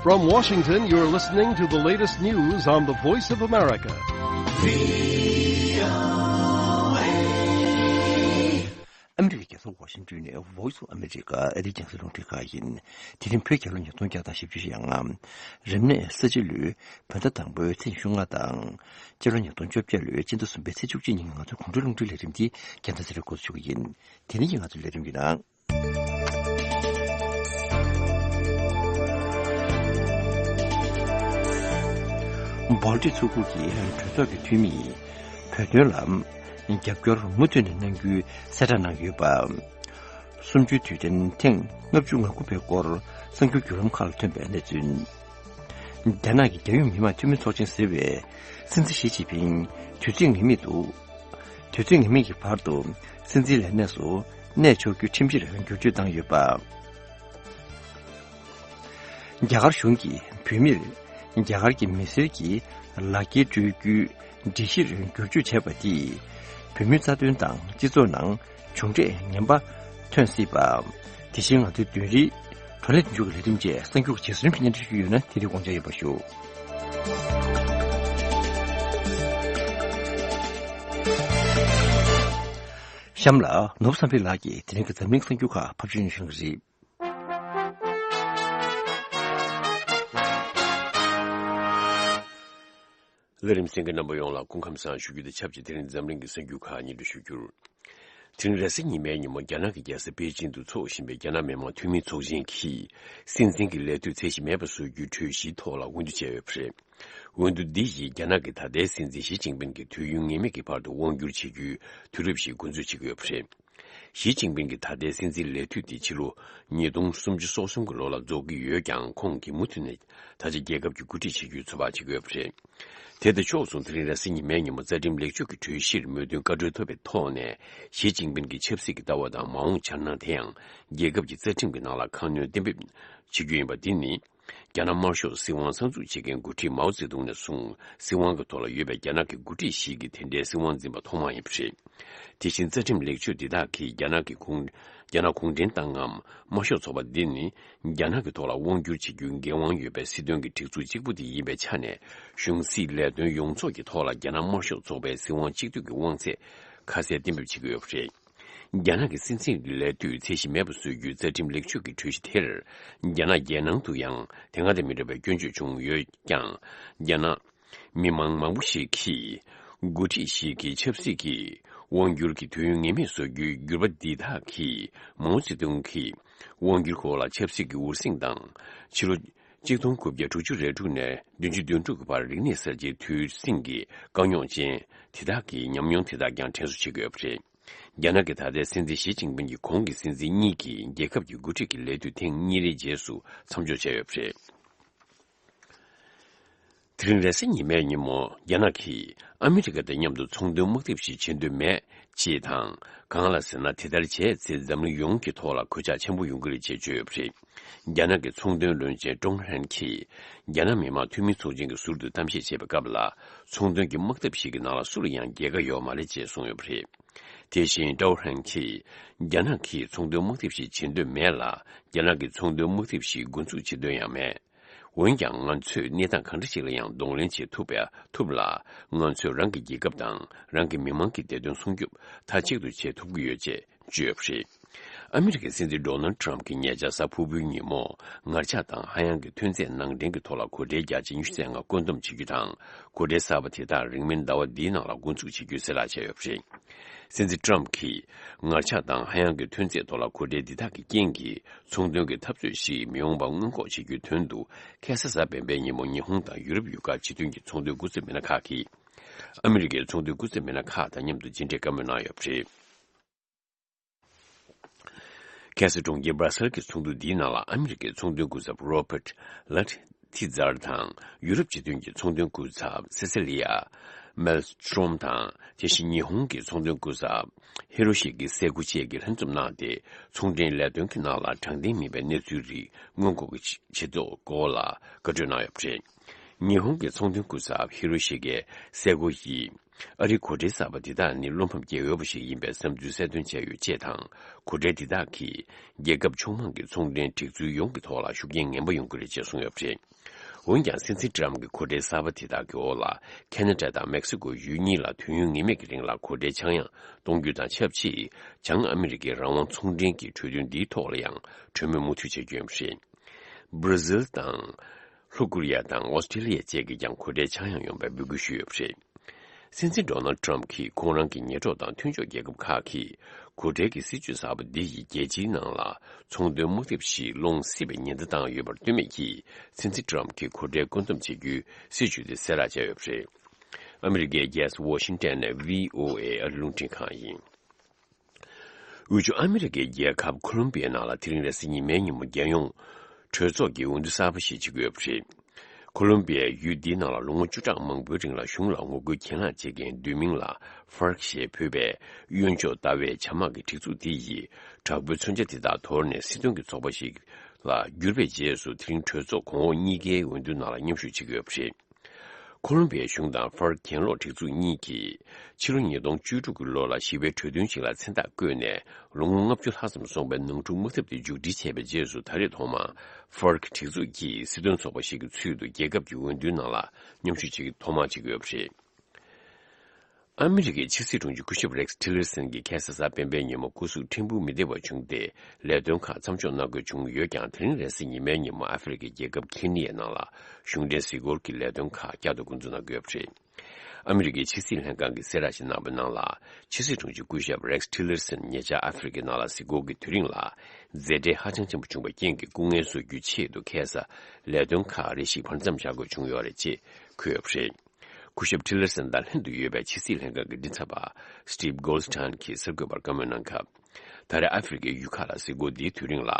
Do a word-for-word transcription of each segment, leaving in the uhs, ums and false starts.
From Washington, you're listening to the latest news on the Voice of America. ཨ་མི་རི་ཀའི་རྒྱལ་ས་ཝ་ཤིང་ཏོན་ནས་Voice of America ཨ་རིའི་རྒྱང་སྲིང་རླུང་འཕྲིན་ཁང་ཡིན། དེ་རིང་བོད་རྒྱལ་ལོ་ཉིས་སྟོང་བརྒྱ་དང་བཞི་བཅུ་ཞེ་ལྔ། རབ་གནས་ས་བྱི་ལོའི་བོད་ཟླ་དང་པོའི་ཚེས་ཉི་ཤུ་ལྔ་དང་། སྤྱི་ལོ་ཉིས་སྟོང་བཅོ་བརྒྱད་ལོའི་སྤྱི་ཟླ་གསུམ་པའི་ཚེས་བཅུ་གཅིག་ཉིན་གྱི་ང་ཚོའི་གོང་འཕེལ་རླུང་འཕྲིན་ལས་རིམ་འདི་རྒྱང་བསྒྲགས་ཚར་བའི་སྐོར་ཞུ་གི་ཡིན། དེ་རིང་གི་ང་ཚོའི་ལས་རིམ་གྱི་ནང་། སྦལ་ཏི་མཚོ་ཁུལ་གྱི་གྲོས་ཚོགས་ཀྱི་འཐུས་མིས་བོད་དོན་ལ་རྒྱབ་སྐྱོར་མུ་མཐུད་ནས་གནང་རྒྱུའི་གསལ་བསྒྲགས་གནང་ཡོད་པ། གསུམ་བཅུའི་དུས་དྲན་ཐེངས་ལྔ་བཅུ་ང་དགུ་པའི་སྐོར་གསར་འགྱུར་བརྒྱུད་ལམ་ཁག་ལ་ཐོན་པའི་གནས་ཚུལ། རྒྱ་ནག་གི་རྒྱལ་ཡོངས་མི་དམངས་འཐུས་མི་ཚོགས་ཆེན་ཟེར་བའི་སྲིད་འཛིན་ཞི་ཅིན་ཕིང་དུས་ཚོད་ངེས་མེད་དུ། དུས་ཚོད་ངེས་མེད་ཀྱི་བར་དུ་སྲིད་འཛིན་ལས་གནས་སུ་གནས་ཆོག་རྒྱུའི་ཁྲིམས་གཞིར་བསྒྱུར་བཅོས་བཏང་ཡོད་པ། རྒྱ་གར་གཞུང་གིས་བོད་མིར་རྒྱ་གར་གྱི་མི་སེར་གྱི་ལག་འཁྱེར་སྤྲོད་རྒྱུའི་སྒྲིག་གཞིར་བསྒྱུར་བཅོས་བྱས་པ་དེས་བོད་མིའི་རྩ་དོན་དང་སྤྱི་ཚོགས་ནང་གྱོང་འབྲས་ངན་པ་ཐོན་སྲིད་པ། དེ་བཞིན་ང་ཚོའི་བདུན་རེའི་བགྲོ་གླེང་བདུན་ཅུ་གི་ལས་རིམ་བཅས་གསར་འགྱུར་གྱི་རྗེས་སུ་སྙན་སྒྲོན་ཞུ་རྒྱུ་ཡོད་ན་དེ་རིང་དགོངས་འཇགས་ཡོད་པ་ཞུ། གཤམ་ལ་ནོར་བུ་བསམ་འཕེལ་ལགས་ཀྱིས་དེ་རིང་གི་འཛམ་གླིང་གསར་འགྱུར་ཁག་ཕབ་སྒྱུར་ཞུ་གི་རེད། ལས་རིམ་གསན་མཁན་རྣམ་པ་ཡོངས་ལ་སྐུ་ཁམས་བཟང་ཞུ་རྒྱུ་དང་ཆབས་ཅིག་དེ་རིང་འཛམ་གླིང་གི་གསར་འགྱུར་ཁག་སྙན་སྒྲོན་ཞུ་རྒྱུར། དེ་རིང་རེས་གཟའ་ཉི་མའི་ཉིན་མོ་རྒྱ་ནག་གི་རྒྱལ་ས་པེ་ཅིང་དུ་འཚོགས་བཞིན་པའི་རྒྱ་ནག་མི་དམངས་འཐུས་མི་ཚོགས་ཆེན་གྱིས་སྲིད་འཛིན་གྱི་ལས་དུས་ཚད་གཞི་མེད་པ་བཟོ་རྒྱུའི་གྲོས་གཞིའི་ཐོག་ལ་འོས་བསྡུ་བྱས་ཡོད་པ་རེད། འོས་བསྡུ་འདི་ཡིས་རྒྱ་ནག་གི་ད་ལྟའི་སྲིད་འཛིན་ཞི་ཅིན་ཕིན་གྱི་དུས་ཡུན་ངེས་མེད་ཀྱི་བར་དུ་དབང་བསྒྱུར་བྱེད་རྒྱུའི་དུས་རབས་ཤིག་འགོ་འཛུགས་བྱེད་ཀྱི་ཡོད་པ་རེད། ཞི་ཅིན་ཕིན་གྱི་ད་ལྟའི་སྲིད་འཛིན་ལས་དུས་དེ་ཕྱི་ལོ་ཉིས་སྟོང་སུམ་ཅུ་སོ་གསུམ་གྱི་ལོ་ལ་རྫོགས་ཀྱི་ཡོད་ཀྱང་། ཁོང་གིས་མུ་མཐུད་ནས་ད་ཆ་རྒྱལ་ཁབ་ཀྱི་འགོ་ཁྲིད་བྱེད་རྒྱུའི་རྩོད་པ་བྱེད་ཀྱི་ཡོད་པ་རེད། དེ་དང་ཕྱོགས་མཚུངས་དེ་རིང་རེས་གཟའ་ཉི་མའི་ཉིན་མོ་རྩ་ཁྲིམས་ལེགས་བཅོས་ཀྱི་གྲོས་གཞིར་མོས་མཐུན་བཀའ་འཁྲོལ་ཐོབ་པའི་ཐོག་ནས། ཞི་ཅིན་ཕིན་གྱི་ཆབ་སྲིད་ཀྱི་ལྟ་བ་དང་མ་འོངས་འཆར་སྣང་དེ་ཡང་རྒྱལ་ཁབ་ཀྱི་རྩ་ཁྲིམས་ཀྱི་ནང་ལ་ཁ་སྣོན་གཏན་འབེབས་བྱེད་རྒྱུ་ཡིན་པ། འདི་ནི། རྒྱ་ནག་དམར་ཤོག་སྲིད་དབང་གསར་འཛུགས་བྱེད་མཁན་འགོ་ཁྲིད་མའོ་ཙེ་ཏུང་ནས་བཟུང་སྲིད་དབང་གི་ཐོག་ལ་ཡོད་པའི་རྒྱ་ནག་གི་འགོ་ཁྲིད་ཞིག་གིས་དེ་འདྲའི་སྲིད་དབང་འཛིན་པ་ཐོག་མ་ཡིན་པ་རེད། དེ་བཞིན་རྩ་ཁྲིམས་ལེགས་བཅོས་འདི་དག་གིས་རྒྱ་ནག་གི་གུང་རྒྱ་ནག་གུང་ཁྲན་ཏང་ངམ་དམར་ཤོག་ཚོགས་པ་འདི་ནི་རྒྱ་ནག་གི་ཐོག་ལ་དབང་བསྒྱུར་བྱེད་རྒྱུའི་འགན་དབང་ཡོད་པའི་སྲིད་དོན་གྱི་སྒྲིག་འཛུགས་གཅིག་པུ་དེ་ཡིན་པའི་ཆ་ནས། གཞུང་སྲིད་ལས་དོན་ཡོངས་རྫོགས་ཀྱི་ཐོག་ལ་རྒྱ་ནག་དམར་ཤོག་ཚོགས་པའི་སྲིད་དབང་གཅིག་སྡུད་ཀྱི་དབང་ཚད་ཁ་གསལ་གཏན་འབེབས་བྱེད་ཀྱི་ཡོད་པ་རེད། རྒྱ་ནག་གི་སྲིད་འཛིན་ལས་དུས་ཚད་གཞི་མེད་པ་བཟོ་རྒྱུའི་རྩ་ཁྲིམས་ལེགས་བཅོས་ཀྱི་གྲོས་གཞི་དེར། རྒྱ་ནག་རྒྱལ་ནང་དུ་ཡང་དེ་སྔ་དང་མི་འདྲ་བའི་སྐྱོན་བརྗོད་བྱུང་ཡོད་ཀྱང་། རྒྱ་ནག་མི་མང་མང་པོ་ཞིག་གིས་འགོ་ཁྲིད་ཞིག་གི་ཆབ་སྲིད་ཀྱི་དབང་སྒྱུར་གྱི་དུས་ཡུན་ངེས་མེད་བཟོ་རྒྱུའི་འགྱུར་བ་འདི་དག་གིས་མའོ་ཙེ་ཏུང་གི་དབང་སྒྱུར་སྐོར་ལ་ཆབ་སྲིད་ཀྱི་འུར་ཟིང་དང་། ཕྱི་ལོ་གཅིག་སྟོང་དགུ་བརྒྱ་དྲུག་ཅུ་རེ་དྲུག་ནས་བདུན་ཅུ་དོན་དྲུག་གི་བར་རིག་གནས་གསར་བརྗེའི་དུས་ཟིང་གི་དཀའ་རྙོག་ཅན་དེ་དག་གི་ཉམས་མྱོང་དེ་དག་ཀྱང་དྲན་གསོ་བྱེད་ཀྱི་ཡོད་པ་རེད། རྒྱ་ནག་གི་ད་ལྟའི་སྲིད་འཛིན་ཞི་ཅིན་ཕིན་གྱིས་གོང་གི་སྲིད་འཛིན་གཉིས་ཀྱིས་རྒྱལ་ཁབ་ཀྱི་འགོ་ཁྲིད་ཀྱི་ལས་དུས་ཐེངས་གཉིས་རེའི་རྗེས་སུ་མཚམས་འཇོག་བྱས་ཡོད་པ་རེད། དེ་རིང་རེས་གཟའ་ཉི་མའི་ཉིན་མོ་རྒྱ་ནག་གིས་ཨ་མི་རི་ཀ་དང་མཉམ་དུ་ཚོང་དོན་དམག་འཐབ་ཞིག་བྱེད་འདོད་མེད་ཅེས་དང་། གང་ལ་ཟེར་ན། དེ་ལྟར་བྱས་ཚེ་འཛམ་གླིང་ཡོངས་ཀྱི་ཐོག་ལ་གོད་ཆག་ཆེན་པོ་ཡོང་གི་རེད་ཅེས་བརྗོད་ཡོད་པ་རེད། རྒྱ་ནག་གི་ཚོང་དོན་བློན་ཆེན་ཀྲོང་ཧྲན་གྱིས་རྒྱ་ནག་མི་དམངས་འཐུས་མི་ཚོགས་ཆེན་གྱི་ཟུར་དུ་གཏམ་བཤད་བྱེད་པའི་སྐབས་ལ། ཚོང་དོན་གྱི་དམག་འཐབ་ཞིག་གི་ནང་ལ་སུ་ལ་ཡང་རྒྱལ་ཁ་ཡོད་མ་རེད་ཅེས་གསུངས་ཡོད་པ་རེད། དེ་བཞིན་ཀྲོང་ཧྲན་གྱིས། རྒྱ་ནག་གིས་ཚོང་དོན་དམག་འཐབ་ཞིག་བྱེད་འདོད་མེད་ལ། རྒྱ་ནག་གིས་ཚོང་དོན་དམག་འཐབ་ཞིག་འགོ་འཛུགས་བྱེད་འདོད་ཡང་མེད། འོན་ཀྱང་། ང་ཚོས་གནས་སྟངས་གང་འདྲ་ཞིག་ལ་ཡང་གདོང་ལེན་བྱེད་ཐུབ་པ་ཐུབ་ལ། ང་ཚོས་རང་གི་རྒྱལ་ཁབ་དང་རང་གི་མི་དམངས་ཀྱི་བདེ་དོན་སྲུང་སྐྱོབ་མཐའ་གཅིག་ཏུ་བྱེད་ཐུབ་ཀྱི་ཡོད་ཅེས་བརྗོད་ཡོད་པ་རེད། ཨ་མི་རི་ཀའི་སྲིད་འཛིན་ཌོ་ནལ་ཊམ་གྱིས་ཉེ་ཆར་གཟའ་ཕུར་བུའི་ཉིན་མོ། ངར་ཆགས་དང་ཧ་ཡང་གི་ཐོན་རྫས་ནང་འདྲེན་གྱི་ཐོག་ལ་གོ་ཁྲལ་བརྒྱ་ཆ་ཉི་ཤུ་རྩ་ལྔ་བཀོད་འདོམས་བྱེད་རྒྱུ་དང་། གོ་ཁྲལ་གསར་པ་དེ་དག་རིང་མིན་ཟླ་བ་འདིའི་ནང་ལ་འགོ་འཛུགས་བྱེད་རྒྱུའི་གསལ་བསྒྲགས་བྱས་ཡོད་པ་རེད། སྲིད་འཛིན་ཊམ་གྱིས། ངར་ཆགས་དང་ཧ་ཡང་གི་ཐོན་རྫས་ཐོག་ལ་གོ་ཁྲལ་འདི་དག་གི་རྐྱེན་གྱིས། ཚོང་དོན་གྱི་འཐབ་རྩོད་ཞིག་མི་འོང་བ་སྔོན་འགོག་བྱེད་རྒྱུའི་དོན་དུ། ཁ་སང་གཟའ་སྤེན་པའི་ཉིན་མོ་ཉི་ཧོང་དང་ཡུ་རོབ་ཡུལ་ཁག་སྤྱི་མཐུན་གྱི་ཚོང་དོན་སྐུ་ཚབ་མི་སྣ་ཁག་གིས། ཨ་མི་རི་ཀའི་ཚོང་དོན་སྐུ་ཚབ་མི་སྣ་ཁག་དང་མཉམ་དུ་མཇལ་འཕྲད་བཀའ་མོལ་གནང་ཡོད་པ་རེད། ཁ་སང་གྲོང་ཁྱེར་སྦ་སལ་གྱི་ཚོགས་འདུ་འདིའི་ནང་ལ་ཨ་མི་རི་ཀའི་ཚོང་དོན་སྐུ་ཚབ་རོ་པར་ལ་ཐི་ཛར་དང་། ཡུ་རོབ་སྤྱི་མཐུན་གྱི་ཚོང་དོན་སྐུ་ཚབ་སེ་སེ་ལི་ཡ་མེལ་སི་ཊྲོམ་དང་། དེ་བཞིན་ཉི་ཧོང་གི་ཚོང་དོན་སྐུ་ཚབ་ཧི་རོ་ཤི་ཀི་སེ་གོ་བཅས་ཀྱིས་ལྷན་འཛོམས་གནང་སྟེ། ཚོང་འབྲེལ་ལས་དོན་གྱི་ནང་ལ་དྲང་བདེན་མིན་པའི་གནས་ཚུལ་རིགས་སྔོན་འགོག་གི་བྱེད་ཕྱོགས་སྐོར་ལ་བཀའ་འཁྲོལ་གནང་ཡོད་པ་རེད། ཉི་ཧོང་གི་ཚོང་དོན་སྐུ་ཚབ་ཧི་རོ་ཤི་ཀི་སེ་གོ་ཡིས། ཨ་རིའི་གོ་ཁྲལ་གསར་པ་འདི་དག་ནི་བློ་ཕམ་སྐྱེ་འོས་པ་ཞིག་ཡིན་པའི་བསམ་ཚུལ་གསལ་སྟོན་བྱས་ཡོད་ཅེས་དང་། གོ་ཁྲལ་འདི་དག་གིས་རྒྱལ་ཁབ་ཕྱོགས་མང་གི་ཚོང་འབྲེལ་སྒྲིག་འཛུགས་ཡོངས་ཀྱི་ཐོག་ལ་ཤུགས་རྐྱེན་ངན་པ་ཡོང་གི་རེད་ཅེས་གསུངས་ཡོད་པ་རེད། འོན་ཀྱང་སྲིད་འཛིན་ཏྲམ་གྱི་གོ་གྲལ་གསར་པ་དེ་དག་གི་འོག་ལ་ཁེ་ན་ཌ་དང་མེག་སི་ཀོ་ཡུལ་གཉིས་ལ་དུས་ཡུན་ངེས་མེད་ཀྱི་རིང་ལ་གོ་གྲལ་ཆག་ཡང་གཏོང་རྒྱུ་དང་ཆབས་ཅིག་བྱང་ཨ་མི་རི་ཀའི་རང་དབང་ཚོང་འབྲེལ་གྱི་གྲོས་མཐུན་འདིའི་ཐོག་ལ་ཡང་གྲོས་མོལ་མུ་མཐུད་བྱེད་རྒྱུ་ཡིན་པ་རེད། སྦྲ་ཟིལ་དང་། ལྷོ་ཀོ་རི་ཡ་དང་ཨོ་སི་ཀྲི་ལི་ཡ་བཅས་ཀྱིས་ཀྱང་གོ་གྲལ་ཆག་ཡང་ཡོང་བའི་འབོད་སྐུལ་ཞུས་ཡོད་པ་རེད། སྲིད་འཛིན་ཌོ་ནལ་ཌི་ཊརམ་ཕི་གྱིས་ཁོང་རང་གི་ཉེ་གྲོགས་དང་མཐུན་ཕྱོགས་རྒྱལ་ཁབ་ཁག་གིས་གོ་གྲལ་གྱི་སྲིད་ཇུས་གསར་པ་འདི་ཡིས་རྒྱལ་སྤྱིའི་ནང་ལ་ཚོང་དོན་དམག་འཐབ་ཞིག་སློང་སྲིད་པའི་ཉེན་བརྡ་བཏང་ཡོད་པར་ལྟོས་མེད་ཀྱིས། སྲིད་འཛིན་ཊརམ་ཕི་གྱིས་གོ་གྲལ་བཀོད་འདོམས་བྱེད་རྒྱུའི་སྲིད་ཇུས་དེ་གསལ་བསྒྲགས་བྱས་ཡོད་པ་རེད། ཨ་མི་རི་ཀའི་རྒྱལ་ས་ཝ་ཤིང་ཊོན་ནས་བྷི་ཨོ་ཨེ་ཨ་རི་རླུང་འཕྲིན་ཁང་ཡིན། དབུས་ཕྱོགས་ཨ་མི་རི་ཀའི་རྒྱལ་ཁབ་ཁོ་ལོམ་བི་ཡའི་ནང་ལ་དེ་རིང་རེས་གཟའ་ཉི་མའི་ཉིན་མོ་རྒྱལ་ཡོངས་གྲོས་ཚོགས་ཀྱི་འོས་བསྡུ་གསར་པ་ཞིག་བྱེད་ཀྱི་ཡོད་པ་རེད། ཁོ་ལོམ་བི་ཡའི་ཡུལ་འདིའི་ནང་ལ་ལོ་ངོ་བཅུ་ཕྲག་མང་པོའི་རིང་ལ་གཞུང་ལ་ངོ་རྒོལ་གྱེན་ལངས་བྱེད་མཁན་བདུད་མིང་ལ་ཧྥར་ཀ་ཞེས་འབོད་པའི་གཡོན་ཕྱོགས་ལྟ་བའི་བྱ་དམག་གི་སྒྲིག་འཛུགས་དེ་ཡིས་དྲག་པོའི་མཚོན་ཆ་དེ་དག་དོར་ནས་སྲིད་དོན་གྱི་ཚོགས་པ་ཞིག་ལ་བསྒྱུར་བའི་རྗེས་སུ། དེ་རིང་གྲོས་ཚོགས་གོང་འོག་གཉིས་ཀའི་འོས་བསྡུ་ནང་ལ་མཉམ་ཞུགས་བྱེད་ཀྱི་ཡོད་པ་རེད། ཁོ་ལོམ་བི་ཡའི་གཞུང་དང་ཧྥར་གྱེན་ལོག་སྒྲིག་འཛུགས་གཉིས་ཀྱིས་ཕྱི་ལོ་ཉིས་སྟོང་བཅུ་དྲུག་གི་ལོ་ལ་ཞི་བའི་གྲོས་མཐུན་ཞིག་ལ་མཚན་རྟགས་བཀོད་ནས་ལོ་ངོ་ལྔ་བཅུ་ལྷག་ཙམ་སོང་བའི་ནང་འཁྲུག་དམག་འཐབ་དེ་མཇུག་སྒྲིལ་བྱས་པའི་རྗེས་སུ། ད་རེས་ཐོག་མར་ཧྥར་གྱི་སྒྲིག་འཛུགས་ཀྱིས་སྲིད་དོན་ཚོགས་པ་ཞིག་གི་ཚུལ་དུ་རྒྱལ་ཁབ་ཀྱི་འོས་བསྡུའི་ནང་ལ་མཉམ་ཞུགས་བྱེད་ཀྱི་ཐོག་མར་བྱེད་ཀྱི་ཡོད་པ་རེད། ཨ་མི་རི་ཀའི་ཕྱི་སྲིད་དྲུང་ཆེ་སྐུ་ཞབས་རེག་སི་ཊི་ལར་སན་གྱིས་ཁ་སང་གཟའ་སྤེན་པའི་ཉིན་མོ་སྐུ་གཟུགས་ཕྲན་བུ་མི་བདེ་བ་བྱུང་སྟེ་ལས་དོན་ཁག་མཚམས་འཇོག་གནང་དགོས་བྱུང་ཡོད་ཀྱང་། དེ་རིང་རེས་གཟའ་ཉི་མའི་ཉིན་མོ་ཨ་ཧྥེ་རི་ཁའི་རྒྱལ་ཁབ་ཁེ་ནི་ཡའི་ནང་ལ་གཞུང་འབྲེལ་གཟིགས་སྐོར་གྱི་ལས་དོན་ཁག་བསྐྱར་དུ་འགོ་འཛུགས་གནང་དགོས་པ་རེད། ཨ་མི་རི་ཀའི་ཕྱི་སྲིད་ལྷན་ཁང་གིས་གསལ་བསྒྲགས་ཤིག་གནང་བའི་ནང་ལ། ཕྱི་སྲིད་དྲུང་ཆེ་སྐུ་ཞབས་རེག་སི་ཊི་ལར་སན་ཉེ་ཆར་ཨ་ཧྥེ་རི་ཁའི་ནང་ལ་གཟིགས་སྐོར་གྱི་དུས་རིང་ལ་མཛད་བྲེལ་ཧ་ཅང་ཆེན་པོ་བྱུང་བའི་རྐྱེན་གྱིས་སྐུ་ངལ་གསོ་རྒྱུའི་ཆེད་དུ་ཁ་སང་ལས་དོན་ཁག་རེ་ཞིག་བར་མཚམས་བཞག་དགོས་བྱུང་ཡོད་རེད་ཅེས་འཁོད་ཡོད་པ་རེད། སྐུ་ཞབས་ཊི་ལར་སན་དང་ལྷན་དུ་ཡོད་པའི་ཕྱི་སྲིད་ལྷན་ཁང་གི་མགྲིན་ཚབ་པ་Steve Goldstein་གྱིས་གསར་འགོད་པར་བཀའ་མོལ་གནང་སྐབས། ད་རེས་ཨ་ཧྥེ་རི་ཁའི་ཡུལ་ཁག་ལ་གཟིགས་སྐོར་འདིའི་དུས་རིང་ལ།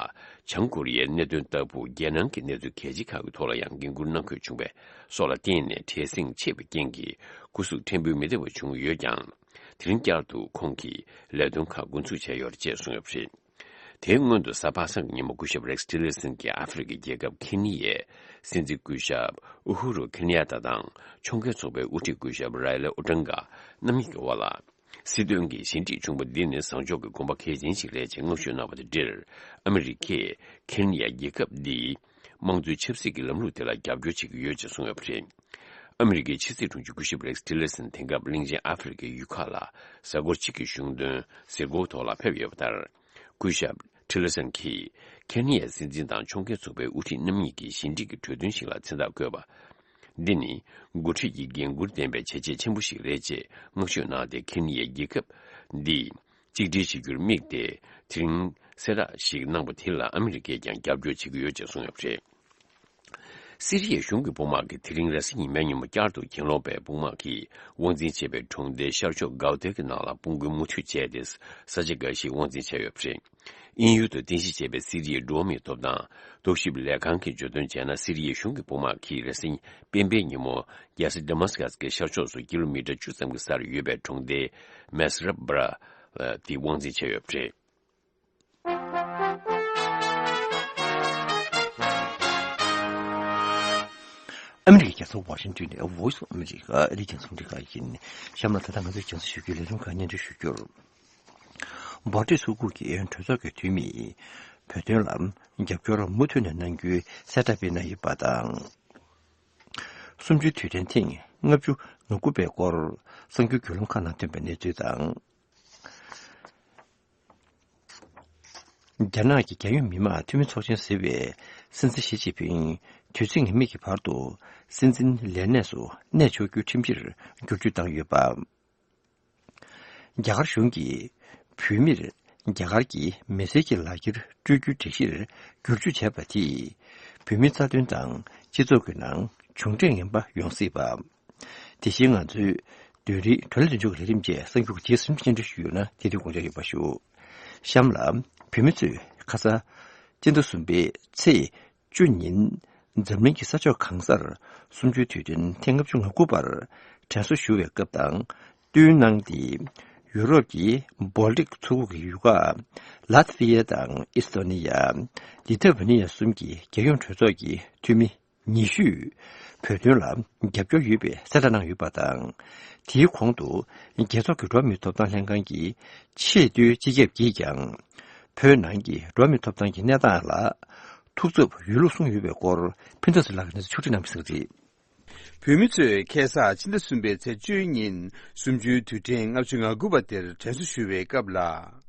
བྱང་ཀོ་རི་ཡའི་གནད་དོན་ལྟ་བུ་རྒྱལ་ནང་གི་གནས་ཚུལ་གལ་ཆེ་ཁག་གི་ཐོག་ལ་ཡང་འགན་འཁུར་གནང་དགོས་བྱུང་བས་སོགས་ལ་བརྟེན་ནས་བྲེལ་ཟིང་ཆེ་བའི་རྐྱེན་གྱིས་སྐུ་གཟུགས་ཕྲན་བུ་མི་བདེ་བ་བྱུང་ཡོད་ཀྱང་། དེ་རིང་བསྐྱར་དུ་ཁོང་གིས་ལས་དོན་ཁག་འགོ་འཛུགས་བྱས་ཡོད་རེད་ཅེས་གསུངས་ཡོད་པ་རེད། དེའི་སྔོན་དུ་གཟའ་པ་སངས་ཀྱི་ཉིན་མོ་སྐུ་ཞབས་རེག་སི་ཊི་ལར་སན་གྱིས་ཨ་ཧྥེ་རི་ཁའི་རྒྱལ་ཁབ་ཁེ་ནི་ཡའི་སྲིད་འཛིན་སྐུ་ཞབས་ཨུ་ཧུ་རུ་ཁེ་ནི་ཡ་ཏ་དང་ཕྱོགས་འགལ་ཚོགས་པའི་དབུ་ཁྲིད་སྐུ་ཞབས་རའི་ལེ་ཨོ་ཏང་ག་རྣམ་གཉིས་ཀྱི་དབར་ལ། སྲིད་དོན་གྱི་ཞི་འགྲིག་བྱུང་བ་འདི་ནི་བཟང་ཕྱོགས་ཀྱི་གོམ་པ་གལ་ཆེན་ཞིག་རེད་ཅེས་བསྔགས་བརྗོད་གནང་བ་དང་འབྲེལ། ཨ་མི་རི་ཀས་ཁེ་ནི་ཡ་རྒྱལ་ཁབ་འདིའི་དམངས་གཙོའི་ཆབ་སྲིད་ཀྱི་ལམ་ལུགས་དེ་ལ་རྒྱབ་སྐྱོར་བྱེད་ཀྱི་ཡོད་ཅེས་གསུངས་ཡོད་པ་རེད། ཨ་མི་རི་ཀའི་ཕྱི་སྲིད་དྲུང་ཆེ་སྐུ་ཞབས་རེག་སི་ཊི་ལར་སན་དེང་སྐབས་གླིང་ཆེན་ཨ་ཧྥེ་རི་ཁའི་ཡུལ་ཁག་ལ་གཟའ་འཁོར་གཅིག་གི་གཞུང་དོན་གཟིགས་སྐོར་ཐོག་ལ་ཕེབས་ཡོད་པ་ལྟར། སྐུ་ཞབས་ཊི་ལར་སན་གྱིས་ཁེ་ནི་ཡའི་སྲིད་འཛིན་དང་ཕྱོགས་འགལ་ཚོགས་པའི་དབུ་ཁྲིད་རྣམ་གཉིས་ཀྱིས་ཞི་འགྲིག་གི་གྲོས་མཐུན་ཞིག་ལ་མཚན་རྟགས་བཀོད་པ། འདི་ནི་འགོ་ཁྲིད་ཀྱི་འགན་འཁུར་ལྡན་པའི་བྱས་རྗེས་ཆེན་པོ་ཞིག་རེད་ཅེས་བསྔགས་བརྗོད་གནང་སྟེ། ཁེ་ནི་ཡའི་རྒྱལ་ཁབ་འདི་གཅིག་སྒྲིལ་བྱེད་རྒྱུར་དམིགས་ཏེ་དེ་རིང་གསལ་བསྒྲགས་ཤིག་གནང་བ་དེ་ལ་ཨ་མི་རི་ཀས་ཀྱང་རྒྱབ་སྐྱོར་བྱེད་ཀྱི་ཡོད་ཅེས་གསུངས་ཡོད་པ་རེད། སི་རི་ཡའི་གཞུང་གི་དཔུང་དམག་གིས་དེ་རིང་རེས་གཟའ་ཉི་མའི་ཉིན་མོ་བསྐྱར་དུ་གྱེན་ལོག་པའི་དཔུང་དམག་གིས་དབང་འཛིན་བྱེད་པའི་གྲོང་སྡེ་ཤར་ཕྱོགས་གའོ་ཏེ་གི་ནང་ལ་དཔུང་རྒོལ་མུ་མཐུད་བྱས་ཏེ། ས་ཆ་འགའ་ཞིག་དབང་འཛིན་བྱས་ཡོད་པ་རེད། དབྱིན་ཡུལ་དུ་རྟེན་གཞི་བྱས་པའི་སི་རི་ཡའི་འགྲོ་བ་མིའི་ཐོབ་ཐང་རྟོག་ཞིབ་ལས་ཁང་གིས་བརྗོད་དོན་བྱས་ན། སི་རི་ཡའི་གཞུང་གི་དཔུང་དམག་གིས་རེས་གཟའ་སྤེན་པའི་ཉིན་མོ་རྒྱལ་ས་ཌེ་མཱ་སི་ཀ་སི་གི་ཤར་ཕྱོགས་སུ་ཀི་ལོ་མི་ཊར་བཅུ་ཙམ་གྱི་སར་ཡོད་པའི་གྲོང་སྡེ་མེས་རབ་སྦྲ་དེ་དབང་འཛིན་བྱས་ཡོད་པ་རེད། ཨ་མི་རི་ཀའི་རྒྱལ་ས་ཝ་ཤིང་ཊོན་ནས་Voice of America ཨ་རིའི་རྒྱང་སྲིང་རླུང་འཕྲིན་ཁང་ཡིན། གཤམ་ལ་ད་ལྟ་ང་ཚོའི་རྒྱང་སྲིང་ཞུ་རྒྱུའི་ལས་རིམ་ཁག་སྙན་སྒྲོན་ཞུ་རྒྱུར། འབོར་འདེད་ཚོགས་ཁག་གི་གྲོས་ཚོགས་ཀྱི་འཐུས་མིས་བོད་དོན་ལ་རྒྱབ་སྐྱོར་མུ་མཐུད་ནས་གནང་རྒྱུའི་གསལ་བསྒྲགས་སྤེལ་གནང་ཡོད་པ་དང་། གསུམ་བཅུའི་དུས་དྲན་ཐེངས་ལྔ་བཅུ་ང་དགུ་པའི་སྐོར་གསར་འགྱུར་བརྒྱུད་ལམ་ཁག་ནང་ཐོན་པའི་གནས་ཚུལ་དང་། རྒྱ་ནག་གི་རྒྱལ་ཡོངས་མི་དམངས་འཐུས་མི་ཚོགས་ཆེན་ཟེར་བའི་སྲིད་འཛིན་ཞི་ཅིན་ཕིང་དུས་ཚོད་ངེས་མེད་ཀྱི་བར་དུ་སྲིད་འཛིན་ལས་གནས་སུ་གནས་ཆོག་རྒྱུའི་ཁྲིམས་གཞིར་བསྒྱུར་བཅོས་བཏང་ཡོད་པ། རྒྱ་གར་གཞུང་གིས་བོད་མིར་རྒྱ་གར་གྱི་མི་སེར་གྱི་ལག་འཁྱེར་སྤྲོད་རྒྱུའི་སྒྲིག་གཞིར་བསྒྱུར་བཅོས་བྱས་པ་དེས་བོད་མིའི་རྩ་དོན་དང་སྤྱི་ཚོགས་ཀྱི་ནང་གྱོང་གྲས་ངན་པ་ཡོང་སྲིད་པ། དེ་བཞིན་ང་ཚོའི་བདུན་རེའི་བགྲོ་གླེང་མདུན་ཅོག་གི་ལས་རིམ་བཅས་གསར་འགྱུར་གྱི་རྗེས་སུ་སྙན་སྒྲོན་ཞུས་ཡོད་ན་དེ་དུས་དགོངས་འཇགས་ཡོད་པ་ཞུ། གཤམ་ལ་བོད་མི་ཚོས་ཁ་ས་སྤྱི་ཟླ་གསུམ་པའི་ཚེས་བཅུ་ཉིན་འཛམ་གླིང་གི་ས་ཕྱོགས་གང་སར་གསུམ་བཅུའི་དུས་དྲན་ཐེངས་ལྔ་བཅུ་ང་དགུ་པར་དྲན་གསོ་ཞུ་བའི་སྐབས་དང་བསྟུན་གནང་སྟེ། ཡུ་རོབ་ཀྱི་བོལ་ཊིག་མཚོ་ཁུག་གི་ཡུལ་ཁག་ལཱ་ཐི་ཝི་ཡ་དང་ཨི་སི་ཐོ་ནི་ཡ། ལི་ཐ་ཝི་ནི་ཡ་གསུམ་གྱི་རྒྱལ་ཡོངས་གྲོས་ཚོགས་ཀྱི་འཐུས་མི་ཉི་ཤུས་བོད་དོན་ལ་རྒྱབ་སྐྱོར་ཡོད་པའི་གསལ་བསྒྲགས་གནང་ཡོད་པ་དང་། དེའི་གོང་དུ་རྒྱལ་ཚོགས་ཀྱི་འགྲོ་བ་མིའི་ཐོབ་ཐང་ལྷན་ཁང་གི་ཆེས་མཐོའི་སྤྱི་ཁྱབ་ཀྱིས་ཀྱང་བོད་ནང་གི་འགྲོ་བ་མིའི་ཐོབ་ཐང་གི་གནས་སྟངས་ལ་ ཐུགས་འཚབ་ཡོད་ལུགས་གསུངས་ཡོད་པའི་སྐོར། ཕན་ཚུན་ཚོ་ལགས་ཀྱིས་གནས་ཚུལ་ཕྱོགས་སྒྲིག་གནང་པ་ཞིག་རེད། བོད་མི་ཚོས་ཁ་སང་ཕྱི་ཟླ་གསུམ་པའི་ཚེས་བཅུའི་ཉིན་གསུམ་བཅུའི་དུས་དྲན་ལྔ་བཅུ་ང་དགུ་པ་དེར་དྲན་གསོ་ཞུ་བའི་སྐབས་ལ།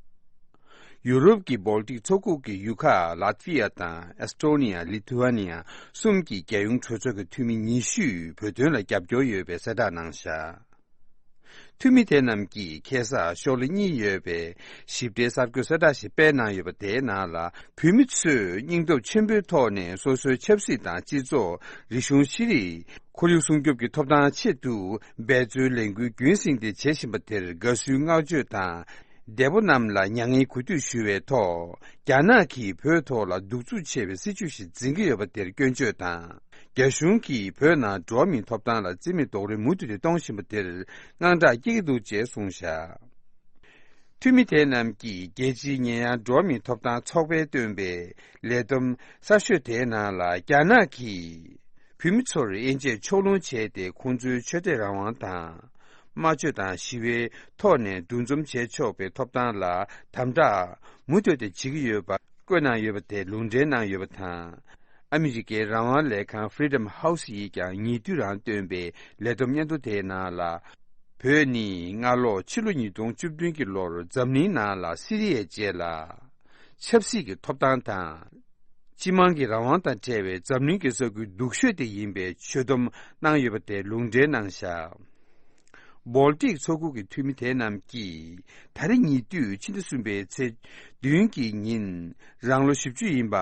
ཡུ་རོབ་ཀྱི་བོལ་ཏིག་མཚོ་ཁུག་གི་ཡུལ་ཁག་ལ་ཏི་ཝི་ཡ་དང་ཨེ་སི་ཏོ་ནི་ཡ། ལི་ཐུ་ཨ་ནི་ཡ་གསུམ་གྱི་རྒྱལ་ཡོངས་གྲོས་ཚོགས་ཀྱི་འཐུས་མི་ཉི་ཤུས་བོད་དོན་ལ་རྒྱབ་སྐྱོར་ཡོད་པའི་གསལ་བསྒྲགས་གནང་བཞག་འཐུས་མི་དེ་རྣམས་ཀྱིས་ཁ་སང་ཤོག་ལྷེ་གཉིས་ཡོད་པའི་ཞིབ་ཕྲའི་གསར་འགོད་གསལ་བསྒྲགས་ཤིག་སྤེལ་གནང་ཡོད་པ་དེའི་ནང་ལ། བོད་མི་ཚོས་སྙིང་སྟོབས་ཆེན་པོའི་ཐོག་ནས་སོ་སོའི་ཆབ་སྲིད་དང་སྤྱི་ཚོགས། རིག་གཞུང་། ཤེས་རིག་ཁོར་ཡུག་སྲུང་སྐྱོབ་ཀྱི་ཐོབ་ཐང་ཆེད་དུ་འབད་རྩོལ་ལས་འགུལ་རྒྱུན་བསྲིངས་ཏེ་བྱེད་བཞིན་པ་དེར་དགའ་བསུའི་བསྔགས་བརྗོད་དང་། འདས་པོ་རྣམས་ལ་མྱ་ངན་གུས་འདུད་ཞུ་བའི་ཐོག་རྒྱ་ནག་གིས་བོད་ཐོག་ལ་གདུག་རྩུབ་ཆེ་བའི་སྲིད་བྱུས་ཤིག་འཛིན་གྱི་ཡོད་པ་དེར་སྐྱོན་བརྗོད་དང་། རྒྱ་གཞུང་གིས་བོད་ནང་འགྲོ་བ་མིའི་ཐོབ་ཐང་ལ་བརྩི་མེད་རྡོག་རོལ་མུ་མཐུད་དུ་གཏོང་བཞིན་པ་དེར་དངངས་སྐྲག་སྐྱེ་གི་འདུག་ཅེས་གསུངས་བཞག་འཐུས་མི་དེ་རྣམས་ཀྱིས་རྒྱལ་སྤྱིའི་ཉེ་ཡངས་འགྲོ་བ་མིའི་ཐོབ་ཐང་ཚོགས་པས་བཏོན་པའི་ལས་བསྡོམས་གསར་ཤོས་དེའི་ནང་ལ། རྒྱ་ནག་གིས་བོད་མི་ཚོར་དབྱེ་འབྱེད་ཕྱོགས་ལྷུང་བྱས་ཏེ། ཁོང་ཚོའི་ཆོས་དད་རང་དབང་དང་། སྨྲ་བརྗོད་དང་ཞི་བའི་ཐོག་ནས་འདུ་འཛོམས་བྱེད་ཆོག་པའི་ཐོབ་ཐང་ལ་དམ་དྲག་མུ་མཐུད་དུ་བྱེད་ཀྱི་ཡོད་པ་བཀོད་གནང་ཡོད་པ་དེ་ལུང་འདྲེན་གནང་ཡོད་པ་དང་། ཨ་མི་རི་ཀའི་རང་དབང་ལས་ཁང་Freedom House་ཡིས་ཀྱང་ཉེ་དུས་རང་བཏོན་པའི་ལས་བསྡོམས་སྙན་ཐོ་དེའི་ནང་ལ། བོད་ནི་སྔ་ལོ་ཕྱི་ལོ་ཉིས་སྟོང་བཅུ་བདུན་གྱི་ལོར་འཛམ་གླིང་ནང་ལ་སི་རི་ཡའི་རྗེས་ལ། ཆབ་སྲིད་ཀྱི་ཐོབ་ཐང་དང་། སྤྱི་དམངས་ཀྱི་རང་དབང་དང་འབྲེལ་བའི་འཛམ་གླིང་གི་ས་ཁུལ་སྡུག་ཤོས་དེ་ཡིན་པའི་ཆོད་སྡོམ་གནང་ཡོད་པ་དེ་ལུང་འདྲེན་གནང་བཞག་བོལ་ཏིག་མཚོ་ཁུག་གི་འཐུས་མི་དེ་རྣམས་ཀྱིས་ད་རེས་ཉེ་དུས་ཕྱི་ཟླ་གསུམ་པའི་ཚེས་བདུན་གྱི་ཉིན་རང་ལོ་བཞི་བཅུ་ཡིན་པ།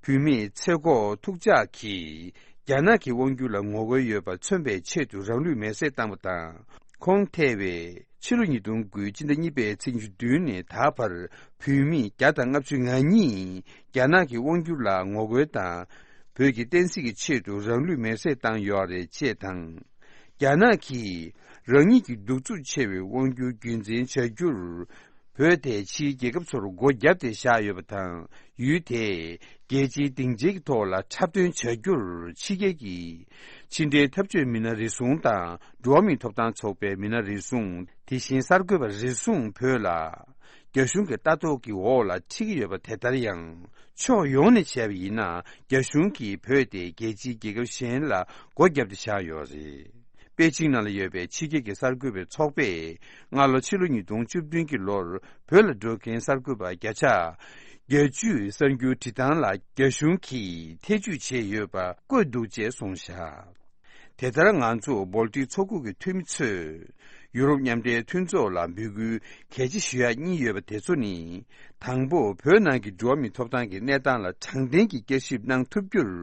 བུད་མེད་ཚེ་སྒོ་ཐུགས་ཅག་གིས་རྒྱ་ནག་གི་དབང་སྒྱུར་ལ་ངོ་རྒོལ་ཡོད་པ་མཚོན་པའི་ཆེད་དུ་རང་ལུས་མེར་སྲེག་བཏང་བ་དང་། ཁོང་ཐེ་བའི་ཕྱི་ལོ་ཉིས་སྟོང་དགུ་ཕྱི་ཟླ་གཉིས་པའི་ཚེས་བདུན་ནས་ད་བར་བུད་མེད་བརྒྱ་དང་ལྔ་བཅུ་ང་གཉིས་རྒྱ་ནག་གི་དབང་སྒྱུར་ལ་ངོ་རྒོལ་དང་། བོད་ཀྱི་བསྟན་སྲིད་ཀྱི་ཆེད་དུ་རང་ལུས་མེར་སྲེག་བཏང་ཡོད་རེད་ཅེས་དང་། རྒྱ་ནག་གིས་རང་ཉིད་ཀྱི་གདུག་རྩུབ་ཆེ་བའི་དབང་སྒྱུར་རྒྱུན་འཛིན་བྱ་རྒྱུར། བོད་དེ་ཕྱིའི་རྒྱལ་ཁབ་ཚོར་སྒོ་བརྒྱབ་སྟེ་བཞག་ཡོད་པ་དང་། ཡུལ་དེས་རྒྱལ་སྤྱིའི་སྡིངས་ཆའི་ཐོག་ལ་འཁྲབ་སྟོན་བྱ་རྒྱུར་ཕྱི་རྒྱལ་གྱི་ཕྱི་འབྲེལ་འཐབ་ཇུས་མི་སྣ་རེ་ཟུང་དང་། འགྲོ་བ་མིའི་ཐོབ་ཐང་ཚོགས་པའི་མི་སྣ་རེ་ཟུང་། དེ་བཞིན་གསར་འགོད་པ་རེ་ཟུང་བོད་ལ་རྒྱ་གཞུང་གི་ལྟ་རྟོག་གི་འོག་ལ་ཁྲིད་ཀྱི་ཡོད་པ། དེ་ལྟར་ཡང་ཕྱོགས་ཡོངས་ནས་བྱས་པ་ཡིན་ན། རྒྱ་གཞུང་གིས་བོད་དེ་རྒྱལ་སྤྱིའི་རྒྱལ་ཁབ་གཞན་ལ་སྒོ་བརྒྱབ་སྟེ་བཞག་ཡོད་རེད། པེ་ཅིང་ནང་ལ་ཡོད་པའི་ཕྱི་རྒྱལ་གྱི་གསར་འགོད་པའི་ཚོགས་པས་སྔ་ལོ་ཕྱི་ལོ་ཉིས་སྟོང་བཅུ་བདུན་གྱི་ལོར་བོད་ལ་འགྲོ་མཁན་གསར་འགོད་པ་བརྒྱ་ཆ་བརྒྱད་ཅུ་གསར་འགྱུར་བྲིས་སྟངས་ལ་རྒྱ་གཞུང་གིས་ཐེ་ཇུས་བྱས་ཡོད་པ་བཀོད་འདུག་ཅེས་གསུངས་བཞག་དེ་ལྟར་ང་ཚོ་བོལ་ཏིག་མཚོ་ཁུག་གི་འཐུས་མི་ཚོས་ཡུ་རོབ་མཉམ་འབྲེལ་མཐུན་ཚོགས་ལ་འབོད་སྐུལ་གལ་ཆེ་ཞུ་ཡག་གཉིས་ཡོད་པ་དེ་ཚོ་ནི། དང་པོ། བོད་ནང་གི་འགྲོ་བ་མིའི་ཐོབ་ཐང་གི་གནས་སྟངས་ལ་དྲང་བདེན་གྱི་བསྐྱར་ཞིབ་གནང་ཐུབ་རྒྱུར།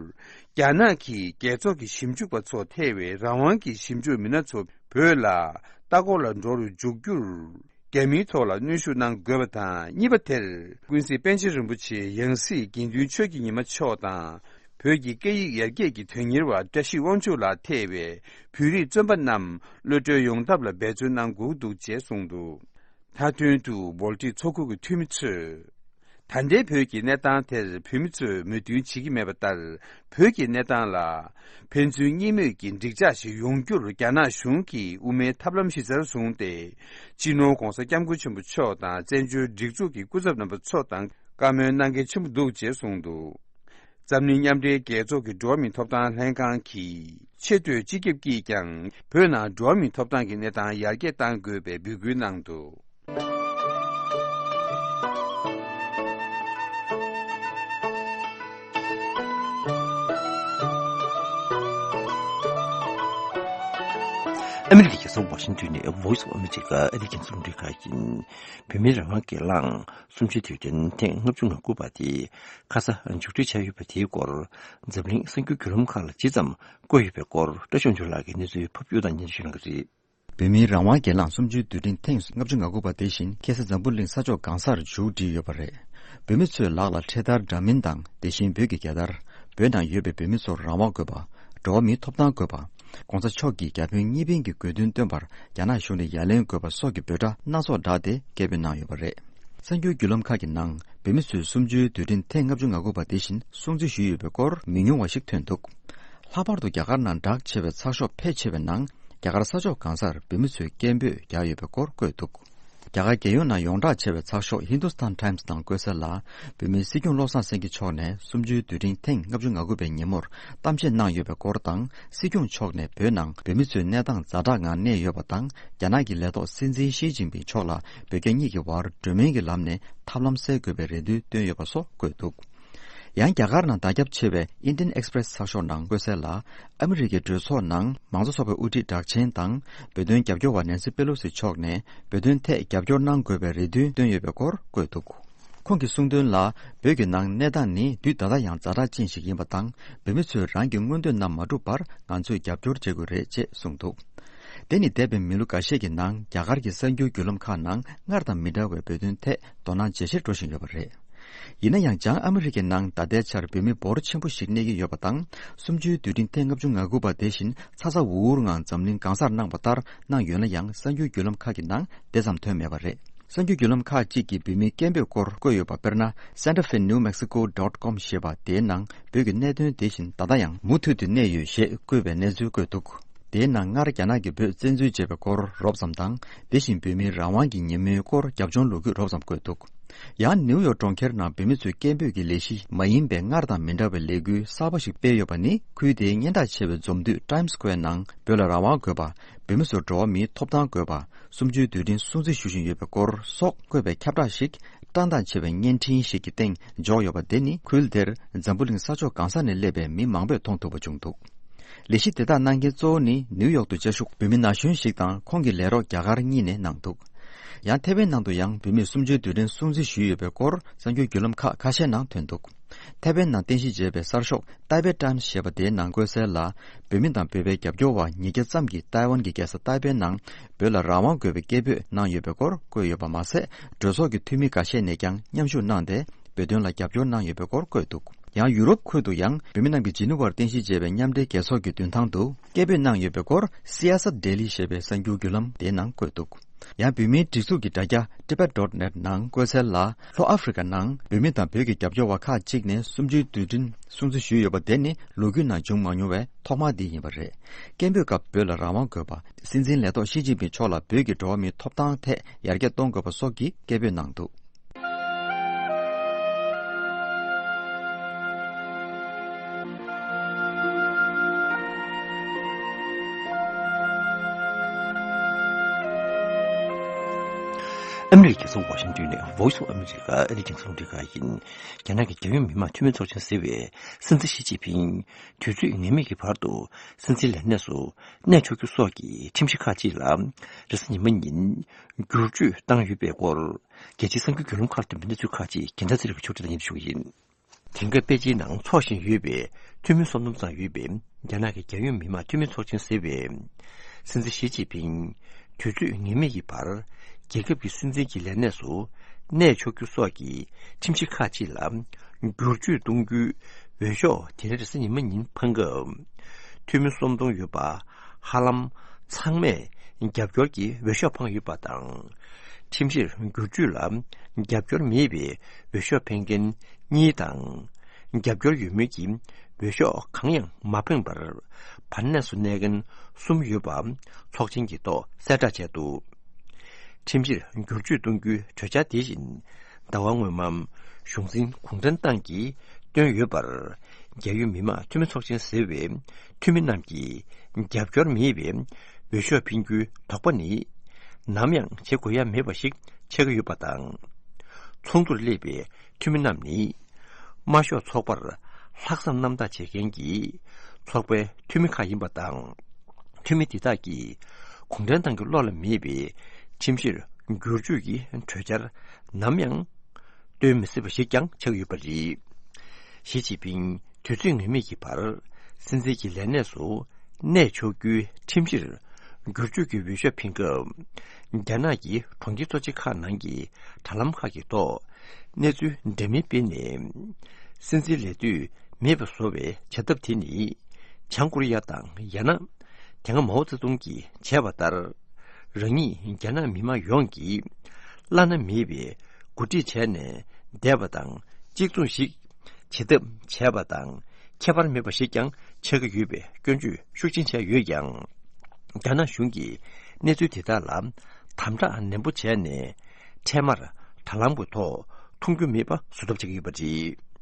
རྒྱ་ནག་གི་རྒྱལ་ཚོགས་ཀྱི་ཞིབ་འཇུག་པ་ཚོ་ཐེ་བའི་རང་དབང་གི་ཞིབ་འཇུག་མི་སྣ་ཚོ་བོད་ལ་ལྟ་སྐོར་ལ་འགྲོ་རུ་འཇུག་རྒྱུར། རྒྱ་མིའི་ཐོག་ལ་གནོན་ཤུགས་གནང་དགོས་པ་དང་། གཉིས་པ་དེར། ཀུན་གཟིགས་པཎ་ཆེན་རིན་པོ་ཆེ་ཡང་སྲིད་དགེ་འདུན་ཆོས་ཀྱི་ཉི་མ་མཆོག་དང་། བོད་ཀྱི་སྐད་ཡིག་ཡར་རྒྱས་ཀྱི་དོན་གཉེར་བ་བཀྲ་ཤིས་དབང་ཕྱུག་ལགས་ཐེ་བའི་བོད་རིགས་བཙོན་པ་རྣམས་གློད་གྲོལ་ཡོང་ཐབས་ལ་འབད་བརྩོན་གནང་དགོས་འདུག་ཅེས་གསུངས་འདུག་མཐའ་དོན་དུ་བོལ་ཏིག་མཚོ་ཁུག་གི་འཐུས་མི་ཚོས། ད་ལྟའི་བོད་ཀྱི་གནས་སྟངས་དེར་བོད་མི་ཚོས་མོས་མཐུན་བྱེད་ཀྱི་མེད་པ་ལྟར། བོད་ཀྱི་གནས་སྟངས་ལ་ཕན་ཚུན་གཉིས་མོས་ཀྱི་འགྲིག་འཇགས་ཤིག་ཡོང་རྒྱུར་རྒྱ་ནག་གཞུང་གིས་དབུ་མའི་ཐབས་ལམ་གཞི་རྩར་བཟུང་སྟེ། སྤྱི་ནོར་༧གོང་ས་༧སྐྱབས་མགོན་ཆེན་པོ་མཆོག་དང་བཙན་བྱོལ་སྒྲིག་འཛུགས་ཀྱི་སྐུ་ཚབ་རྣམ་པ་ཚོ་དང་བཀའ་མོལ་གནང་གལ་ཆེན་པོ་འདུག་ཅེས་གསུངས་འདུག་འཛམ་གླིང་མཉམ་འབྲེལ་རྒྱལ་ཚོགས་ཀྱི་འགྲོ་བ་མིའི་ཐོབ་ཐང་ལྷན་ཁང་གི་ཆེས་མཐོའི་སྤྱི་ཁྱབ་ཀྱིས་ཀྱང་བོད་ནང་འགྲོ་བ་མིའི་ཐོབ་ཐང་གི་གནས་སྟངས་ཡར་རྒྱས་གཏང་དགོས་པའི་འབོད་སྐུལ་གནང་འདུག་ཨ་མི་རི་ཀའི་རྒྱལ་ས་ཝ་ཤིང་ཏོན་ནས་Voice of America ཨ་རིའི་རྒྱང་སྲིང་རླུང་འཕྲིན་ཁང་ཡིན། བོད་མིའི་རང་དབང་སྒེར་ལངས་གསུམ་བཅུའི་དུས་དྲན་ཐེངས་ལྔ་བཅུ་ང་དགུ་པ་དེ་ཁ་ས་མཇུག་སྒྲིལ་བྱས་ཡོད་པ་དེའི་སྐོར། འཛམ་གླིང་གསར་འགྱུར་བརྒྱུད་ལམ་ཁག་ལ་ཇི་ཙམ་བཀོད་ཡོད་པའི་སྐོར། བཀྲ་ཤིས་དབང་ཕྱུག་ལགས་ཀྱིས་གནས་ཚུལ་ཕབ་སྒྱུར་དང་སྙན་ཞུ་གནང་གི་རེད། བོད་མིའི་རང་དབང་སྒེར་ལངས་གསུམ་བཅུའི་དུས་དྲན་ཐེངས་ལྔ་བཅུ་ང་དགུ་པ་དེ་བཞིན་ཁ་སང་འཛམ་བུ་གླིང་ས་ཕྱོགས་གང་སར་མཇུག་སྒྲིལ་ཡོད་པ་རེད། བོད་མི་ཚོས་ལག་ལ་འཕྲེད་དར་འདྲ་མིན་དང་། དེ་བཞིན་བོད་ཀྱི་རྒྱལ་དར། བོད་ནང་ཡོད་པའི་བོད་མི་ཚོར་རང་དབང་དགོས་པ། འགྲོ་བ་མིའི་ཐོབ་ཐང་དགོས་པ། ༸གོང་ས་མཆོག་གིས་རྒྱ་བོད་གཉིས་ཕན་གྱི་དགོས་འདུན་བཏོན་པར་རྒྱ་ནག་གཞུང་ནས་ཡ་ལན་དགོས་པ་སོགས་ཀྱི་འབོད་སྒྲ་སྣ་ཚོགས་བསྒྲགས་ཏེ་སྐད་འབོད་གནང་ཡོད་པ་རེད། གསར་འགྱུར་བརྒྱུད་ལམ་ཁག་གི་ནང་། བོད་མི་ཚོས་གསུམ་བཅུའི་དུས་དྲན་ཐེངས་ལྔ་བཅུ་ང་དགུ་པ་དེ་བཞིན་སྲུང་བརྩི་ཞུས་ཡོད་པའི་སྐོར་མི་ཉུང་བ་ཞིག་ཐོན་འདུག་ལྷག་པར་དུ་རྒྱ་གར་ནང་གྲགས་ཆེ་བའི་ཚགས་ཤོག་ཕལ་ཆེ་བའི་ནང་རྒྱ་གར་ས་ཕྱོགས་གང་སར་བོད་མི་ཚོས་སྐད་འབོད་རྒྱག་ཡོད་པའི་སྐོར་བཀོད་འདུག་རྒྱ་གར་རྒྱལ་ཡོངས་ནང་ཡོངས་གྲགས་ཆེ་བའི་ཚགས་ཤོག་Hindustan Times་ནང་བཀོད་གསལ་ལ། བོད་མིའི་སྲིད་སྐྱོང་བློ་བཟང་སེང་གེ་མཆོག་ནས་གསུམ་བཅུའི་དུས་དྲན་ཐེངས་ལྔ་བཅུ་ང་དགུ་པའི་ཉིན་མོར་གཏམ་བཤད་གནང་ཡོད་པའི་སྐོར་དང་། སྲིད་སྐྱོང་མཆོག་ནས་བོད་ནང་བོད་མི་ཚོས་གནས་སྟངས་ཛ་དྲག་ངང་གནས་ཡོད་པ་དང་། རྒྱ་ནག་གི་ལས་ཐོག་སྲིད་འཛིན་ཞི་ཅིན་ཕིང་མཆོག་ལ་བོད་རྒྱ་གཉིས་ཀྱི་བར་གྲོས་མོལ་གྱི་ལམ་ནས་ཐབས་ལམ་སེལ་དགོས་པའི་རེ་འདུན་བཏོན་ཡོད་པ་སོགས་བཀོད་འདུག། ཡང་རྒྱ་གར་ནང་དར་ཁྱབ་ཆེ་བའི་Indian Express་ཚགས་ཤོག་ནང་བཀོད་གསལ་ལ། ཨ་མི་རི་ཀའི་གྲོས་ཚོགས་ནང་མང་གཙོ་ཚོགས་པའི་དབུ་ཁྲིད་གྲགས་ཅན་དང་། བོད་དོན་རྒྱབ་སྐྱོར་བ་ནེན་སི་པེ་ལོ་སི་མཆོག་ནས་བོད་དོན་ཐད་རྒྱབ་སྐྱོར་གནང་དགོས་པའི་རེ་འདུན་བཏོན་ཡོད་པའི་སྐོར་བཀོད་འདུག། ཁོང་གིས་གསུངས་དོན་ལ། བོད་ཀྱི་ནང་གནས་སྟངས་ནི་དུས་ད་ལྟ་ཡང་ཛ་དྲག་ཅན་ཞིག་ཡིན་པ་དང་། བོད་མི་ཚོས་རང་གི་མངོན་འདོད་རྣམས་མ་འགྲུབ་པར་ང་ཚོས་རྒྱབ་སྐྱོར་བྱེད་དགོས་རེད་ཅེས་གསུངས་འདུག། དེ་ནི་འདས་པའི་མི་ལོ་འགའ་ཤས་ཀྱི་ནང་རྒྱ་གར་གྱི་གསར་འགྱུར་བརྒྱུད་ལམ་ཁག་ནང་སྔར་དང་མི་འདྲ་བའི་བོད་དོན་ཐད་དོ་སྣང་ཇེ་ཆེར་འགྲོ་བཞིན་ཡོད་པ་རེད། ཡིན་ན་ཡང་། བྱང་ཨ་མི་རི་ཀའི་ནང་ད་ལྟའི་ཆར་བོད་མི་འབོར་ཆེན་པོ་ཞིག་གནས་ཀྱི་ཡོད་པ་དང་། གསུམ་བཅུའི་དུས་དྲན་ཐེངས་ལྔ་བཅུ་ང་དགུ་པ་དེ་བཞིན་ཚ་ཚ་འུར་འུར་ངང་འཛམ་གླིང་གང་སར་གནང་བ་ལྟར་གནང་ཡོད་ན་ཡང་། གསར་འགྱུར་བརྒྱུད་ལམ་ཁག་གི་ནང་དེ་ཙམ་ཐོན་མེད་པ་རེད། གསར་འགྱུར་བརྒྱུད་ལམ་ཁག་ཅིག་གིས་བོད་མིའི་སྐད་འབོད་སྐོར་བཀོད་ཡོད་པ། དཔེར་ན། Santa Fe New Mexico dot com་ཞེས་པ་དེའི་ནང་བོད་ཀྱི་གནད་དོན་དེ་བཞིན་ད་ལྟ་ཡང་མུ་མཐུད་དུ་གནས་ཡོད་ཞེས་བཀོད་པའི་གནས་ཚུལ་བཀོད་འདུག། དེའི་ནང་སྔར་རྒྱ་ནག་གིས་བོད་བཙན་འཛུལ་བྱས་པའི་སྐོར་རོབ་ཙམ་དང་། དེ་བཞིན་བོད་མིའི་རང་དབང་གི་ཉིན་མོའི་སྐོར་རྒྱབ་ལྗོངས་ལོ་རྒྱུས་རོབ་ཙམ་བཀོད་འདུག། ཡང་ནིའུ་ཡོག་གྲོང་ཁྱེར་ནང་བོད་མི་ཚོའི་སྐད་འབོད་ཀྱི་ལས་གཞི་མ་ཡིན་པའི་སྔར་དང་མི་འདྲ་བའི་ལས་འགུལ་གསར་པ་ཞིག་སྤེལ་ཡོད་པ་ནི། ཁུལ་དེའི་སྙན་གྲགས་ཆེ་བའི་འཛོམས་འདུས་Times Square་ནང་བོད་ལ་རང་དབང་དགོས་པ། བོད་མི་ཚོར་འགྲོ་བ་མིའི་ཐོབ་ཐང་དགོས་པ། གསུམ་བཅུའི་དུས་དྲན་སྲུང་བརྩི་ཞུ་བཞིན་ཡོད་པའི་སྐོར་སོགས་བཀོད་པའི་ཁྱབ་བསྒྲགས་ཤིག་བཀྲག་མདངས་ཆེ་བའི་བརྙན་འཕྲིན་ཞིག་གི་སྟེང་འཇོག་ཡོད་པ་དེ་ནི། ཁུལ་དེར་འཛམ་བུ་གླིང་ས་ཕྱོགས་གང་ས་ནས་སླེབས་པའི་མི་མང་པོས་མཐོང་ཐུབ་པ་བྱུང་འདུག། ལས་གཞི་དེ་དག་གནང་མཁན་གཙོ་བོ་ནི་ནིའུ་ཡོག་ཏུ་བཅའ་བཞུགས་བོད་མི་ན་གཞོན་ཞིག་དང་། ཁོང་གི་ལས་རོགས་རྒྱ་གར་གཉིས་ནས་གནང་འདུག། ཡང་ཐེ་ཝན་ནང་དུ་ཡང་བོད་མིས་གསུམ་བཅུའི་དུས་དྲན་སྲུང་བརྩི་ཞུས་ཡོད་པའི་སྐོར་གསར་འགྱུར་བརྒྱུད་ལམ་ཁག་ཁ་ཤས་ནང་ཐོན་འདུག། ཐེ་ཝན་ནང་རྟེན་གཞི་བྱས་པའི་གསར་ཤོག་Tibet Times་ཞེས་པ་དེའི་ནང་བཀོད་གསལ་ལ། བོད་མི་དང་བོད་པའི་རྒྱབ་སྐྱོར་བ་ཉིས་བརྒྱ་ཙམ་གྱིས་ཏའེ་ཝན་གྱི་རྒྱལ་ས་ཏའེ་པེ་ནང་བོད་ལ་རང་དབང་དགོས་པའི་སྐད་འབོད་གནང་ཡོད་པའི་སྐོར་བཀོད་ཡོད་པ་མ་ཟད། གྲོས་ཚོགས་ཀྱི་འཐུས་མི་འགའ་ཤས་ནས་ཀྱང་མཉམ་ཞུགས་གནང་སྟེ། བོད་དོན་ལ་རྒྱབ་སྐྱོར་གནང་ཡོད་པའི་སྐོར་བཀོད་འདུག། ཡང་ཡུ་རོབ་ཁུལ་དུ་ཡང་བོད་མི་རྣམས་ཀྱིས་ཇི་ནི་ཝར་རྟེན་གཞི་བྱས་པའི་མཉམ་འབྲེལ་རྒྱལ་ཚོགས་ཀྱི་མདུན་ཐང་དུ་སྐད་འབོད་གནང་ཡོད་པའི་སྐོར་Siyasat Daily་ཞེས་པའི་གསར་འགྱུར་བརྒྱུད་ལམ་དེའི་ནང་བཀོད་འདུག། ཡང་བོད་མིའི་སྒྲིག་འཛུགས་ཀྱི་དྲ་རྒྱ་Tibet dot net་ནང་བཀོད་གསལ་ལ། ལྷོ་ཨ་ཧྥེ་རི་ཀ་ནང་བོད་མི་དང་བོད་ཀྱི་རྒྱབ་སྐྱོར་བ་ཁག་ཅིག་ནས་གསུམ་བཅུའི་དུས་དྲན་སྲུང་བརྩི་ཞུས་ཡོད་པ་དེ་ནི་ལོ་རྒྱུས་ནང་བྱུང་མ་མྱོང་བའི་ཐོག་མ་དེ་ཡིན་པ་རེད། སྐད་འབོད་སྐབས་བོད་ལ་རང་དབང་དགོས་པ། སྲིད་འཛིན་ལས་ཐོག་ཞི་ཅིན་ཕིང་མཆོག་ལ་བོད་ཀྱི་འགྲོ་བ་མིའི་ཐོབ་ཐང་ཐད་ཡར་རྒྱས་གཏོང་དགོས་པ་སོགས་ཀྱི་སྐད་འབོད་གནང་འདུག། ཨ་མི་རི་ཀའི་རྒྱལ་ས་ཝ་ཤིང་ཏོན་ནས་Voice of America་ཨ་རིའི་རྒྱང་སྲིང་རླུང་འཕྲིན་ཁང་ཡིན། རྒྱ་ནག་གི་རྒྱལ་ཡོངས་མི་དམངས་འཐུས་མི་ཚོགས་ཆེན་ཟེར་བས། སྲིད་འཛིན་ཞི་ཅིན་ཕིང་དུས་ཚོད་ངེས་མེད་ཀྱི་བར་དུ་སྲིད་འཛིན་ལས་གནས་སུ་གནས་ཆོག་རྒྱུ་སོགས་ཀྱི་ཁྲིམས་གཞི་ཁག་ཅིག་ལ་རེས་གཟའ་ཉི་མ་ཉིན་བསྒྱུར་བཅོས་བཏང་ཡོད་པའི་སྐོར། རྒྱལ་སྤྱིའི་གསར་འགྱུར་བརྒྱུད་ལམ་ཁག་ཏུ་མི་སྣ་ཚོའི་ཁག་ཅིག་གིས་ད་ཚེ་རིང་གི་ཕྱོགས་སྒྲིག་དང་མཉམ་དུ་ཞུ་གི་ཡིན། དེང་སྐབས་པེ་ཅིན་ནང་འཚོགས་བཞིན་ཡོད་པའི་འཐུས་མི་སུམ་སྟོང་ཙམ་ཡོད་པའི་རྒྱ་ནག་གི་རྒྱལ་ཡོངས་མི་དམངས་འཐུས་མི་ཚོགས་ཆེན་ཟེར་བས། སྲིད་འཛིན་ཞི་ཅིན་ཕིང་དུས་ཚོད་ངེས་མེད་ཀྱི་བར་རྒྱལ་ཁབ་ཀྱི་སྲིད་འཛིན་གྱི་ལས་གནས་སུ་གནས་ཆོག་རྒྱུ་སོགས་ཀྱི་ཁྲིམས་གཞི་ཁག་ཅིག་ལ་བསྒྱུར་བཅོས་གཏོང་རྒྱུའི་འོས་ཤོག་དེ་རིང་རེས་གཟའ་ཉི་མ་ཉིན་འཕངས་སྐབས། འཐུས་མི་སུམ་སྟོང་ཡོད་པ་ཧ་ལམ་ཚང་མས་རྒྱབ་སྐྱོར་གྱི་འོས་ཤོག་འཕངས་ཡོད་པ་དང་། ཁྲིམས་གཞིར་བསྒྱུར་བཅོས་ལ་རྒྱབ་སྐྱོར་མེད་པའི་འོས་ཤོག་འཕེན་མཁན་གཉིས་དང་། རྒྱབ་སྐྱོར་ཡོད་མིན་གྱི་འོས་ཤོག་གང་ཡང་མ་འཕངས་པར། བར་གནས་སུ་གནས་མཁན་གསུམ་ཡོད་པ་ཚོགས་ཆེན་གྱི་ཐོག་གསལ་བསྒྲགས་བྱས་འདུག། ཁྲིམས་གཞིར་བསྒྱུར་བཅོས་གཏོང་རྒྱུའི་གྲོས་འཆར་དེ་བཞིན། ཟླ་བ་སྔོན་མ་གཞུང་འཛིན་གུང་ཁྲན་ཏང་གིས་བཏོན་ཡོད་པར། རྒྱལ་ཡོངས་མི་དམངས་འཐུས་མི་ཚོགས་ཆེན་ཟེར་བའི་འཐུས་མི་རྣམས་ཀྱིས་རྒྱབ་སྐྱོར་མེད་པའི་འོས་ཤོག་འཕེན་རྒྱུའི་དོགས་པ་ནི། ནམ་ཡང་བྱེད་དགོས་ཡ་མེད་པ་ཞིག་ཆགས་ཀྱི་ཡོད་པ་དང་། ཚོགས་འདུར་སླེབས་པའི་འཐུས་མི་རྣམས་ནི། དམར་ཤོག་ཚོགས་པར་ལྷག་བསམ་རྣམ་དག་བྱེད་མཁན་གྱི་ཚོགས་པའི་འཐུས་མི་ཁག་ཡིན་པ་དང་། འཐུས་མི་འདི་དག་གིས་གུང་ཁྲན་ཏང་གི་བློ་ལ་མེད་པའི་ཁྲིམས་གཞིར་བསྒྱུར་བཅོས་ཀྱི་གྲོས་འཆར་ནམ་ཡང་བཏོན་མི་སྲིད་པ་ཞིག་ཀྱང་ཆགས་ཡོད་པ་རེད། ཞི་ཅིན་ཕིང་དུས་ཚོད་ངེས་མེད་ཀྱི་བར་སྲིད་འཛིན་གྱི་ལས་གནས་སུ་གནས་ཆོག་རྒྱུའི་ཁྲིམས་གཞིར་བསྒྱུར་བཅོས་ཀྱི་འོས་ཤོག་འཕེན་སྐབས། རྒྱ་ནག་གི་གྲོང་ཁྱེར་གཙོ་ཆེ་ཁག་ནང་གི་དྲ་ལམ་ཁག་གི་ཐོག་གནས་ཚུལ་འདྲ་མིན་སྤེལ་ནས། སྲིད་འཛིན་ལས་དུས་མེད་པ་བཟོ་བའི་བྱ་ཐབས་དེ་ནི། བྱང་ཀོ་རི་ཡ་དང་ཡང་ན་དེ་སྔ་མའོ་ཙེ་ཏུང་གིས་བྱས་པ་ལྟར། རང་ཉིད་རྒྱ་ནག་མི་དམངས་ཡོངས་ཀྱིས་བླ་ན་མེད་པའི་འགོ་ཁྲིད་བྱས་ནས་བསྡད་པ་དང་གཅིག་མཚུངས་ཤིག་བྱེད་ཐབས་བྱས་པ་དང་ཁྱད་པར་མེད་པ་ཞིག་ཀྱང་ཆགས་ཀྱི་ཡོད་པའི་སྐྱོན་བརྗོད་ཤུགས་ཆེན་བྱས་ཡོད་ཀྱང་། རྒྱ་ནག་གཞུང་གིས་གནས་ཚུལ་དེ་དག་ལ་ དམ་དྲག་ནན་པོ་བྱས་ནས། འཕྲལ་མར་དྲ་ལམ་གྱི་ཐོག་མཐོང་རྒྱུ་མེད་པ་བཟོ་ཐབས་བྱེད་ཀྱི་ཡོད་པ་རེད།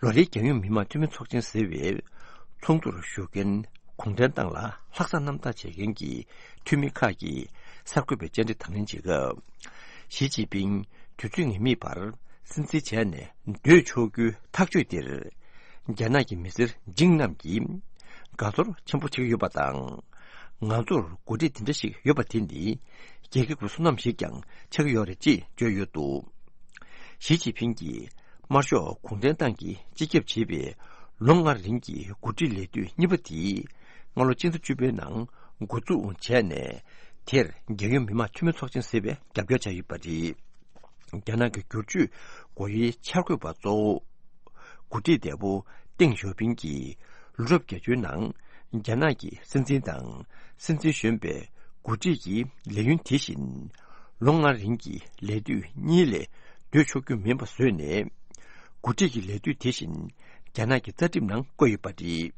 ལོ་རེའི་རྒྱལ་ཡོངས་མི་དམངས་འཐུས་མི་ཚོགས་ཆེན་ཟེར་བའི་ཚོགས་འདུར་ཞུགས་མཁན། གུང་ཁྲན་ཏང་ལ་ལྷག་བསམ་རྣམ་དག་བྱེད་མཁན་གྱི་འཐུས་མི་ཁག་གིས་གསར་འགོད་པའི་བཅར་འདྲི་དང་ལེན་བྱེད་སྐབས། ཞི་ཅིན་ཕིང་དུས་ཚོད་ངེས་མེད་བར་སྲིད་འཛིན་བྱས་ནས་སྡོད་ཆོག་རྒྱུའི་ཐག་གཅོད་དེར། རྒྱ་ནག་གི་མི་སེར་འཇིགས་རྣམས་ཀྱིས་དགའ་ཚོར་ཆེན་པོ་བྱེད་ཀྱི་ཡོད་པ་དང་། ང་ཚོར་འགོ་ཁྲིད་དེ་འདྲ་ཞིག་ཡོད་པ་དེ་ནི་རྒྱལ་ཁབ་ཀྱི་བསོད་ནམས་ཤིག་ཀྱང་ཆགས་ཀྱི་ཡོད་རེད་ཅེས་བརྗོད་ཡོད་འདུག་ཞི་ཅིན་ཕིང་གིས་དམར་ཤོག་གུང་ཁྲན་ཏང་གིས་སྤྱི་ཁྱབ་བྱས་པའི་ལོ་ལྔ་རིང་གི་འགོ་ཁྲིད་ལས་དུས་གཉིས་པ་དེ་སྔ་ལོ་སྤྱི་ཟླ་བཅུ་པའི་ནང་འགོ་འཛུགས་བྱས་ནས། དེར་རྒྱལ་ཡོངས་མི་དམངས་འཐུས་མི་ཚོགས་ཆེན་ཟེར་བས་རྒྱབ་སྐྱོར་བྱས་ཡོད་པ་རེད། རྒྱ་ནག་གི་བསྒྱུར་བཅོས་སྒོ་དབྱེའི་འཆར་འགོད་པ་གཙོ་བོ། འགོ་ཁྲིད་འདས་པོ་ཏེང་ཞའོ་ཕིང་གིས་ལོ་རབས་བརྒྱད་ཅུའི་ནང་རྒྱ་ནག་གི་སྲིད་འཛིན་དང་སྲིད་འཛིན་གཞོན་པའི་འགོ་ཁྲིད་ཀྱི་ལས་ཡུན་དེ་བཞིན་ལོ་ལྔ་རིང་གི་ལས་དུས་གཉིས་ལས་སྡོད་ཆོག་རྒྱུ་མིན་པ་བཟོས་ནས། འགོ་ཁྲིད་ཀྱི་ལས་དུས་དེ་བཞིན་རྒྱ་ནག་གི་རྩ་ཁྲིམས་ནང་བཀོད་ཡོད་པ་རེད།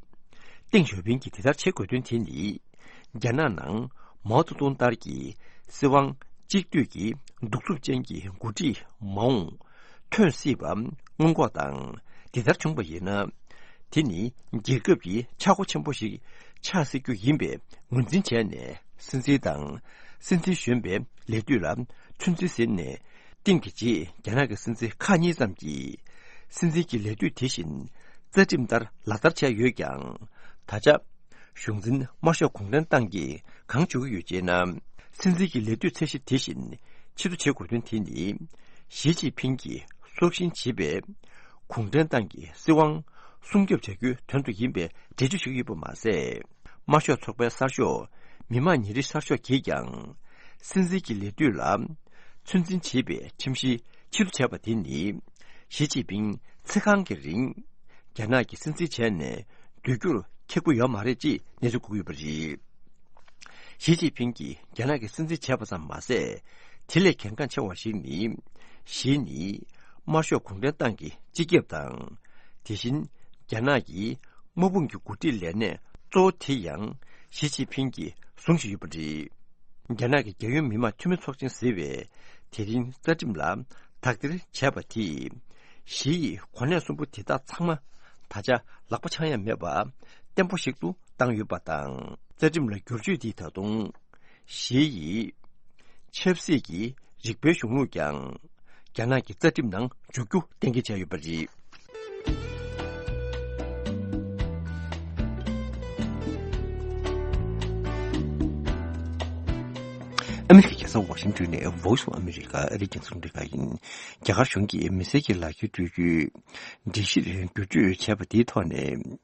ཏེང་ཞའོ་ཕིང་གིས་དེ་ལྟར་བྱེད་དགོས་དོན་དེ་ནི། རྒྱ་ནག་ནང་མའོ་ཙེ་ཏུང་ལྟར་གྱི་སྲིད་དབང་གཅིག་སྡུད་ཀྱི་གདུག་རྩུབ་ཅན་གྱི་འགོ་ཁྲིད་མ་འོངས་ཐོན་སྲིད་པ་སྔོན་འགོག་དང་། དེ་ལྟར་བྱུང་བ་ཡིན་ན། དེ་ནི་རྒྱལ་ཁབ་ཀྱི་ཆག་སྒོ་ཆེན་པོ་ཞིག་ཆགས་སྲིད་རྒྱུ་ཡིན་པའི་ངོས་འཛིན་བྱས་ནས། སྲིད་འཛིན་དང་སྲིད་འཛིན་གཞོན་པའི་ལས་དུས་ལ་ཚོད་འཛིན་ཟིན་ནས། ཏིང་གི་རྗེས་རྒྱ་ནག་གི་སྲིད་འཛིན་ཁག་གཉིས་ཙམ་གྱིས་སྲིད་འཛིན་གྱི་ལས་དུས་དེ་བཞིན་རྩ་ཁྲིམས་ལྟར་ལག་བསྟར་བྱས་ཡོད་ཀྱང་། ད་ཆ་གཞུང་འཛིན་དམར་ཤོག་གུང་ཁྲན་ཏང་གིས་གང་བྱེད་ཀྱི་ཡོད་ཅེ་ན། སྲིད་འཛིན་གྱི་ལས་དུས་ཚད་གཞི་དེ་བཞིན་ཕྱིར་བསྡུ་བྱེད་དགོས་དོན་དེ་ནི། ཞི་ཅིན་ཕིང་གིས་སྲོག་ཤིང་བྱིས་པའི་གུང་ཁྲན་ཏང་གི་སྲིད་དབང་སྲུང་སྐྱོབ་བྱ་རྒྱུའི་དོན་དུ་ཡིན་པའི་འགྲེལ་བརྗོད་བྱེད་ཀྱི་ཡོད་པ་མ་ཟད། དམར་ཤོག་ཚོགས་པའི་གསར་ཤོག་མི་དམངས་ཉིན་རེའི་གསར་ཤོག་གིས་ཀྱང་། སྲིད་འཛིན་གྱི་ལས་དུས་ལ་ཚོད་འཛིན་བྱེད་པའི་ཁྲིམས་གཞི་ཕྱིར་བསྡུ་བྱས་པ་དེ་ནི། ཞི་ཅིན་ཕིང་ཚེ་གང་གི་རིང་རྒྱ་ནག་གི་སྲིད་འཛིན་བྱས་ནས་སྡོད་རྒྱུར་ཁེགས་པོ་ཡོད་མ་རེད་ཅེས་གནས་ཚུལ་འགོད་ཀྱི་ཡོད་པ་རེད། ཞི་ཅིན་ཕིང་གིས་རྒྱ་ནག་གི་སྲིད་འཛིན་བྱས་པ་ཙམ་མ་ཟད། དེ་ལས་གལ་འགངས་ཆེ་བ་ཞིག་ནི། ཞི་ནི་དམར་ཤོག་གུང་ཁྲན་ཏང་གི་སྤྱི་ཁྱབ་དང་། དེ་བཞིན་རྒྱ་ནག་གི་དམག་དཔུང་གི་འགོ་ཁྲིད་ལས་གནས་གཙོ་བོ་དེ་ཡང་ཞི་ཅིན་ཕིང་གིས་བཟུང་བཞིན་ཡོད་པ་རེད། རྒྱ་ནག་གི་རྒྱལ་ཡོངས་མི་དམངས་འཐུས་མི་ཚོགས་ཆེན་ཟེར་བས་དེ་རིང་རྩ་ཁྲིམས་ལ་དག་ཐེར་བྱས་པ་དེས། ཞི་ཡི་གོ་གནས་གསུམ་པོ་དེ་དག་ཚང་མ་ད་ཆ་ལག་པ་འཆང་ཡ་མེད་པ་བརྟན་པོ་ཞིག་ཏུ་བཏང་ཡོད་པ་དང་། རྩ་ཁྲིམས་ལ་བསྒྱུར་བཅོས་འདིས་ད་དུང་། ཞི་ཡི་ཆབ་སྲིད་ཀྱི་རིག་པའི་གཞུང་ལུགས་ཀྱང་རྒྱ་ནག་གི་རྩ་ཁྲིམས་ནང་འཇུག་རྒྱུ་གཏན་འཁེལ་བྱས་ཡོད་པ་རེད། ཨ་མི་རི་ཀའི་རྒྱལ་ས་ཝ་ཤིང་ཏོན་ནས་Voice of America ཨ་རིའི་རྒྱང་སྲིང་རླུང་འཕྲིན་ཁང་ཡིན། རྒྱ་གར་གཞུང་གིས་མི་སེར་གྱི་ལག་འཁྱེར་སྤྲོད་རྒྱུའི་སྒྲིག་གཞིར་བསྒྱུར་བཅོས་བྱས་པ་དེའི་ཐོག་ནས།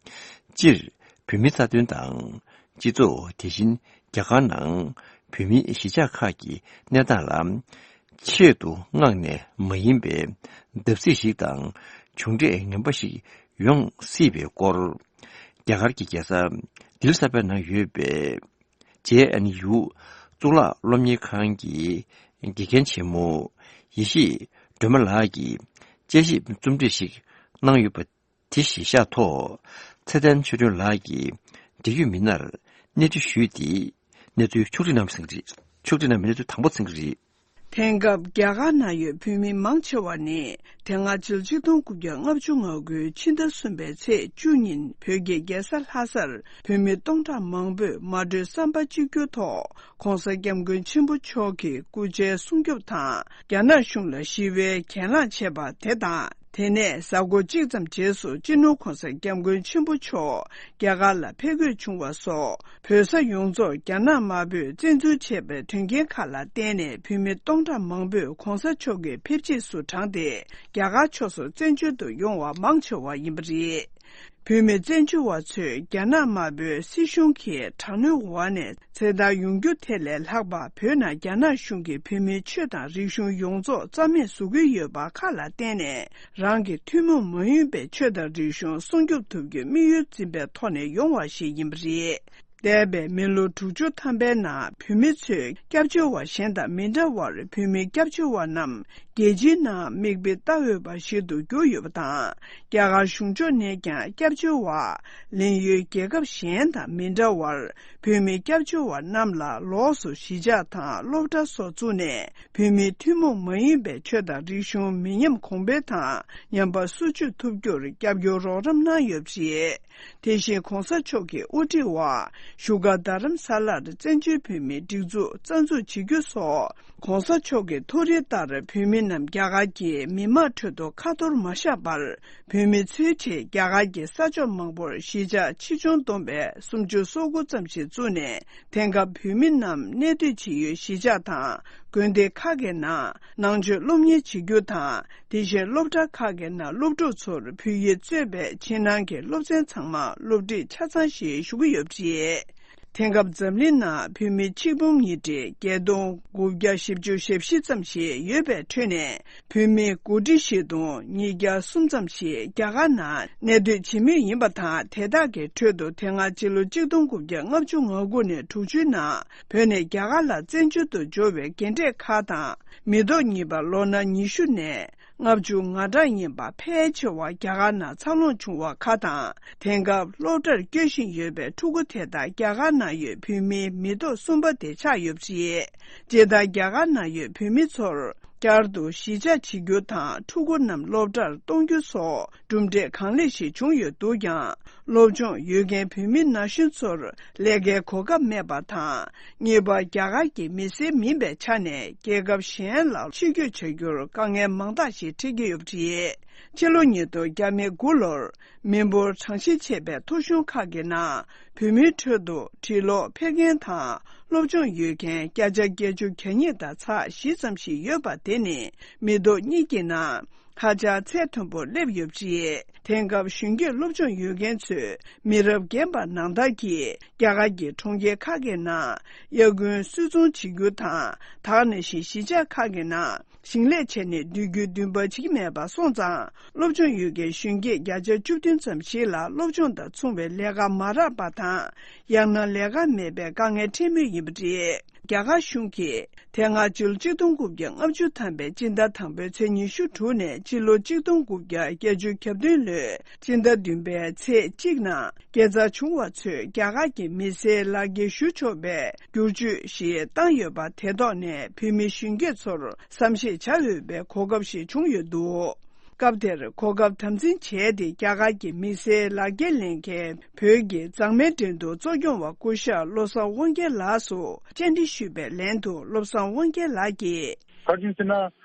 སྤྱིར་བོད་མིའི་རྩ་དོན་དང་། སྤྱི་ཚོགས། དེ་བཞིན་རྒྱ་གར་ནང་བོད་མིའི་གཞིས་ཆགས་ཁག་གི་གནས་སྟངས་ལ་ཆེད་དུ་མངགས་ནས་མ་ཡིན་པའི་བརྡབ་གསིག་ཞིག་དང་གྱོང་འབྲས་ངན་པ་ཞིག་ཡོང་སྲིད་པའི་སྐོར། རྒྱ་གར་གྱི་རྒྱལ་ས་ལྡི་ལི་གསར་པའི་ནང་ཡོད་པའི་ཇེ་ཨེན་ཡུ་གཙུག་ལག་སློབ་གཉེར་ཁང་གི་དགེ་རྒན་ཆེན་མོ་ཡེ་ཤེས་སྒྲོལ་མ་ལགས་ཀྱིས་དཔྱད་ཞིབ་རྩོམ་སྒྲིག་ཞིག་གནང་ཡོད་པ། དེ་གཞི་བཞག་ཐོག་ཚེ་བརྟན་ཆོས་སྒྲོན་ལགས་ཀྱིས་འབྲེལ་ཡོད་མི་སྣར་གནས་འདྲི་ཞུས་ཏེ། གནས་ཚུལ་ཕྱོགས་སྒྲིག་གནང་བ་ཟིན་གྱི་རེད། ཕྱོགས་སྒྲིག་གནང་བའི་གནས་ཚུལ་དང་པོ་ཟིན་གྱི་རེད། དེང་སྐབས་རྒྱ་གར་ནང་ཡོད་བོད་མི་མང་ཆེ་བ་ནི་དེ་སྔ་ཕྱི་ལོ་ཆིག་སྟོང་དགུ་བརྒྱ་ལྔ་བཅུ་ང་དགུའི་ཕྱི་ཟླ་གསུམ་པའི་ཚེས་བཅུ་ཉིན་བོད་ཀྱི་རྒྱལ་ས་ལྷ་སར་བོད་མི་སྟོང་ཕྲག་མང་པོས་མ་གྲོས་བསམ་པ་གཅིག་གྱུར་ཐོག་༧གོང་ས་༧སྐྱབས་མགོན་ཆེན་པོ་མཆོག་གི་སྐུ་ཕྱྭའི་སྲུང་སྐྱོབ་དང་རྒྱ་ནག་གཞུང་ལ་ཞི་བའི་གྱེན་ལངས་བྱས་པ་དེ་དང་། དེ་ནས་གཟའ་འཁོར་གཅིག་ཙམ་རྗེས་སུ་སྤྱི་ནོར་༧གོང་ས་༧སྐྱབས་མགོན་ཆེན་པོ་མཆོག་རྒྱ་གར་ལ་ཕེབས་དགོས་བྱུང་བ་སོགས་བོད་ས་ཡོངས་རྫོགས་རྒྱ་ནག་དམར་པོས་བཙན་འཛུལ་བྱས་པའི་དོན་རྐྱེན་ཁག་ལ་བརྟེན་ནས་བོད་མི་སྟོང་ཕྲག་མང་པོས་༧གོང་ས་མཆོག་གི་ཕེབས་རྗེས་སུ་དྲངས་ཏེ་རྒྱ་གར་ཕྱོགས་སུ་བཙན་བྱོལ་དུ་ཡོང་བ་མང་ཆེ་བ་ཡིན་པ་རེད། བོད་མི་བཙན་བྱོལ་བ་ཚོས་རྒྱ་ནག་དམར་པོའི་སྲིད་གཞུང་གི་དྲག་གནོན་འོག་ནས་ཚེ་ཐར་ཡོང་རྒྱུ་དེ་ལས་ལྷག་པ་བོད་ནང་རྒྱ་ནག་གཞུང་གིས་བོད་མིའི་ཆོས་དང་རིག་གཞུང་ཡོངས་རྫོགས་རྩ་མེད་བཟོ་གི་ཡོད་པ་ཁག་ལ་བརྟེན་ནས་རང་གི་ཐུན་མོང་མ་ཡིན་པའི་ཆོས་དང་རིག་གཞུང་སྲུང་སྐྱོབ་ཐུབ་རྒྱུའི་དམིགས་ཡུལ་འཛིན་པའི་ཐོག་ནས་ཡོང་བ་ཞིག་ཡིན་པ་རེད། འདས་པའི་མི་ལོ་དྲུག་ཅུ་ཐམ་པའི་ནང་བོད་མི་ཚོས་སྐྱབས་བཅོལ་བ་གཞན་དང་མི་འདྲ་བར་བོད་མི་སྐྱབས་བཅོལ་བ་རྣམས་ རྒྱལ་སྤྱིའི་ནང་མིག་དཔེ་ལྟ་འོས་པ་ཞིག་ཏུ་གྱུར་ཡོད་པ་དང་། རྒྱ་གར་གཞུང་ཕྱོགས་ནས་ཀྱང་སྐྱབས་བཅོལ་བ་ལེན་ཡུལ་རྒྱལ་ཁབ་གཞན་དང་མི་འདྲ་བར། བོད་མི་སྐྱབས་བཅོལ་བ་རྣམས་ལ་ལོགས་སུ་གཞིས་ཆགས་དང་སློབ་གྲྭ་སོགས་བཙུགས་ནས། བོད་མིའི་ཐུན་མོང་མ་ཡིན་པའི་ཆོས་དང་རིག་གཞུང་མི་ཉམས་གོང་འཕེལ་དང་ཉམས་པ་སོར་ཆུད་ཐུབ་རྒྱུར་རྒྱབ་སྐྱོར་རོགས་རམ་གནང་ཡོད་པ་རེད། དེ་བཞིན་གོང་ས་མཆོག་གི་དབུ་ཁྲིད་འོག་བཞུགས་སྒར་རྡ་རམ་ས་ལར་བཙན་བྱོལ་བོད་མིའི་སྒྲིག་འཛུགས་རྩ་འཛུགས་བྱེད་རྒྱུ་སོགས། གོང་ས་མཆོག་གི་ཐུགས་རེ་ལྟར་བོད་མི་རྣམས་རྒྱ་གར་གྱི་མི་དམངས་ཁྲོད་དུ་ཁ་འཐོར་མ་བཞག་པར། བོད་མི་ཚོའི་གྲས་རྒྱ་གར་གྱི་ས་ཕྱོགས་མང་པོར་གཞིས་ཆགས་ཆེ་ཆུང་བསྡོམས་པས་སུམ་ཅུ་སོ་དགུ་ཙམ་ཞིག་བཙུགས་ནས། དེང་སྐབས་བོད་མི་རྣམས་གནས་སྡོད་བྱེད་ཡུལ་གཞིས་ཆགས་དང་དགོན་སྡེ་ཁག་གི་ནང་ནང་ཆོས་སློབ་གཉེར་བྱེད་རྒྱུ་དང་། དེ་བཞིན་སློབ་གྲྭ་ཁག་གི་ནང་སློབ་ཕྲུག་ཚོར་བོད་ཡིག་གཙོས་པའི་ཕྱི་ནང་གི་སློབ་ཚན་ཚང་མ་སློབ་ཁྲིད་ཆ་ཚང་ཞིག་ཞུ་གི་ཡོད་པ་རེད། དེང་སྐབས་འཛམ་གླིང་ནང་བོད་མི་ཆིག་འབུམ་ཉིས་ཁྲི་བརྒྱད་སྟོང་དགུ་བརྒྱ་བཞི་བཅུ་ཞེ་བཞི་ཙམ་ཞིག་ཡོད་པའི་ཁྲོད་ནས། བོད་མི་དགུ་ཁྲི་བཞི་སྟོང་ཉིས་བརྒྱ་གསུམ་ཙམ་ཞིག་རྒྱ་གར་ནང་གནས་སྡོད་བྱེད་མུས་ཡིན་པ་དང་། དེ་དག་གི་ཁྲོད་དུ་དེ་སྔ་ཕྱི་ལོ་གཅིག་སྟོང་དགུ་བརྒྱ་ལྔ་བཅུ་ང་དགུ་ནས་དྲུག་ཅུའི་ནང་བོད་ནས་རྒྱ་གར་ལ་བཙན་བྱོལ་དུ་འབྱོར་བའི་རྒན་གྲས་ཁག་དང་། མི་ཐོག་གཉིས་པ་ལོ་ན་ཉི་ཤུ་ནས་ལྔ་བཅུ་ང་གྲངས་ཡིན་པ་ཕལ་ཆེ་བ་རྒྱ་གར་ནང་འཚར་ལོངས་བྱུང་བ་ཁག་དང་། དེང་སྐབས་སློབ་གྲྭར་སྐྱོད་བཞིན་ཡོད་པའི་ཕྲུ་གུ་དེ་དག་རྒྱ་གར་ནང་ཡོད་བོད་མིའི་མི་ཐོག་གསུམ་པ་དེ་ཆགས་ཡོད་པ་རེད། སྤྱིར་བཏང་རྒྱ་གར་ནང་ཡོད་བོད་མི་ཚོར། བསྐྱར་དུ་གཞིས་ཆགས་བྱེད་རྒྱུ་དང་། ཕྲུ་གུ་རྣམས་སློབ་གྲྭར་གཏོང་རྒྱུ་སོགས་གྲུབ་འབྲས་གང་ལེགས་ཤིག་བྱུང་ཡོད་འདུག་ཀྱང་། སློབ་སྦྱོང་ཡོད་མཁན་བོད་མི་ན་གཞོན་ཚོར་ལས་ཀའི་གོ་སྐབས་མེད་པ་དང་། གཉིས་པ། རྒྱ་གར་གྱི་མི་སེར་མིན་པའི་ཆ་ནས་རྒྱལ་ཁབ་གཞན་ལ་ཕྱིར་སྐྱོད་བྱ་རྒྱུར་དཀའ་ངལ་མང་དག་ཞིག་འཕྲད་ཀྱི་ཡོད་པ་རེད། ཕྱི་ལོ་ཉིས་སྟོང་བརྒྱ་མེད་དགུ་ལོར། མི་འབོར་གྲངས་བཤེར་བྱས་པའི་ཐོ་གཞུང་ཁག་གི་ནང་། བོད་མིའི་ཁྲོད་དུ་འབྲི་ཀློག་ཕེབས་མཁན་དང་སློབ་སྦྱོང་ཡོད་མཁན་བརྒྱ་ཆ་བརྒྱད་ཅུ་གྱ་གཉིས་དང་ཚེག་བཞི་ཙམ་ཞིག་ཡོད་པ་དེ་ནི། མི་ཐོག་གཉིས་ཀྱི་ནང་ཧ་ཅང་ཚད་མཐོན་པོར་སླེབས་ཡོད་པ་རེད། དེང་སྐབས་གཞོན་སྐྱེས་སློབ་སྦྱོང་ཡོད་མཁན་ཚོས་མི་རབས་རྒན་པ་ནང་ལྟར་གྱིས་རྒྱ་གར་གྱི་གྲོང་ཁྱེར་ཁག་གི་ནང་དབྱར་དགུན་གསོ་སྦྱོང་བྱེད་རྒྱུ་དང་། ད་ག་ནང་བཞིན་གཞིས་ཆགས་ཁག་གི་ནང་ཞིང་ལས་བྱས་ནས་སྡོད་རྒྱུའི་འདུན་པ་བྱེད་ཀྱི་མེད་པ་སོང་ཙང་། སློབ་སྦྱོང་ཡོད་མཁན་གཞོན་སྐྱེས་བརྒྱ་ཆ་བཅུ་བདུན་ཙམ་ཞིག་ལ་སློབ་སྦྱོང་དང་མཚུངས་པའི་ལས་ཀ་མ་རག་པ་དང་། ཡང་ན་ལས་ཀ་མེད་པའི་དཀའ་ངལ་འཕྲད་མུས་ཡིན་པ་རེད། རྒྱ་གར་གཞུང་གིས་དེ་སྔ་ཕྱི་ལོ་གཅིག་སྟོང་དགུ་བརྒྱ་ལྔ་བཅུ་ཐམ་པའི་སྤྱི་ཟླ་དང་པོའི་ཚེས་ཉི་ཤུ་དྲུག་ནས་ཕྱི་ལོ་གཅིག་སྟོང་དགུ་བརྒྱ་བརྒྱད་ཅུ་གྱ་བདུན་ལོའི་སྤྱི་ཟླ་བདུན་པའི་ཚེས་གཅིག་ནང་། སྐྱེས་འཚར་བྱུང་བ་ཚོས་རྒྱ་གར་གྱི་མི་སེར་ལག་འཁྱེར་ཞུ་ཆོག་པའི་བསྒྱུར་བཅོས་ཤིག་བཏང་ཡོད་པ་དེ་ཐོག་ནས་བོད་མི་གཞོན་སྐྱེས་ཚོར་བསམ་ཤེས་བྱ་འོས་པའི་གོ་སྐབས་ཤིག་བྱུང་ཡོད་འདུག་སྐབས་དེར་གོ་སྐབས་དམ་འཛིན་བྱས་ཏེ། རྒྱ་གར་གྱི་མི་སེར་ལག་འཁྱེར་ལེན་མཁན་བོད་ཀྱི་མཛངས་མའི་འགྲན་བསྡུར་གཙོ་སྐྱོང་བ་སྐུ་ཞབས་བློ་བཟང་དབང་རྒྱལ་ལགས་སུ་བཅར་འདྲི་ཞུས་པའི་ལན་དུ། བློ་བཟང་དབང་རྒྱལ་ལགས་ཀྱིས། ག་རེ་བྱུང་ཟེར་ན།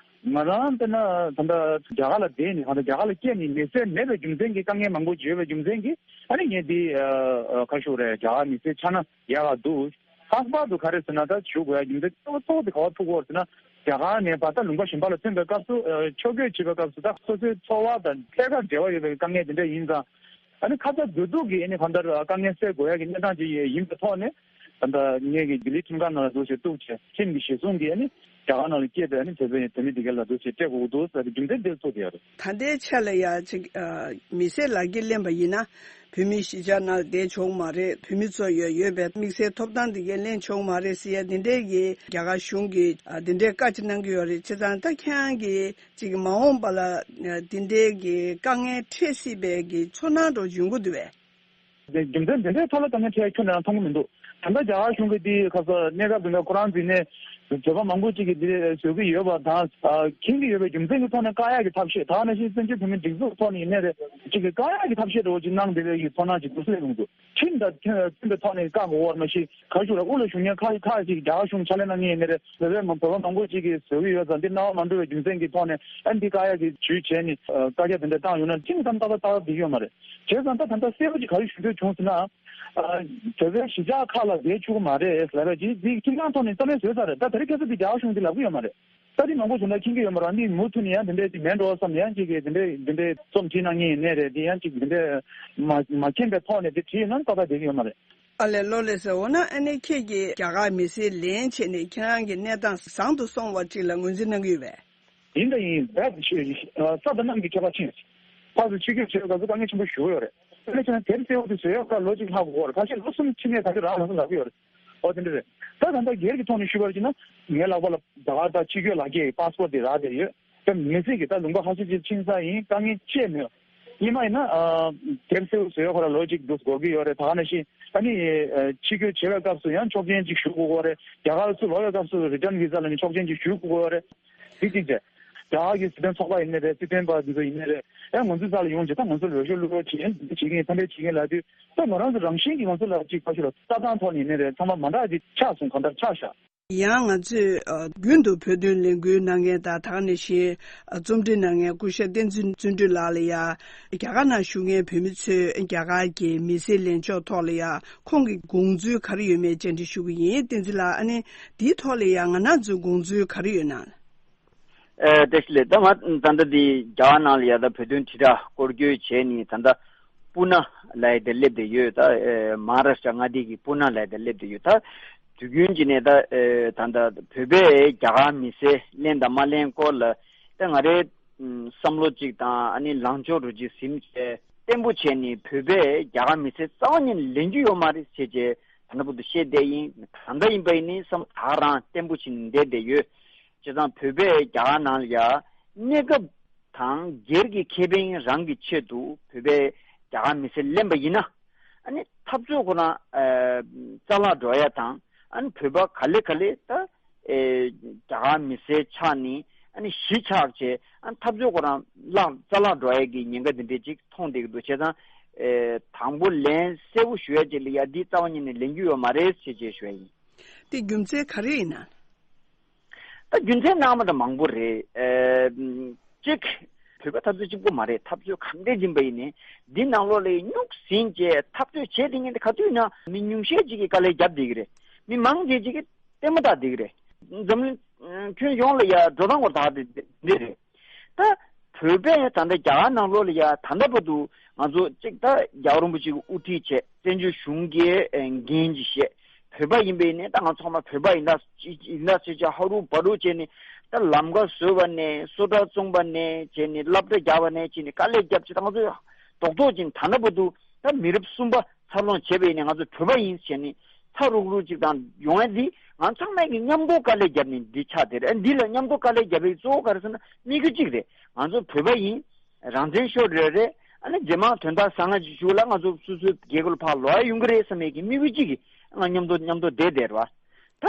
ང་རང་དཔེར་ན་ད་ལྟ་རྒྱ་གར་ལ་བསྡད་ནས། ད་ལྟ་རྒྱ་གར་ལ་སྐྱེས་ནས་མི་སེར་མེད་པའི་རྒྱུ་མཚན་གྱིས། དཀའ་ངལ་མང་པོ་ཡོད་པའི་རྒྱུ་མཚན་གྱིས། ཨ་ནི་ངས་འདི་ཨ་ཨ་ག་རེ་ཞུ་དགོས་རེད། རྒྱ་གར་མི་སེར་ཆགས་ན་ཡག་ག་འདུག་ལྷག་པར་དུ་ག་རེ་ཟེར་ན། ད་ཞུ་དགོས་ཡ་རྒྱུ་མཚན་གཙོ་བོ་གཙོ་བོ་དེ་ག་པར་ཐུག་གི་ཡོད་ཟེར་ན། རྒྱ་གར་ནས་བར་ཐག་ལུང་པ་གཞན་པ་ལ་ཐོན་པའི་སྐབས་སུ། ཨ་ཕྱོགས་བསྐྱོད་བྱེད་པའི་སྐབས་སུ། ད་སོ་སོའི་འཚོ་བ་དང་ཐད་ཀར་འབྲེལ་བ་ཡོད་པའི་དཀའ་ངལ་དེ་འདྲ་ཡིན་ཙང་། ཨ་ནི་ཁ་ཚ་དགོས་གཏུགས་ཀྱིས་ཨ་ནི་གང་ལྟར་དཀའ་ངལ་སེལ་དགོས་ཡ་གི་གནས་སྟངས་ཅིག་ཡིན་པའི་ཐོག་ནས། ད་ལྟ་ངེད་ཀྱིས་ལྡི་ལི་ཁྲིམས་ཁང་ནང་ལ་འདུག་སེ་གཏུགས་བྱས། ཁྲིམས་ཀྱི་གཞི་བཟུང་གིས་ཨ་ནི་རྒྱ་གར་ནང་ལ་སྐྱེས་པའི་ཨ་ནི་བོད་པའི་བོད་མི་དེ་ག་ལ་འདུག་སེ་སྤྲད་དགོས་འདུག་ཟེར་བའི་རྒྱུ་མཚན་དེ་ཚོ་དེ་ཡོད་རེད། ད་ལྟའི་ཆ་ལ་ཡ་ཅིག་ཨ་མི་སེར་ལག་འཁྱེར་ལེན་པ་ཡིན་ན། བོད་མི་གཞིས་ཆགས་ནང་བསྡད་ཆོག་མ་རེད། བོད་མི་ཚོ་ཡོད་ཡོད་པའི་དམིགས་བསལ་ཐོབ་ཐང་དེ་གས་ལེན་ཆོག་མ་རེད་ཟེར་ཡ་དེ་འདྲའི་གི་རྒྱ་གར་གཞུང་གིས་ཨ་དེ་འདྲའི་བཀའ་ཅིག་གནང་གི་ཡོད་རེད། བྱས་ཙང་ད་ཁྱེད་རང་གིས་ཅིག་མ་འོངས་པ་ལ་ཨ་དེ་འདྲའི་གི་དཀའ་ངལ་འཕྲད་སྲིད་པའི་གི་ཚོར་སྣང་འདྲ་ཡོང་གི་འདུག་བས། རྒྱུ་མཚན་འདི་འདྲའི་ཐོག་ལ་དཀའ་ངལ་འཕྲད་ཡ་ཁྱོན་ནས་ཡང་མཐོང་གི་མི་འདུག་ད་ལྟ་རྒྱ་གར་གཞུང་གིས་འདི་ཁ་ས་གནས་སྐབས་འདི་འདྲ་ཁོ་རང་འཛིན་ནས་བོད་པ་མང་པོ་ཅིག་གིས་འདི་བཟོ་གི་ཡོད་པ་དང་། ཨ་མཁྱེན་གྱི་ཡོད་པའི་རྒྱུ་མཚན་གྱི་ཐོག་ནས་བཀག་ཡག་གི་ཐབས་ཤེས། ད་ག་ནང་བཞིན་བཙན་བྱོལ་བོད་མིའི་སྒྲིག་འཛུགས་ཐོག་ནས་ཡིན་ནའི་རེད། ཅིག་གིས་བཀག་ཡག་གི་ཐབས་ཤེས་འདྲ་བོ་ཅིག་གནང་བསྡད་པའི་གི་ཚོར་སྣང་ཅིག་འདུག་སེ་ཡོང་འདུག་ཁྲིམས་དང་མཐུན་མཐུན་པའི་ཐོག་ནས་བཀག་དགོས་པ་མ་གཞི། ག་རེ་ཞུ་དགོས་རེད། དབུ་ལ་བཞུགས་མཁན་ཁག་ཁག་ཅིག་རྒྱ་གར་གཞུང་ཕྱག་ལས་གནང་མཁན་ཡིན་ནའི་རེད། བོད་པའི་མ་བོད་པ་མང་པོ་ཅིག་གིས་བཟོ་གི་ཡོད་ཙང་། འདི་གནང་བ་མ་འགྲོ་བའི་རྒྱུ་མཚན་གྱི་ཐོག་ནས་ཨ་འདི་བཀག་ཡག་གི་ཇུས་བྱས་ནས་ཨ་བཀག་རྒྱ་དེ་འདྲ་བཏང་ཡོང་ན། ཁྲིམས་ཙམ་ཏག་ཏག་ཏག་ཏག་བསྡད་ཀྱི་ཡོད་མ་རེད། བྱས་ཙང་ད་ད་ལྟ་གསལ་པོ་ཅིག་ག་རེ་ཞུ་འདོད་བྱུང་ཟེར་ན། ཨ་བོད་པའི་གཞིས་ཆགས་ཁག་ལ་བསྡད་ཆོག་གི་མ་རེད་ཟེར་བ་ཅིག་འདི་ཁྲིམས་ཁང་ཐོག་ནས་རྩ་མེད་བཟོས་ཚར་རེད། ད་དེ་རིང་ཁ་སང་འདི་རྒྱ་གར་གཞུང་གིས་ལབ་ཀྱི་ཡོད་མ་རེད། ད་རེས་མང་པོ་བྱུང་ན་མཁྱེན་གྱི་ཡོད་མ་རེད། འདི་མུ་མཐུད་ནས་ཡང་དེ་འདྲས་ཅིག་མེད་འགྲོ་བསམ་ནས་ཡང་ཅིག་གིས་དེ་འདྲས་དེ་འདྲས་རྩོམ་བྲིས་གནང་མཁན་ཡིན་ནའི་རེད། དེ་ཡང་ཅིག་དེ་འདྲས་མ་མ་མཁྱེན་པའི་ཐོག་ནས་དེ་བྲིས་ན་ཏག་ཏག་བསྡད་ཀྱི་ཡོད་མ་རེད། ཨ་ལས། ལགས་ལགས་སེ། འོ་ན་ཨ་ནི་ཁྱེད་ཀྱིས་རྒྱ་གར་མི་སེར་ལེན་བྱས་ནས་ཁྱེད་རང་གི་གནས་སྟངས་བཟང་དུ་སོང་བ་ཅིག་ལ་ངོས་འཛིན་གནང་གི་ཡོད་པས། ཡིན་དང་ཡིན། བས་ས་དང་གནམ་གྱི་ཁྱད་པར་ཕྱིན། ཕར་ཚུར་ཕྱིར་སྐྱོད་བྱེད་པའི་སྐབས་སུ་དཀའ་ངལ་ཆེན་པོ་ཞེ་པོ་ཡོད་རེད། དེ་ལས་ཀྱང་དེབ་གསལ་པོ་དེ་བཟོ་ཡག་ལ་ལོ་གཅིག་ལྷག་དགོས་རེད། ཁ་ཤས་ལོ་གསུམ་ཕྱིན་ནས་ད་ཆ་རག་མ་སོང་ལབ་ཀྱི་ཡོད་རེད། འོ་དེ་འདྲ་རེད། ད་ད་ལྟ་སྒེར་གྱི་ཐོག་ནས་ཞུས་པར་བྱས་ན། ངའི་ལག་པ་ལ་རྒྱ་གར་དང་ཕྱིར་སྐྱོད་ལག་འཁྱེར་པཱ་སི་པོར་དེ་རག་བསྡད་ཡོད། ངེས་ཚིག་གི་ད་ལུང་པ་ཧ་ཤ་ཅིག་ཕྱིན་ས་ཡིན། དཀའ་ངལ་ཅི་མེད། ཉི་མ་ཡིན་ན་ཨ་དེབ་གསལ་བོ་བཟོ་ཡ་ཁོ་ར་ལོ་གཅིག་འདུག་འགོར་གི་ཡོད་རེད། ད་ག་ནང་བཞིན་ཨ་ནི་ཨ་ཕྱི་སྐྱོད་བྱེད་པའི་སྐབས་སུ་ཡང་ཆོག་མཆན་ཅིག་ཞུ་དགོས་ཀྱི་ཡོད་རེད། རྒྱ་གར་ཚུར་ལོག་པའི་སྐབས་སུ་རི་ཊན་བི་ཟ་ལབ་ནས་ཆོག་མཆན་ཅིག་ཞུ་དགོས་ཀྱི་ཡོད་རེད། དེ་གཅིག་བྱས། རྒྱ་གར་གྱི་སྲིད་དོན་ཚོགས་པ་ཡིན་ནའི་རེད། སྲིད་དོན་པ་འདི་ཚོ་ཡིན་ནའི་རེད། ཨེ་ང་ཚོའི་རྩ་ལ་ཡོང་བྱས། ད་ང་ཚོ་ལོ་ཤོར་ལུས་རོགས་བྱེད། འདི་བྱེད་མཁན་ཕན་པ་བྱེད་མཁན་ལབ་དུས། ད་ང་རང་ཚོ་རང་བཞིན་གྱིས་ང་ཚོ་ལ་གཅིག་ཕར་ཕྱོགས་ལ་ལྟ་སྟངས་ཐོག་ནས་ཡིན་ནའི་རེད། ཚང་མ་མ་འདྲ་ཅིག་ཆགས་སོང་། གང་ལྟར་ཆགས་བཞག་ཡང་ང་ཚོས་ཨ་རྒྱུན་དུ་བོད་དོན་ལས་འགུལ་གནང་མཁན་དང་། ད་ག་ནང་བཞིན་ཨ་རྩོམ་འབྲི་གནང་མཁན་སྐུ་ཞབས་བསྟན་འཛིན་བརྩོན་འགྲུས་ལགས་ལ་ཡང་རྒྱ་གར་ནང་བཞུགས་མཁན་བོད་མི་ཚོས་རྒྱ་གར་གྱི་མི་སེར་ལེན་ཕྱོགས་ཐོག་ལ་ཡང་ཁོང་གི་དགོངས་ཚུལ་ག་རེ་ཡོད་མེད་བཅར་འདྲི་ཞུ་གི་ཡིན། བསྟན་འཛིན་ལགས། ཨ་ནི་འདིའི་ཐོག་ལ་ཡང་ང་རང་ཚོའི་དགོངས་ཚུལ་ག་རེ་ཡོད་ན། ཨེ་བཀྲ་ཤིས་བདེ་ལེགས། ད་ང་ད་ལྟ་འདི་རྒྱ་གར་ནང་ལ་ཡ་ད་བོད་དོན་དྲིལ་བསྒྲགས་སྐོར་སྐྱོད་བྱས་ནས། ད་ལྟ་པུ་ན་ལ་ཡ་ད་སླེབས་བསྡད་ཡོད། ད་ཨེ་མ་ཧཱ་རཱ་ཤ་ཊྲ་མངའ་སྡེ་གི་པུ་ན་ལ་ཡ་ད་སླེབས་བསྡད་ཡོད། ད་དུས་རྒྱུན་གྱི་ནས་ད་ཨེ་ད་ལྟ་བོད་པས་རྒྱ་གར་མི་སེར་ལེན་དང་མ་ལེན་སྐོར་ལ་ད་ང་རའི་ཨམ་བསམ་བློ་གཅིག་དང་། ཨ་ནི་ལངས་ཕྱོགས་རུ་གཅིག་ཟིན་བྱས་བརྟན་པོ་བྱས་ནས། བོད་པས་རྒྱ་གར་མི་སེར་རྩ་བ་ཉིད་ནས་ལེན་རྒྱུ་ཡོད་མ་རེད་ཟེར་བྱས་ད་ལྟ་བར་དུ་བཤད་བསྡད་ཡིན། ད་ལྟ་ཡིན་པ་ཡིན་ནའི་བསམ་བློ་ད་ག་རང་བརྟན་པོ་བྱས་ནས་བསྡད་བསྡད་ཡོད། བྱས་ཙང་བོད་པས་རྒྱ་གར་ནང་ལ་ཡ་གནས་སྐབས་དང་སྒེར་གྱི་ཁེ་ཕན་རང་གི་ཆེད་དུ་བོད་པས་རྒྱ་གར་མི་སེར་ལེན་པ་ཡིན་ན། ཨ་ནི་འཐབ་རྩོད་ཁོ་རང་ཨ་རྩ་བརླག་འགྲོ་ཡ་དང་། ཨ་ནི་བོད་པ་ག་ལེ་ག་ལེ་ད་ཨེ་རྒྱ་གར་མི་སེར་ཆགས་ནས། ཨ་ནི་གཞིས་ཆགས་བྱས། ཨ་ནི་འཐབ་རྩོད་ཁོ་རང་བརླག་རྩ་བརླག་འགྲོ་ཡ་གི་ཉེན་ཁ་འདི་འདྲས་ཅིག་མཐོང་བསྡད་ཀྱི་འདུག། བྱས་ཙང་ཨེ་དང་པོ་ལན་གསལ་པོ་ཞུ་ཡ་ཅིག་ལ་ཡ་འདི་རྩ་བ་ཉིད་ནས་ལེན་རྒྱུ་ཡོད་མ་རེད་ཟེར་བྱས་ཞུ་ཡ་ཡིན། དེ་རྒྱུ་མཚན་ག་རེ་ཡིན་ན། ད་རྒྱུ་མཚན་སྣང་མ་འདྲ་མང་པོ་རེད། ཨེ་གཅིག་བོད་པ་འཐབ་རྩོད་གཅིག་པོ་མ་རེད། འཐབ་རྩོད་གང་འདྲས་ཡིན་པ་ཡིན་ནའི་འདི་ནང་ལོགས་ལ་སྨྱུག་ཟིན་བྱས་འཐབ་རྩོད་བྱས་བསྡད་མཁན་དེ་ག་དུས་ན་མི་ཉུང་ཤས་ཅིག་གིས་དཀའ་ལས་བརྒྱབ་བསྡད་ཀྱི་རེད། མི་མང་ཆེ་ཅིག་གིས་ལྟད་མོ་ལྟ་བསྡད་ཀྱི་རེད། འཛམ་གླིང་ཁྱོན་ཡོངས་ལ་ཡ་འགྲོ་སྟངས་སྐོར་ད་དེ་འདི་རེད། ད་བོད་པས་ད་ལྟ་རྒྱ་གར་ནང་ལོགས་ལ་ཡ་ད་ལྟ་བར་དུ་ང་ཚོ་གཅིག་ད་རྒྱལ་བ་རིན་པོ་ཆེ་གིས་དབུ་ཁྲིད་བྱས། བཙན་བྱོལ་གཞུང་གི་འགན་ཅིག་བཞེས། བོད་པ་ཡིན་པས་ནས་ད་ང་ཚང་མ་བོད་པ་ཡིན་ད་ཡིན་ད་ཟེར་བྱས་ཧ་རུ་བ་རུ་བྱས་ནས། ད་ལམ་ཁ་བཟོས་པ་ནས། སོ་ཊ་བཙོངས་པ་ནས་བྱས་ནས། སློབ་གྲྭ་རྒྱག་པ་ནས་བྱས་ནས། དཀའ་ལས་བརྒྱབ་བྱས། ད་ང་ཚོ་རྡོག་རྡོག་ཅིག་ད་ལྟ་བར་དུ་ད་མི་རབས་གསུམ་པ་འཚར་ལོངས་བྱས་པས་ནས་ང་ཚོ་བོད་པ་ཡིན་བྱས་ནས་ཚ་རུག་རུག་ཅིག་དང་ཡོང་ཡ་འདི་ང་ཚང་མས་ཀྱི་མཉམ་དུ་དཀའ་ལས་བརྒྱབ་ནས་འདི་ཆགས་བསྡད་རེད། འདི་ལ་མཉམ་དུ་དཀའ་ལས་བརྒྱབ་པའི་གཙོ་བོ་ག་རེ་ཟེར་ན་དམིགས་ཡུལ་གཅིག་རེད། ང་ཚོ་བོད་པ་ཡིན། རང་བཙན་ཤོར་རེད་རེད། ཨ་ནི་རྗེས་མ་དོན་དག་བཟང་ང་ཅིག་བྱུང་ལ་ང་ཚོ་སོ་སོའི་རྒྱལ་ཁབ་ལ་ཕར་ལོག་ཡ་ཡོང་གི་རེད་བསམ་ཡས་ཀྱི་དམིགས་ཡུལ་གཅིག་གིས་ང་མཉམ་དུ་མཉམ་དུ་བསྡད་བསྡད་རེད་བ། ད་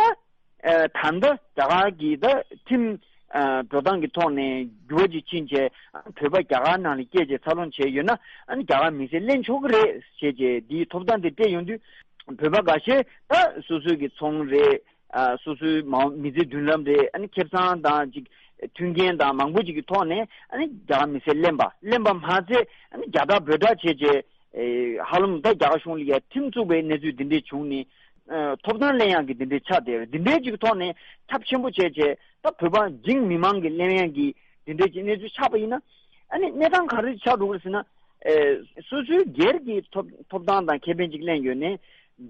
ཨ་ད་ལྟ་རྒྱ་གར་གྱི་ད་ཁྲིམས་ཨ་འགྲོ་སྟངས་ཀྱི་ཐོག་ནས་འགྱུར་བ་ཅིག་ཕྱིན་བྱས། ཨ་བོད་པ་རྒྱ་གར་ནང་ལ་སྐྱེས་བྱས་འཚར་ལོངས་བྱས་ཡོད་ན། ཨ་ནི་རྒྱ་གར་མི་སེར་ལེན་ཆོག་གི་རེད་ཟེར་བྱས་འདིའི་ཐོབ་ཐང་དེ་སྤྲད་ཡོང་དུས། བོད་པ་འགའ་ཤས་ད་སོ་སོའི་གི་ཚོང་རེད། ཨ་སོ་སོའི་མ་མི་ཚེ་མདུན་ལམ་རེད། ཨ་ནི་ཁེ་བཟང་དང་ཅིག་མཐུན་རྐྱེན་དང་མང་པོ་ཅིག་གི་ཐོག་ནས་ཨ་ནི་རྒྱ་གར་མི་སེར་ལེན་པ་ལེན་པ་མ་ཚད། ཨ་ནི་རྒྱ་དར་བོད་དར་བྱས་བྱས། ཨེ་ཧ་ལམ་ད་རྒྱ་གར་གཞུང་ལ་ཡ་ཁྲིམས་བཙུགས་པའི་གནས་ཚུལ་འདི་འདྲས་བྱུང་ནས། ཨ་ཐོབ་ཐང་ལེན་ཡག་གི་འདི་འདྲས་ཆགས་བསྡད་རེད། འདི་འདྲས་ཅིག་གི་ཐོག་ནས་ཁྱབ་ཆེན་པོ་བྱས་བྱས། ད་བོད་པ་འཇིགས་མི་མང་གི་ལེན་ཡག་གི་འདི་འདྲས་ཀྱི་གནས་ཚུལ་ཆགས་པ་ཡིན་ན། ཨ་ནི་གནས་སྟངས་ག་རེ་ཆགས་འགྲོ་གི་རེད་ཟེར་ན། ཨེ་སོ་སོའི་སྒེར་གྱི་ཐོབ་ཐོབ་ཐང་དང་ཁེ་ཕན་ཅིག་ལེན་ཡོད་ནས།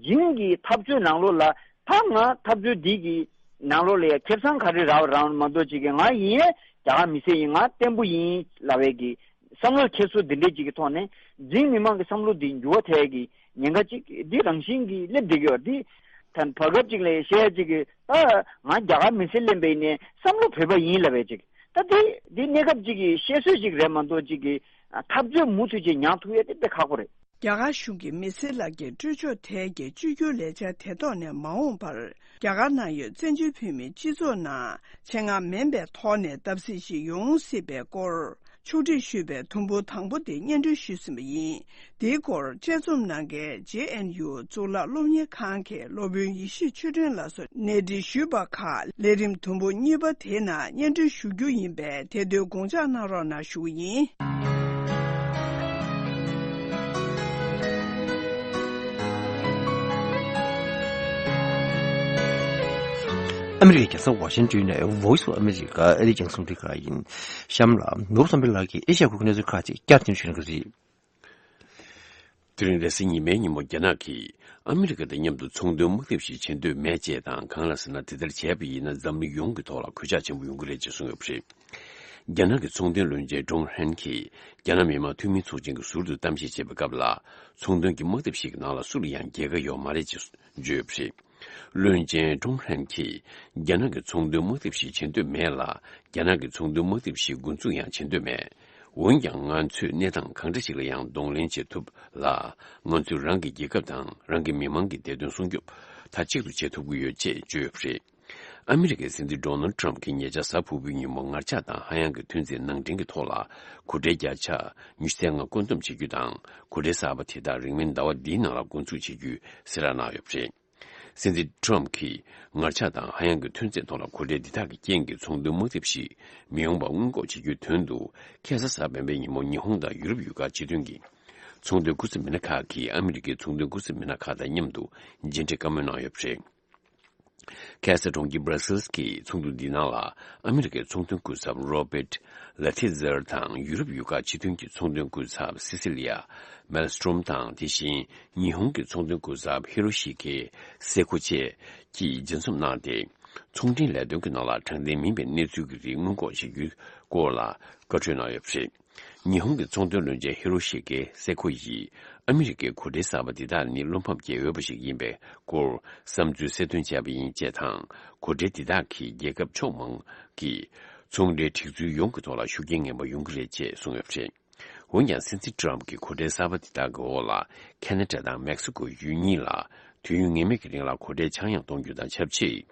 འཇིགས་ཀྱི་འཐབ་རྩོད་ནང་ལོགས་ལ་ད་ང་འཐབ་རྩོད་འདི་གི་ནང་ལོགས་ལ་ཡ་ཁེ་བཟང་ག་རེ་རག་རག་མ་གཏོགས་ཅིག་གི། ང་ཡིན་རྒྱ་གར་མི་སེར་ཡིན། ང་བརྟན་པོ་ཡིན་ལབ་པའི་གི་བསམ་བློ་འཁྱེར་སོ་འདི་འདྲས་ཅིག་གི་ཐོག་ནས་འཇིགས་མི་མང་གི་བསམ་བློ་འདི་འགྱུར་བ་ཐེབས་ཀྱི་ཉེན་ཁ་ཅིག་འདི་རང་བཞིན་གྱིས་སླེབས་བསྡད་ཀྱི་ཡོད། འདི་ད་བར་སྐབས་ཅིག་ལ་བཤད་ཅིག་གི། ད་ང་རྒྱ་གར་མི་སེར་ལེན་པ་ཡིན་ནས་བསམ་བློ་བོད་པ་ཡིན་ལབ་པའི་ཅིག། ད་འདི་འདི་གནས་སྐབས་ཅིག་གི་བཤད་སྲོལ་ཅིག་རེད་མ་གཏོགས་ཅིག་གི། ཨ་འཐབ་རྩོད་མུ་མཐུད་ཅིག་མྱངས་ཐུབ་ཡས་དེ་དཔེ་ཁག་པོ་རེད། རྒྱ་གར་གཞུང་གིས་མི་སེར་ལག་འཁྱེར་སྤྲོད་ཕྱོགས་ཐད་ཀྱི་བཅོས་བསྒྱུར་ལས་འཆར་དེ་ཐོག་ནས་མ་འོངས་པར། རྒྱ་གར་ནང་ཡོད་བཙན་བྱོལ་བོད་མིའི་སྤྱི་ཚོགས་ནང་ཆེད་མངགས་མིན་པའི་ཐོག་ནས་བརྡབ་གསིག་ཞིག་ཡོང་སྲིད་པའི་སྐོར་ཕྱོགས་སྒྲིག་ཞུས་པའི་དུམ་བུ་དང་པོ་དེ་སྙན་སྒྲོན་ཞུས་ཟིན་པ་ཡིན། དེའི་སྐོར་དཔྱད་རྩོམ་གནང་མཁན་ཇེ་ཨེན་ཡུ་གཙུག་ལག་སློབ་གཉེར་ཁང་གི་སློབ་དཔོན་ཡེ་ཤེས་ཆོས་སྒྲོན་ལགས་སུ་གནས་འདྲི་ཞུས་པ་ཁག་ལས་རིམ་དུམ་བུ་གཉིས་པ་དེའི་ནང་སྙན་སྒྲོན་ཞུ་རྒྱུ་ཡིན་པས། དེ་དུས་དགོངས་འཇགས་གནང་རོགས་གནང་ཞུ་གི་ཡིན། ཨ་མི་རི་ཀའི་རྒྱལ་ས་ཝ་ཤིང་ཏོན་ནས་Voice of America ཨ་རིའི་རྒྱང་སྲིང་རླུང་འཕྲིན་ཁང་ཡིན། གཤམ་ལ་ནོར་བུ་བསམ་འཕེལ་ལགས་ཀྱིས་ཨེ་ཤ་ཡ་ཁུལ་གྱི་གནས་ཚུལ་ཁག་ཅིག་བསྐྱར་དུ་ཞུ་གནང་གི་རེད། དེ་རིང་རེས་གཟའ་ཉི་མའི་ཉིན་མོ་རྒྱ་ནག་གིས་ཨ་མི་རི་ཀ་དང་མཉམ་དུ་ཚོང་དོན་དམག་འཐབ་ཞིག་བྱེད་འདོད་མེད་ཅེས་དང་། གང་ལ་ཟེར་ན་དེ་ལྟར་བྱས་པ་ཡིན་ན་འཛམ་གླིང་ཡོངས་ཀྱི་ཐོག་ལ་གོད་ཆག་ཆེན་པོ་ཡོང་གི་རེད་ཅེས་གསུངས་ཡོད་པ་རེད། རྒྱ་ནག་གི་ཚོང་དོན་བློན་ཆེན་ཀྲུང་ཧྲན་གྱིས་རྒྱ་ནག་མི་དམངས་འཐུས་མི་ཚོགས་ཆེན་གྱི་ཟུར་དུ་གཏམ་བཤད་བྱེད་པའི་སྐབས་ལ། ཚོང་དོན་གྱི་དམག་འཐབ་ཞིག་གི་ནང་ལ་སུ་ལ་ཡང་རྒྱལ་ཁ་ཡོད་མ་རེད་ཅེས་བརྗོད་ཡོད་པ་རེད། བློན་ཆེན་ཀྲུང་ཧྲན་གྱིས་རྒྱ་ནག་གི་ཚོང་དོན་དམག་འཐབ་ཞིག་བྱེད་འདོད་མེད་ལ། རྒྱ་ནག་གི་ཚོང་དོན་དམག་འཐབ་ཞིག་འགོ་འཛུགས་ཡང་བྱེད་འདོད་མེད། འོན་ཀྱང་ང་ཚོས་གནས་སྟངས་གང་འདྲ་ཞིག་ལ་ཡང་གདོང་ལེན་བྱེད་ཐུབ་ལ། ང་ཚོས་རང་གི་རྒྱལ་ཁབ་དང་རང་གི་མི་མང་གི་བདེ་དོན་སྲུང་སྐྱོབ་མཐའ་གཅིག་ཏུ་བྱེད་ཐུབ་ཀྱི་ཡོད་ཅེས་བརྗོད་ཡོད་པ་རེད། ཨ་མི་རི་ཀའི་སྲིད་འཛིན་ཌོ་ནལ་ཊམ་གྱིས་ཉེ་ཆར་གཟའ་ཕུར་བུའི་ཉིན་མོ་ངར་ཆགས་དང་ཧ་ཡང་གི་ཐོན་རྫས་ནང་འདྲེན་གྱི་ཐོག་ལ་གོ་ཁྲལ་བརྒྱ་ཆ་ཉི་ཤུ་རྩ་ལྔ་བཀོད་འདོམས་བྱེད་རྒྱུ་དང་། གོ་ཁྲལ་གསར་པ་དེ་དག་རིང་མིན་ཟླ་བ་འདིའི་ནང་ལ་འགོ་འཛུགས་བྱེད་རྒྱུའི་གསལ་བསྒྲགས་གནང་ཡོད་པ་རེད། སྲིད་འཛིན་ཊམ་གྱིས་ངར་ཆགས་དང་ཧ་ཡང་གི་ཐོན་རྫས་ཐོག་ལ་གོ་ཁྲལ་འདི་དག་གི་རྐྱེན་གྱིས་ཚོང་དོན་དམག་འཐབ་ཞིག་མི་ཡོང་བར་སྔོན་འགོག་བྱེད་རྒྱུའི་དོན་དུ། ཁ་སང་གཟའ་སྤེན་པའི་ཉིན་མོ་ཉི་ཧོང་དང་ཡུ་རོབ་ཡུལ་ཁག་སྤྱི་མཐུན་གྱི་ཚོང་དོན་སྐུ་ཚབ་མི་སྣ་ཁག་གིས་ཨ་མི་རི་ཀའི་ཚོང་དོན་སྐུ་ཚབ་མི་སྣ་ཁག་དང་མཉམ་དུ་མཇལ་འཕྲད་བཀའ་མོལ་གནང་ཡོད་པ་རེད། ཁ་སང་གྲོང་ཁྱེར་སྦྲ་སེལ་གྱི་ཚོགས་འདུ་འདིའི་ནང་ལ་ཨ་མི་རི་ཀའི་ཚོང་དོན་སྐུ་ཚབ་རོ་བེད་ལ་ཐི་ཛར་དང་ཡུ་རོབ་ཡུལ་ཁག་སྤྱི་མཐུན་གྱི་ཚོང་དོན་སྐུ་ཚབ་སི་སི་ལི་ཡ་མེལ་སི་ཏྲོམ་དང་། དེ་བཞིན་ཉི་ཧོང་གི་ཚོང་དོན་སྐུ་ཚབ་ཧི་རོ་ཤི་ཀེ་སེ་ཁོ་བཅས་ཀྱིས་མཇལ་འཛོམས་གནང་སྟེ། ཚོང་འབྲེལ་ལས་དོན་གྱི་ནང་ལ་དྲང་བདེན་མིན་པའི་གནས་ཚུལ་གྱི་རིགས་སྔོན་འགོག་བྱེད་རྒྱུའི་སྐོར་ལ་བཀའ་འཁྲོལ་གནང་ཡོད་པ་རེད། ཉི་ཧོང་གི་ཚོང་དོན་བློན་ཆེན་ཧི་རོ་ཤི་ཀེ་སེ་ཁོ་ཡིས་ཨ་མི་རི་ཀའི་གོ་ཁྲལ་གསར་པ་འདི་དག་ནི་བློ་ཕམ་སྐྱེ་འོས་པ་ཞིག་ཡིན་པའི་སྐོར་བསམ་ཚུལ་གསལ་སྟོན་བྱས་པ་ཡིན་ཅེས་དང་། གོ་ཁྲལ་འདི་དག་གིས་རྒྱལ་ཁབ་ཕྱོགས་མང་གི་ཚོང་འབྲེལ་སྒྲིག་འཛུགས་ཡོངས་ཀྱི་ཐོག་ལ་ཤུགས་རྐྱེན་ངན་པ་ཡོང་གི་རེད་ཅེས་གསུངས་ཡོད་པ་རེད། འོན་ཀྱང་སྲིད་འཛིན་ཊམ་གྱི་གོ་ཁྲལ་གསར་པ་འདི་དག་གི་འོག་ལ་ཁེ་ན་ཌ་དང་མེག་སི་ཀོ་ཡུལ་གཉིས་ལ་དུས་ཡུན་ངེས་མེད་ཀྱི་རིང་ལ་གོ་ཁྲལ་ཆག་ཡང་གཏོང་རྒྱུ་དང་ཆབས་ཅིག་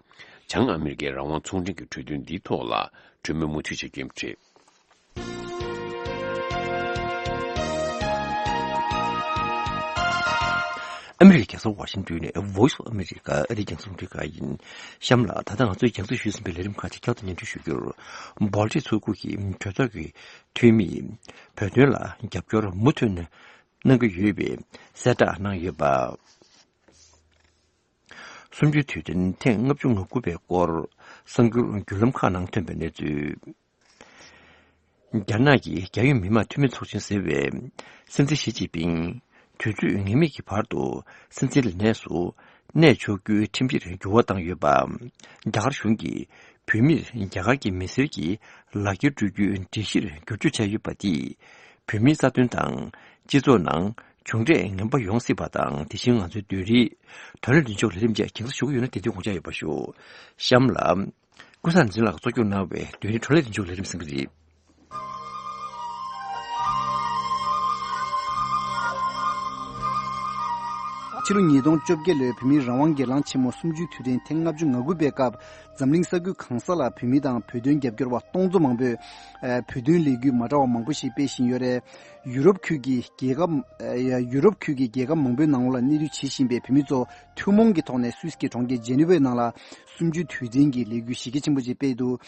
བྱང་ཨ་མི་རི་ཀའི་རང་དབང་ཚོང་འབྲེལ་གྱི་གྲོས་མཐུན་འདིའི་ཐོག་ལ་གྲོས་མོལ་མུ་མཐུད་བྱ་རྒྱུ་ཡིན་པ་རེད། ཨ་མི་རི་ཀའི་རྒྱལ་ས་ཝ་ཤིང་ཏོན་ནས་Voice of America ཨ་རིའི་རྒྱང་སྲིང་རླུང་འཕྲིན་ཁང་ཡིན། གཤམ་ལ་ད་ལྟ་ང་ཚོས་རྒྱང་སྲིང་ཞུས་ཟིན་པའི་ལས་རིམ་ཁག་ཅིག་བསྐྱར་དུ་སྙན་སྒྲོན་ཞུ་རྒྱུར། སྦོལ་ཊིག་མཚོ་ཁུལ་གྱི་གྲོས་ཚོགས་ཀྱི་འཐུས་མིས་བོད་དོན་ལ་རྒྱབ་སྐྱོར་མུ་མཐུད་གནང་གི་ཡོད་པའི་གསལ་བསྒྲགས་གནང་ཡོད་པ། གསུམ་བཅུའི་དུས་དྲན་ཐེངས་ལྔ་བཅུ་ང་དགུ་པའི་སྐོར་གསར་འགྱུར་བརྒྱུད་ལམ་ཁག་ནང་ཐོན་པའི་གནས་ཚུལ། རྒྱ་ནག་གི་རྒྱལ་ཡོངས་མི་དམངས་འཐུས་མི་ཚོགས་ཆེན་ཟེར་བས། སྲིད་འཛིན་ཞི་ཅིན་ཕིང་དུས་ཚོད་ངེས་མེད་ཀྱི་བར་དུ་སྲིད་འཛིན་ལས་གནས་སུ་གནས་ཆོག་རྒྱུའི་ཁྲིམས་གཞིར་འགྱུར་བ་བཏང་ཡོད་པ། རྒྱ་གར་གཞུང་གིས་བོད་མིར་རྒྱ་གར་གྱི་མི་སེར་གྱི་ལག་འཁྱེར་སྤྲོད་རྒྱུའི་སྒྲིག་གཞིར་བསྒྱུར་བཅོས་བྱས་ཡོད་པ་དེས། བོད་མིའི་རྩ་དོན་དང་སྤྱི་ཚོགས་ནང་གྱོང་འབྲས་ངན་པ་ཡོང་སྲིད་པ་དང་། དེ་བཞིན་ང་ཚོའི་བོད་རིགས་དོན་ལ་མཐུན་ཕྱོགས་ལས་རིམ་བཅས་དགེ་མཚན་ཞུ་གི་ཡོད་ན་དེ་དུས་དགོངས་འཇགས་ཡོད་པ་ཞུ། གཤམ་ལ། ཀུན་བཟང་འཛིན་ལགས་གཙོ་སྐྱོང་གནང་བའི་བོད་རིགས་བགྲོ་གླེང་ལྷན་ཚོགས་ལས་རིམ་གསན་གྱི་རེད། ཕྱི་ལོ་ཉིས་སྟོང་བཅོ་བརྒྱད་ལོའི་བོད་མིའི་རང་དབང་སྒེར་ལངས་ཆེན་མོ་གསུམ་བཅུའི་དུས་དྲན་ཐེངས་ལྔ་བཅུ་ང་དགུ་པའི་སྐབས། འཛམ་གླིང་ས་ཁུལ་གང་ས་ལ་བོད་མི་དང་བོད་དོན་རྒྱབ་སྐྱོར་བ་སྟོང་ཚོ་མང་པོས། ཨ། བོད་དོན་ལས་འགུལ་མ་འདྲ་བ་མང་པོ་ཞིག་སྤེལ་བཞིན་ཡོད་རེད། ཡུ་རོབ་ཁུལ་གྱི་རྒྱལ་ཁབ། ཨ། ཡུ་རོབ་ཁུལ་གྱི་རྒྱལ་ཁབ་མང་པོའི་ནང་ལོགས་ལ་གནས་སྡོད་བྱེད་བཞིན་པའི་བོད་མི་ཚོ་ཐུན་མོང་གི་ཐོག་ནས་སུད་སི་གི་གྲོང་ཁྱེར་ཇེ་ནི་ཝའི་ནང་ལ་གསུམ་བཅུའི་དུས་དྲན་གྱི་ལས་འགུལ་གཞི་རྒྱ་ཆེན་པོ་ཅིག་སྤེལ་འདུག་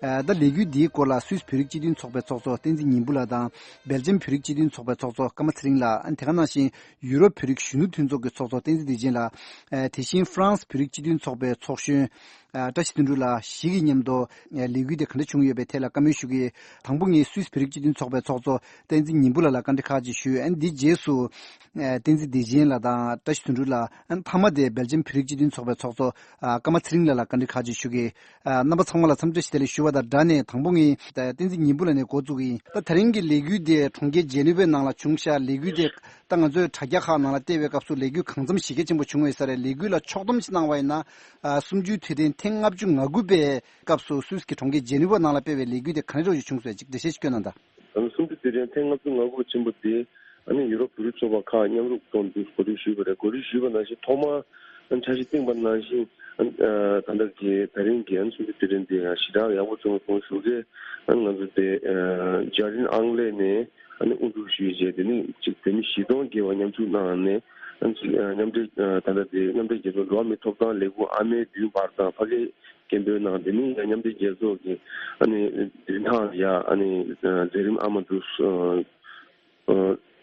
ཨ། ད་ལས་འགུལ་འདིའི་སྐོར་ལ་སུད་སི་བོད་རིགས་སྤྱི་མཐུན་ཚོགས་པའི་ཚོགས་གཙོ་བསྟན་འཛིན་ཉི་འབུམ་ལགས་དང་། སྦེལ་ཇམ་བོད་རིགས་སྤྱི་མཐུན་ཚོགས་པའི་ཚོགས་གཙོ་ཀརྨ་ཚེ་རིང་ལགས། ཨ་ནི་དེ་ག་ནང་བཞིན་ཡུ་རོབ་བོད་རིགས་གཞོན་ནུ་མཐུན་ཚོགས་ཀྱི་ཚོགས་གཙོ་བསྟན་འཛིན་བདེ་ཆེན་ལགས། ཨ། དེ་བཞིན་ཧྥ་རན་སི་བོད་རིགས་སྤྱི་མཐུན་ཚོགས་པའི་ཚོགས་གཞོན། ཨ། བཀྲ་ཤིས་དོན་གྲུབ་ལགས་བཞི་གིས་མཉམ་དུ། ཨ། ལས་འགུལ་དེ་ག་འདྲ་བྱུང་ཡོད་པའི་ཐད་ལ་བཀའ་མོལ་ཞུ་གི། དང་པོ་ངས་སུད་སི་བོད་རིགས་སྤྱི་མཐུན་ཚོགས་པའི་ཚོགས་གཙོ་བསྟན་འཛིན་ཉི་འབུམ་ལགས་ལ་བཀའ་འདྲི་ཁག་ཅིག་ཞུས། ཨ་ནི་འདིའི་རྗེས་སུ། ཨ། བསྟན་འཛིན་བདེ་ཆེན་ལགས་དང་བཀྲ་ཤིས་དོན་གྲུབ་ལགས། ཨ་ནི་མཐའ་མ་དེ་སྦེལ་ཇམ་བོད་རིགས་སྤྱི་མཐུན་ཚོགས་པའི་ཚོགས་གཙོ། ཨ། ཀརྨ་ཚེ་རིང་ལགས་ལ་བཀའ་འདྲི་ཁག་ཅིག་ཞུ་གི། ཨ། རྣམ་པ་ཚང་མ་ལ་འཚམས་འདྲི་ཞུ། དེ་ལས་ཞུ་བ་དང་སྦྲགས་ནས་དང་པོ་ངས་བསྟན་འཛིན་ཉི་འབུམ་ལགས་ནས་འགོ་བཙུགས་ཀྱི་ཡིན། ད་དེ་རིང་གི་ལས་འགུལ་དེ་གྲོང་ཁྱེར་ཇེ་ནི་ཝའི་ནང་ལ་བྱུང་ཤག་ལས་འགུལ་དེ་ད་ང་ཚོས་དྲ་རྒྱ་ཁག་ནང་ལ་བལྟས་པའི་སྐབས་སུ་ལས་འགུལ་གང་འཚམ་གཞི་རྒྱ་ཆེན་པོ་བྱུང་བ་ཡིན་ས་རེད། ལས་འགུལ་ལ་ཕྱོགས་བསྡོམས་ཤིག་གནང་བ་ཡིན་ན། ཨ། གསུམ་བཅུའི་དུས་དྲན་ཐེངས་ལྔ་བཅུ་ང་དགུ་པའི་སྐབས་སུ་སུད་སི་གི་གྲོང་ཁྱེར་ཇེ་ནི་ཝའི་ནང་ལ་སྤེལ་བའི་ལས་འགུལ་དེ་ག་རེ་འདྲ་ཞིག་བྱུང་སོང་ཅིག་འགྲེལ་བཤད་ཅིག་སྐྱོན་གནང་དང་། ཨ་ནི་གསུམ་བཅུའི་དུས་དྲན་ཐེངས་ལྔ་བཅུ་ང་དགུ་ཆེན་པོ་དེ། ཨ་ནི་ཡུ་རོབ་བོད་རིགས་ཚོགས་པ་ཁག་མཉམ་རུབ་ཐོག་ནས་གོ་སྒྲིག་ཞུས་པ་རེད། གོ་སྒྲིག་ཞུས་པ་ནང་བཞིན་ཐོག་མར་ཨ་ནི་འཆར་གཞི་བཏིང་པ་ནང་བཞིན། ཨ་ནི་ཨ་ད་ལྟ་གི་ད་རིང་གི་ཨ་ནི་གསུམ་བཅུའི་དུས་དྲན་དེ་ཡང་ཞེ་དྲག་ཡག་པོ་བྱུང་སོང་ཞུ་གི། ཨ་ནི་ང་ཚོ་དེ་ཨ་ཇར་ཌན་ཨང་ལེ་ནས་ཨ་ནི་དབུ་འཛུགས་ཞུས་རྗེས། དེ་ནི་གཅིག་བོད་མི་བཞི་སྟོང་བརྒལ་བ་མཉམ་ཞུགས་གནང་ནས། ཨ་ནི་གཅིག་ཨ་མཉམ་འབྲེལ་ཨ་ད་ལྟ་དེ་མཉམ་འབྲེལ་རྒྱལ་ཚོགས་འགྲོ་བ་མིའི་ཐོབ་ཐང་ལས་ཁུངས་ཨ་མའི་མདུན་བར་དང་ཕ་གིའི་སྐད་འབོད་གནང་། དེ་ནི་ཡང་མཉམ་འབྲེལ་རྒྱལ་ཚོགས་ཀྱི་ཨ་ནི་མདུན་ཐང་ཡ་ཨ་ནི་ཨ་མཛད་རིམ་ཨ་མ་འདུ་ཨ་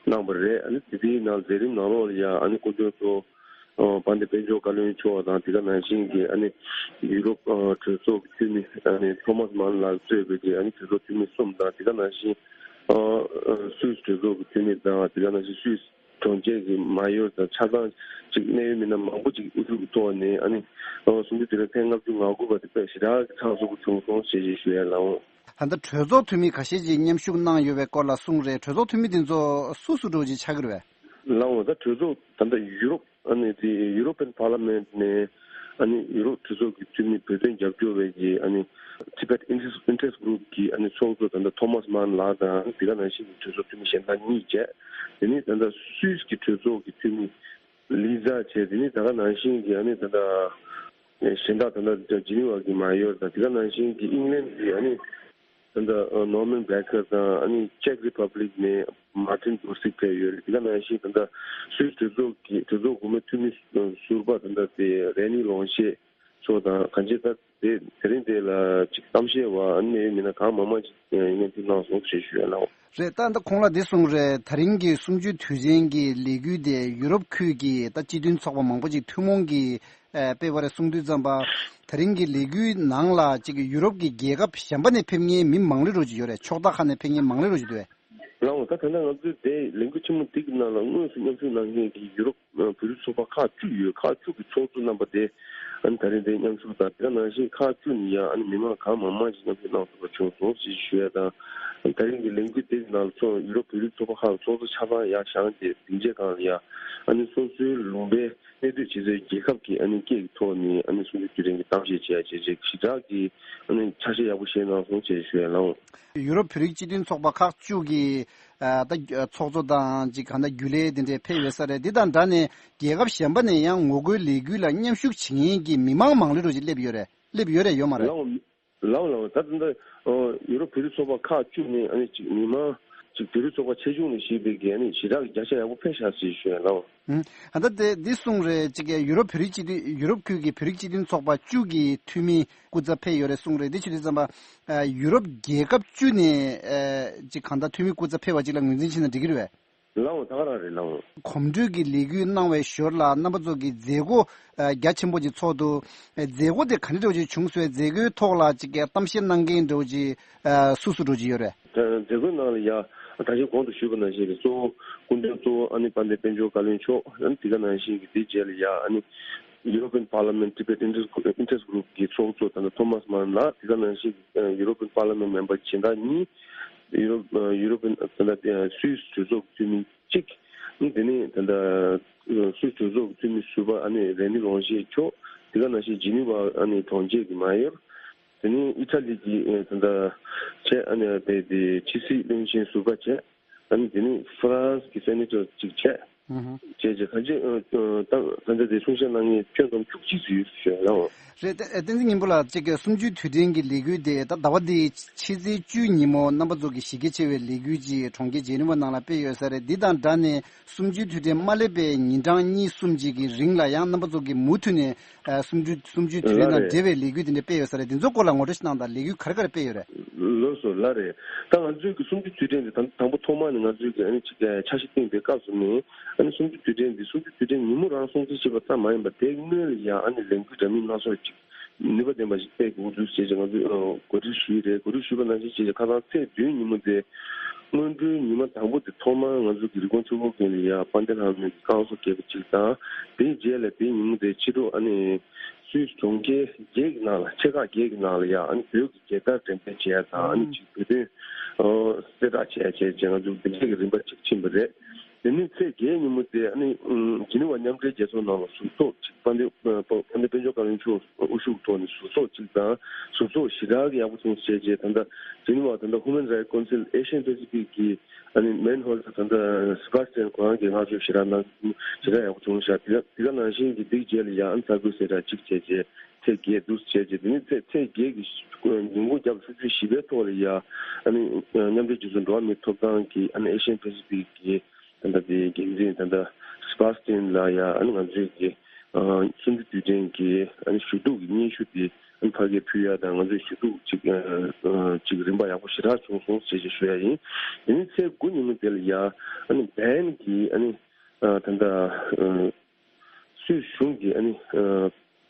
གནང་བ་རེད། ཨ་ནི་དེ་དེའི་ནང་མཛད་རིམ་ནང་ལོགས་ལ་ཡང་ཨ་ནི་སྐུ་མགྲོན་གཙོ་བོ་དཔལ་ལྡན་དཔལ་འབྱོར་བཀའ་བློན་མཆོག་དང་། དེ་ག་ནང་བཞིན་གྱི་ཨ་ནི་ཡུ་རོབ་ཨ་གྲོས་ཚོགས་ཀྱི་འཐུས་མི་ཨ་ནི་ཐོ་མཱས་མཱན་ལགས་གཙོས་པའི་གི་ཨ་ནི་གྲོས་ཚོགས་འཐུས་མི་གསུམ་དང་། དེ་ག་ནང་བཞིན་ཨ་ཨ་སུད་སི་གྲོས་ཚོགས་ཀྱི་འཐུས་མི་དང་། དེ་ག་ནང་བཞིན་སུད་སི་གྲོང་ཁྱེར་གྱི་མ་ཡོར་དང་ཆ་ཚང་ཅིག་གནད་ཡོད་མི་སྣ་མང་པོ་ཅིག་དབུ་བཞུགས་ཀྱི་ཐོག་ནས་ཨ་ནི་ཨ་གསུམ་བཅུའི་དུས་དྲན་ཐེངས་ལྔ་བཅུ་ང་དགུ་པ་དེ་དཔེ་ཞེ་དྲག་གི་ཚགས་ཚུད་པོ་བྱུང་སོང་ཞེས་ཞུ་ཡ་ལགས། ད་ལྟ་གྲོས་ཚོགས་འཐུས་མི་ཁ་ཤས་ཅིག་མཉམ་ཞུགས་གནང་ཡོད་པའི་སྐོར་ལ་གསུངས་རེད། གྲོས་ཚོགས་འཐུས་མི་དེ་ཚོ་སུ་སུ་འདྲ་བོ་ཅིག་ཆགས་ཀྱི་རེད་པས། ལགས་འོང་། ད་གྲོས་ཚོགས་ད་ལྟ་ཡུ་རོབ་ཨ་ནི་དེ་European Parliament ནས་ ཨ་ནི་ཡུ་རོབ་གྲོས་ཚོགས་ཀྱི་འཐུས་མི་བོད་དོན་རྒྱབ་སྐྱོར་བའི་གི་ཨ་ནི་Tibet Interest Interest Group གི་ཨ་ནི་ཚོགས་གཙོ་ད་ལྟ་Thomas Mann ལགས་དང་དེ་ག་ནང་བཞིན་གྱི་གྲོས་ཚོགས་འཐུས་མི་གཞན་དག་གཉིས་བཅས། དེ་ནས་ད་ལྟ་སུད་སི་གི་གྲོས་ཚོགས་ཀྱི་འཐུས་མི་ལི་ཛ་བཅས། དེ་ནས་ད་ག་ནང་བཞིན་གྱི་ཨ་ནི་ད་ལྟ་གཞན་དག་ད་ལྟ་ཇི་ནི་ཝ་གི་མ་ཡོར་དང་དེ་ག་ནང་བཞིན་གྱི་ཨིང་ལན་གྱི་ཨ་ནི་ད་ལྟ་Norman Baker དང་ཨ་ནི་Czech Republic ནས་Martin Bursik ཕེབས་ཡོད་རེད། དེ་ག་ནང་བཞིན་ད་ལྟ་སུད་སི་གྲོས་ཚོགས་ཀྱི་གྲོས་ཚོགས་འོག་མའི་འཐུས་མི་ཟུར་པ་ད་ལྟ་དེ་རེ་ནི་ལོང་ཤེ་མཆོག་དང་གང་ཅི་ད་དེ་དེ་རིང་དེ་ལ་ཅིག་གཏམ་བཤད་པ་ཨ་ནི་མི་སྣ་གང་མང་མང་ཅིག་མཉམ་ཞུགས་གནང་སོང་ཞེས་ཞུ་ཡ་ལགས། རེད། ད་ལྟ་ཁོང་ལ་འདི་གསུངས་རེད། ད་རིང་གི་གསུམ་བཅུའི་དུས་ཆེན་གྱི་ལས་འགུལ་དེ་ཡུ་རོབ་ཁུལ་གྱི་ད་སྤྱི་མཐུན་ཚོགས་པ་མང་པོ་ཅིག་ཐུན་མོང་གིས་ཨ་སྤེལ་བ་རེད་གསུངས་དུས་ཙམ་པ། ད་རིང་གི་ལས་འགུལ་ནང་ལ་ཅིག་ཡུ་རོབ་ཀྱི་རྒྱལ་ཁབ་གཞན་པ་ནས་ཕེབས་མཁན་མི་མང་ལེ་རོ་ཅིག་ཡོད་རེད། ཕྱོགས་མཐའ་ཁག་ནས་ཕེབས་མཁན་མང་ལེ་རོ་ཅིག་འདུག་གས། ལགས་འོང་། ད་ད་ལྟ་ང་ཚོའི་དེ་ལས་འགུལ་ཆེན་མོ་འདི་གི་ནང་ལ་དངོས་སུ་མཉམ་ཞུགས་གནང་མཁན་གྱི་ཡུ་རོབ་ཨ་བོད་རིགས་ཚོགས་པ་ཁག་བཅུ་ཡོད། ཁག་བཅུ་གི་ཚོགས་གཙོ་རྣམ་པ་དེ་ཨ་ནི་ད་རིང་དེ་མཉམ་ཞུགས་དང་། དེ་ག་ནང་བཞིན་ཁག་བཅུ་ནས་ཡང་ཨ་ནི་མི་མང་གང་མང་མང་ཞིག་མཉམ་ཞུགས་གནང་ཐུབ་པ་བྱུང་སོང་ཞེས་ཞུ་ཡ་དང་། ཨ་ནི་ད་རིང་གི་ལས་འགུལ་དེ་གི་ནང་ལ་ཚོགས་ཡུ་རོབ་བོད་རིགས་ཚོགས་པ་ཁག་ཚོགས་གཙོ་ཆ་ཚང་ཡར་བཞེངས་ཏེ་སྡིངས་ཆའི་སྒང་ལ་ཡ་ཨ་ནི་སོ་སོའི་ལུང་པའི་གནས་སྡོད་བྱེད་སའི་རྒྱལ་ཁབ་ཀྱི་ཨ་ནི་སྐད་ཀྱི་ཐོག་ནས་ཨ་ནི་གསུམ་བཅུའི་དུས་དྲན་གྱི་གཏམ་བཤད་བྱེད་ཡ་བྱས་རྗེས་ཞེ་དྲག་གི་ཨ་ནི་ཆ་ཤས་ཡག་པོ་བཞེས་གནང་སོང་ཞེས་ཞུ་ཡ་ལགས། ཡུ་རོབ་བོད་རིགས་སྤྱི་མཐུན་ཚོགས་པ་ཁག་བཅུ་གི་ཨ་ད་ཚོགས་གཙོ་དང་ཅིག་གང་ལྟར་རྒྱུན་ལས་དེ་འདྲས་ཕེབས་ཡོད་ས་རེད། འདི་དང་སྦྲགས་ནས་རྒྱལ་ཁབ་གཞན་པ་ནས་ཡང་ངོ་རྒོལ་ལས་འགུལ་ལ་མཉམ་ཞུགས་བྱེད་མཁན་གྱི་མི་མང་མང་ལེ་རོ་ཅིག་སླེབས་ཡོད་རེད། སླེབས་ཡོད་རེད་ཡོད་མ་རེད། ལགས་འོང་། ལགས་འོང་། ལགས་འོང་། ད་ད་ལྟ་ཡུ་རོབ་བོད་རིགས་ཚོགས་པ་ཁག་བཅུ་ནས་ཨ་ནི་ཅིག་མི་མང་ཅིག་བོད་རིགས་ཚོགས་པ་ཆེ་ཆུང་ལ་གཞིགས་པའི་གི་ཨ་ནི་ཞེ་དྲག་གི་བརྒྱ་ཆ་ཡག་པོ་ཕེབས་ཤག་ཅེས་ཞུ་ཡ་ལགས་འོང་། ཨ་ད་དེ་འདི་གསུངས་རེད། ཅིག་ཡུ་རོབ་བོད་རིགས་སྤྱི་མཐུན་ཡུ་རོབ་ཁུལ་གྱི་བོད་རིགས་སྤྱི་མཐུན་ཚོགས་པ་བཅུ་གི་འཐུས་མི་སྐུ་ཚབ་ཕེབས་ཡོད་རེད་གསུངས་རེད། འདི་ཆུ་དུས་ཙམ་པ་ཡུ་རོབ་རྒྱལ་ཁབ་བཅུ་ནས་ཅིག་གང་ལྟར་འཐུས་མི་སྐུ་ཚབ་ཕེབས་པ་ཅིག་ལ་ངོས་འཛིན་བྱས་ན་འགྲིག་གི་རེད་བས། ལགས་འོང་། ད་ག་རང་རེད་ལགས་འོང་། གོམ་བགྲོད་ཀྱི་ལས་འགུལ་གནང་བའི་ཞོར་ལ་རྣམ་པ་ཚོ་གི་མཛད་སྒོ་རྒྱ་ཆེན་པོ་ཅིག་ཚོགས་འདུག་མཛད་སྒོ་དེ་ག་འདྲ་འདྲ་བོ་ཅིག་བྱུང་སོང་། མཛད་སྒོའི་ཐོག་ལ་ཅིག་གཏམ་བཤད་གནང་མཁན་འདྲ་བོ་ཅིག་སུ་སུ་འདྲ་བོ་ཅིག་ཡོད་རེད། མཛད་སྒོའི་ནང་ལ་ཡ་ད་གིན་གོང་དུ་ཞུས་པ་ནང་བཞིན་གྱི་གཙོ་བོ་སྐུ་མགྲོན་གཙོ་བོ་ཨ་ནི་དཔལ་ལྡན་དཔལ་འབྱོར་བཀའ་བློན་མཆོག་ཨ་ནི་དེ་ག་ནང་བཞིན་གྱི་དེའི་རྗེས་ལ་ཡ་ཨ་ནི་European Parliament Tibet Interest Interest Group གི་ཚོགས་གཙོ་ད་ལྟ་Thomas Mann ལགས། དེ་ག་ནང་བཞིན་གྱི་European Parliament member གཞན་དག་གཉིས། ཡུ་རོབ་ཡུ་རོབ་ད་ལྟ་སུད་སི་གྲོས་ཚོགས་འཐུས་མི་གཅིག་དེ་ནས་ད་ལྟ་སུད་སི་གྲོས་ཚོགས་འཐུས་མི་ཟུར་པ་ཨ་ནི་རེ་ནི་ལོང་ཤེ་མཆོག་དེ་ག་ནང་བཞིན་ཇི་ནི་ཝ་ཨ་ནི་གྲོང་ཁྱེར་གྱི་མ་ཡོར། དེ་ནས་ཨི་ཐ་ལི་གི་ད་ལྟ་བྱས་ཨ་ནི་དེ་དེ་ཕྱི་སྲིད་བློན་ཆེན་ཟུར་པ་བྱས། ཨ་ནི་དེ་ནས་ཧྥ་རན་སི་གི་སེ་ནེ་ཊར་གཅིག་བྱས། ཨུ་ཧུ། བྱས་རྗེས་གང་ཅི་ད་ད་ལྟ་དེ་གསུང་བཤད་གནང་མཁན་ཁྱོན་བསྡོམས་བཅུ་གཅིག་ཙམ་ཡོད་ཞུ་ཡ་ལགས། རེད། བསྟན་འཛིན་སྙིང་པོ་ལགས། གཅིག་གི་གསུམ་བཅུའི་དུས་དྲན་གྱི་ལས་འགུལ་དེ་ད་ཟླ་བ་འདིའི་ཕྱི་ཚེས་བཅུ་ཉིན་མོ་རྣམ་པ་ཚོ་གི་གཞི་རྒྱ་ཆེ་བའི་ལས་འགུལ་ཅིག་གྲོང་ཁྱེར་ཇེ་ནི་ཝ་ནང་ལ་སྤེལ་ཡོད་ས་རེད། འདི་དང་སྦྲགས་ནས་གསུམ་བཅུའི་དུས་དྲན་མ་སླེབས་པའི་ཉིན་གྲངས་གཉིས་གསུམ་ཅིག་གི་རིང་ལ་ཡང་རྣམ་པ་ཚོ་གི་མུ་མཐུད་ནས་ཨ་གསུམ་བཅུ་གསུམ་བཅུའི་དུས་དྲན་དང་འབྲེལ་བའི་ལས་འགུལ་དེ་འདྲ་སྤེལ་ཡོད་ས་རེད། དེ་ཚོའི་སྐོར་ལ་ངོ་སྤྲོད་ཞིག་གནང་དང་། ལས་འགུལ་ག་རེ་ག་རེ་སྤེལ་ཡོད་རེད། ལགས་སོ། ལགས་རེད། ད་ང་ཚོའི་གི་གསུམ་བཅུའི་དུས་དྲན་དེ་དང་དང་པོ་ཐོག་མ་ནས་ང་ཚོའི་གི་ཨ་ནི་ཅིག་འཆར་གཞི་བཏིང་པའི་སྐབས་སུ་ནས་ཨ་ནི་གསུམ་བཅུའི་དུས་དྲན་འདི་གསུམ་བཅུའི་དུས་དྲན་ཉིན་མོ་རང་སྲུང་བརྩི་བྱེད་པ་ཙམ་མ་ཡིན་པར་དེའི་སྔོན་ལ་ཡང་ཨ་ནི་ལས་འགུལ་འདྲ་མིན་སྣ་ཚོགས་ཅིག་ནུས་པ་ལྡན་པ་ཞིག་སྤེལ་དགོས་འདུག་ཅེས་ང་ཚོས་གོ་སྒྲིག་ཞུས་རེད། གོ་སྒྲིག་ཞུས་པ་ནང་བཞིན་བྱས་ཀྱི་ཁ་སང་ཚེས་བདུན་ཉིན་མོ་དེ་སྔོན་འགྲོའི་ཉི་མ་དང་པོ་དེ་ཐོག་མར་ང་ཚོ་གི་རི་ཀོན་ཆོས་འཁོར་དགོན་ལ་ཡ་དཔལ་ལྡན་ལྷ་མོའི་བསྐང་གསོ་རྒྱས་པ་གཅིག་དང་། དེའི་རྗེས་ལ་དེའི་ཉིན་མོ་དེ་ཕྱི་དྲོ་ཨ་ནི་སུད་སི་གྲོང་ཁྱེར་བརྒྱད་ཀྱི་ནང་ལ་ཆེ་ཁག་བརྒྱད་ཀྱི་ནང་ལ་ཡ་ཨ་ནི་བོད་ཀྱི་རྒྱལ་དར་འགྲེམས་སྤེལ་བྱས་དང་། ཨ་ནི་ཅིག་བོད་དོན་གསལ་བསྒྲགས་བྱས་བྱས་བྱས་ང་ཚོ་འདི་འདྲའི་གི་རིམ་པ་ཅིག་ཕྱིན་པ་རེད། དེ་ནས་ཚེས་བརྒྱད་ཉིན་མོ་དེ་ཨ་ནི་ཇི་ནི་ཝ་མཉམ་འབྲེལ་རྒྱལ་ཚོགས་ནང་ལ་ཟུར་ཚོགས་ཅིག་དཔལ་ལྡན་དཔལ་ལྡན་དཔལ་འབྱོར་བཀའ་བློན་མཆོག་དབུ་བཞུགས་ཐོག་ནས་ཟུར་ཚོགས་ཅིག་དང་། ཟུར་ཚོགས་ཞེ་དྲག་གི་ཡག་པོ་བྱུང་ཟེར་བྱས་ད་ལྟ་ཇི་ནི་ཝ་ད་ལྟ་Human Rights Council Asian Pacific གི་ཨ་ནི་མེན་ཧོལ་ད་ལྟ་སི་པ་སི་ཊན་ཁོ་རང་གི་བསྔགས་བརྗོད་ཞེ་དྲག་གནང་ཞེ་དྲག་ཡག་པོ་བྱུང་ཤག་དེ་ག་དེ་ག་ནང་བཞིན་གྱི་འདིའི་རྗེས་ལ་ཡང་ཨ་ནི་གསར་འགོད་གསལ་བསྒྲགས་གཅིག་བྱས་རྗེས་ཚེས་བརྒྱད་འདུག་བྱས་རྗེས་དེ་ནས་ཚེས་ཚེས་བརྒྱད་ཀྱི་ཉིན་གུང་རྒྱབ་ཆུ་ཚོད་བཞི་པའི་ཐོག་ལ་ཡ་ཨ་ནི་མཉམ་འབྲེལ་རྒྱལ་ཚོགས་འགྲོ་བ་མིའི་ཐོབ་ཐང་གི་ཨ་ནི་Asian Pacific གི་ད་ལྟ་དེ་འགན་འཛིན་ད་ལྟ་སི་པ་སི་ཊན་ལ་ཡ་ཨ་ནི་ང་ཚོའི་གི་གསུམ་བཅུ་དུས་དྲན་གྱི་ཨ་ནི་ཞུ་གཏུག་གི་སྙན་ཞུ་དེ་ཨ་ནི་ཕ་གིར་ཕུལ་ཡ་དང་། ང་ཚོས་ཞུ་གཏུག་ཅིག་ཅིག་རིམ་པ་ཡག་པོ་ཞེ་དྲག་བྱུང་སོང་ཞེས་ཞུ་ཡ་ཡིན། དེ་ནི་ཚེས་དགུ་ཉིན་མོ་དེ་ལ་ཡ་ཨ་ནི་བྷན་གྱི་ཨ་ནི་ད་ལྟ་སུད་སི་གཞུང་གི་ཨ་ནི་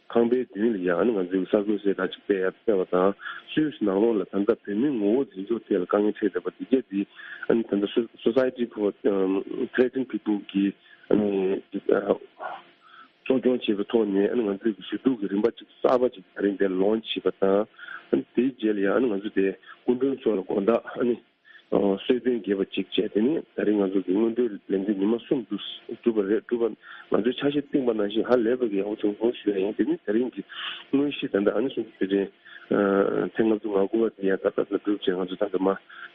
ཁང་པའི་མདུན་ལ་ཡ་ཨ་ནི་ང་ཚོས་གསར་འགོད་གསལ་བསྒྲགས་ཅིག་སྤེལ་ཡ་སྤེལ་བ་དང་། སུད་སི་ནང་ལོགས་ལ་ད་ལྟ་བོད་མིའི་ངོ་བོ་འཛིན་སྐྱོང་ཐད་ལ་དཀའ་ངལ་འཕྲད་བསྡད་པ་འདི་གས་འདི་ཨ་ནི་ད་ལྟ་Society for Threatened People གིས་ཨ་ནི་གཙོ་སྐྱོང་བྱས་པའི་ཐོག་ནས་ཨ་ནི་ང་ཚོས་ཞུ་གཏུག་གི་རིམ་པ་ཅིག་གསར་པ་ཅིག་ད་རིང་འདིར་ལོན་ཆི་བྱས་པ་དང་། ཨ་ནི་དེའི་རྗེས་ལ་ཡང་ཨ་ནི་ང་ཚོ་དེ་སྐུ་མགྲོན་ཚོ་ལ་དགོང་དག་ཨ་ནི་གསོལ་སྟོན་རྒྱས་པ་ཅིག་བྱས། དེ་ནས་ད་རིང་ང་ཚོ་གི་སྔོན་འགྲོའི་ལས་འགུལ་ཉི་མ་གསུམ་དུ་ གྲུབ་པ་རེད། གྲུབ་པ་ང་ཚོས་འཆར་གཞི་བཏིང་པ་ནང་བཞིན་ཧ་ལས་པའི་གི་ཡག་པོ་བྱུང་སོང་ཞུ་ཡ་ཡིན། དེ་ནི་དེ་རིང་གི་དངོས་གཞི་ད་ལྟ་ཨ་ནི་གསུང་གི་དེ་རིང་ཐེངས་ལྔ་བཅུ་ང་དགུ་པ་དེ་ཡ་ད་ལྟ་ལ་གྲུབ་བྱས། ང་ཚོ་ད་ལྟ་མ་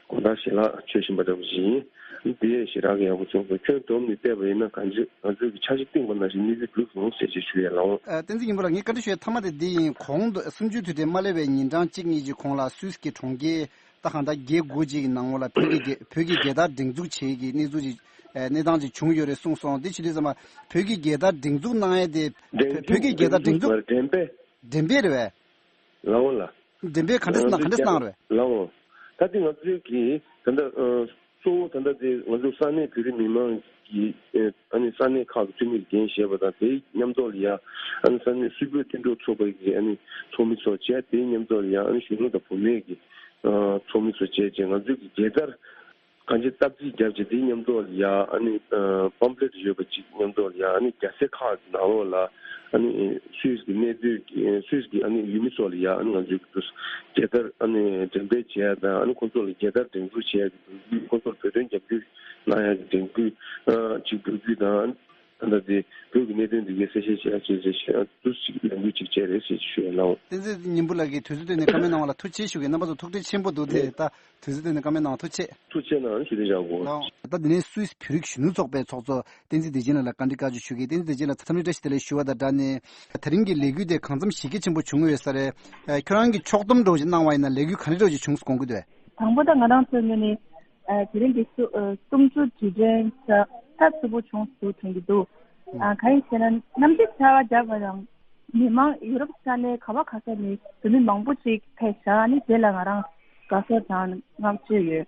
དགོང་དག་ཞལ་ལག་མཆོད་བཞིན་པ་འདྲ་པོ་ཞིག་ཡིན། དེ་ཞེ་དྲག་གི་ཡག་པོ་བྱུང་སོང་། ཁྱོན་བསྡོམས་ནས་བལྟས་པ་ཡིན་ན་གང་ཅི་ང་ཚོས་ཀྱི་འཆར་གཞི་བཏིང་པ་ནང་བཞིན་གནས་ཚུལ་འགྲུབ་སོང་ཟེར་ཅིག་ཞུ་ཡ་ལགས་འོང་། ཨ། བསྟན་འཛིན་སྙིང་པོ་ལགས། ངས་བཀའ་འདྲི་ཞུ་ཡ་མཐའ་མ་དེ་འདི་ཡིན། གོང་དུ་གསུམ་བཅུའི་དུས་དྲན་མ་སླེབས་པའི་ཉིན་གྲངས་གཅིག་གཉིས་ཀྱི་གོང་ལ་སུད་སི་གི་གྲོང་ཁྱེར་ད་གང་ལྟར་བརྒྱད་དགུ་ཅིག་གི་ནང་ལོགས་ལ་བོད་ཀྱི་རྒྱལ་བོད་ཀྱི་རྒྱལ་དར་སྒྲེང་འཛུགས་བྱེད་ཀྱི་གནས་ཚུལ་ཅིག་ཨ་གནས་སྟངས་ཅིག་བྱུང་ཡོད་རེད་གསུངས་སོང་། དེ་བྱེད་དུས་ཙམ་པ་བོད་ཀྱི་རྒྱལ་དར་སྒྲེང་འཛུགས་གནང་ཡས་དེ་བོད་བོད་ཀྱི་རྒྱལ་དར་སྒྲེང་འཛུགས་འགྲེམས་སྤེལ། འགྲེམས་སྤེལ་རེད་པས། ལགས་འོང་ལགས། འགྲེམས་སྤེལ་ག་འདྲས་གནང་། ག་འདྲས་གནང་རེད། ལགས་འོང་། ད་ལྟ་ང་ཚོའི་གི་ད་ལྟ་ཨ་གཙོ་བོ་ད་ལྟ་དེ་ང་ཚོ་ས་གནས་བོད་རིགས་མི་མང་གི་ཨ་ནི་ས་གནས་ཁག་གི་འཐུས་མི་འགན་བཞེས་པ་དང་། དེའི་མཉམ་ཐོག་ལ་ཡ་ཨ་ནི་ས་གནས་སུད་བོད་མཐུན་གྲོགས་ཚོགས་པའི་གི་ཨ་ནི་ཚོགས་མི་ཚོ་བྱས། དེའི་མཉམ་ཐོག་ལ་ཡ་ཨ་ནི་གཞོན་ནུ་དང་བུད་མེད་ཀྱི་ཨ་ཚོགས་མི་ཚོ་བྱས་བྱས། ང་ཚོའི་གི་རྒྱལ་དར་གང་ཅི་སྟབས་ཅིག་བརྒྱབ་བྱས། དེའི་མཉམ་ཐོག་ལ་ཡ་ཨ་ནི་ཨ་པམ་ཕླེ་ཊི་ཡོད་པ་ཅིག་མཉམ་ཐོག་ལ་ཡ་ཨ་ནི་རྒྱལ་ས་ཁག་གི་ནང་ལོགས་ལ་ཨ་ནི་སུད་སི་གི་གནས་སྡོད་ཀྱི་སུད་སི་གི་ཨ་ནི་ཡུལ་མི་ཚོ་ལ་ཡ་ཨ་ནི་ང་ཚོའི་གི་རྒྱལ་དར་ཨ་ནི་འགྲེམས་སྤེལ་བྱས་དང་། ཨ་ནི་ཁོང་ཚོ་ལ་རྒྱལ་དར་སྒྲེང་འཛུགས་བྱས་ཀྱི་འབོད་སྐུལ། ཁོང་ཚོར་བོད་དོན་རྒྱབ་སྐྱོར་གནང་ཡག་གི་འགྲེང་འགུལ་ཨ་ཅིག་འབོད་སྐུལ་དང་། ད་ལྟ་དེ་བོད་ཀྱི་གནད་དོན་འདི་གའི་གསལ་བཤད་བྱེད་ཡག་ཅིག་རེད་ཞེས་འདུག་ཅིག་ལས་འགུལ་ཅིག་བྱས་རེད་ཞེས་ཞུ་ཡ་ལགས་འོང་། བསྟན་འཛིན་སྙིང་པོ་ལགས་ཀྱིས་དུས་ཚོད་བཏོན་ནས་བཀའ་མོལ་གནང་བ་ལ་ཐུགས་རྗེ་ཆེ་ཞུ་གི། རྣམ་པ་ཚོ་ཐུགས་རྗེ་ཆེན་པོ་འདུག་དེ་ད། དུས་ཚོད་བཏོན་ནས་བཀའ་མོལ་གནང་བ་ཐུགས་རྗེ་ཆེ། ཐུགས་རྗེ་གནང་ཞུ་དེ་བཞག་གོ། ལགས། ད་དེ་ནས་སུད་སི་བོད་རིགས་གཞོན་ནུ་ཚོགས་པའི་ཚོགས་གཙོ་བསྟན་འཛིན་བདེ་ཆེན་ལགས་ལ་བཀའ་འདྲི་བཀའ་འགྱུར་ཞུ་གི། བསྟན་འཛིན་བདེ་ཆེན་ལགས་འཚམས་འདྲི་བཀྲ་ཤིས་བདེ་ལེགས་ཞུ་བ་དང་སྦྲགས་ནས། དེ་རིང་གི་ལས་འགུལ་དེ་གང་འཚམ་གཞི་རྒྱ་ཆེན་པོ་བྱུང་ཡོད་ས་རེད། ཁྱོད་རང་གིས་ཕྱོགས་བསྡོམས་འདྲ་བོ་ཞིག་གནང་བ་ཡིན་ན་ལས་འགུལ་ག་རེ་འདྲ་བོ་ཞིག་བྱུང་སོང་དགོངས་ཀྱི་འདུག། དང་པོ་ད་ང་རང་ཚོའི་ངོས་ནས་ཨ་དེ་རིང་གི་གསུ་ཨ་གསུམ་བཅུ་དུས་དྲན་ཆ་ཚ་ཚུད་པོ་བྱུང་སོང་དྲན་གྱི་འདུག། ཨ་གང་ཡིན་ཟེར་ན་གནམ་གཤིས་ཆར་པ་བརྒྱབ་པ་དང་མི་མང་ཡུ་རོབ་ས་གནས་ག་བ་ག་ས་ནས་བོད་མི་མང་པོ་ཞིག་ཕེབས་ཤག། ཨ་ནི་དེ་ལ་ང་རང་དགའ་ཚོར་དང་བསྔགས་བརྗོད་ཡོད།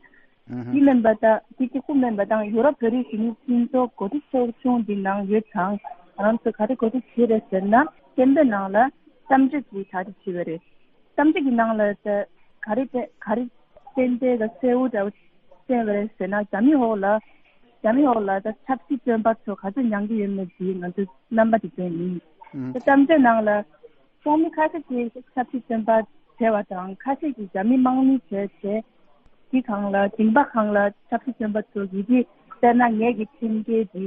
ཨུ་ཧུ། དེ་མིན་པ་དང་དེ་གཅིག་པུ་མིན་པ་དང་ཡུ་རོབ་བོད་རིགས་གཞོན་ནུ་མཐུན་ཚོགས་འགོ་ཁྲིད་ཚོགས་ཆུང་འདི་ནང་ཡོད་ཙང་ང་རང་ཚོ་ག་རེ་གོ་སྒྲིག་བྱས་རེད་ཟེར་ན་སྐད་འབོད་ནང་ལ་གཏམ་བརྗོད་ཅིག་གྲ་སྒྲིག་བྱས་པ་རེད། གཏམ་བརྗོད་ཀྱི་ནང་ལ་ད་ག་རེ་ག་རེ་ཏན་ཏན་ག་གསལ་བོ་འདྲ་བོ་བསྟན་པ་རེད་ཟེར་ན། རྒྱ་མི་འོག་ལ་རྒྱ་མི་འོག་ལ་ད་ཆབ་སྲིད་བཙོན་པ་ཚོ་ག་ཚོད་མྱངས་ཀྱི་ཡོད་མེད་ཀྱི་ང་ཚོའི་རྣམ་པ་དེ་བསྟན་ཡིན། ཨུམ། ད་གཏམ་བརྗོད་ནང་ལ་ཚོགས་མི་ཁ་ཤས་ཀྱིས་ཆབ་སྲིད་བཙོན་པ་བྱས་པ་དང་ཁ་ཤས་ཀྱིས་རྒྱ་མི་དམག་མི་བྱས་བྱས། དེ་སྒང་ལ་མཇིང་པ་སྒང་ལ་ཆབ་སྲིད་བཙོན་པ་ཚོ་གིས་དེ་དཔེར་ན་ངེད་ཀྱི་ཁྲིམས་འགལ་འདི་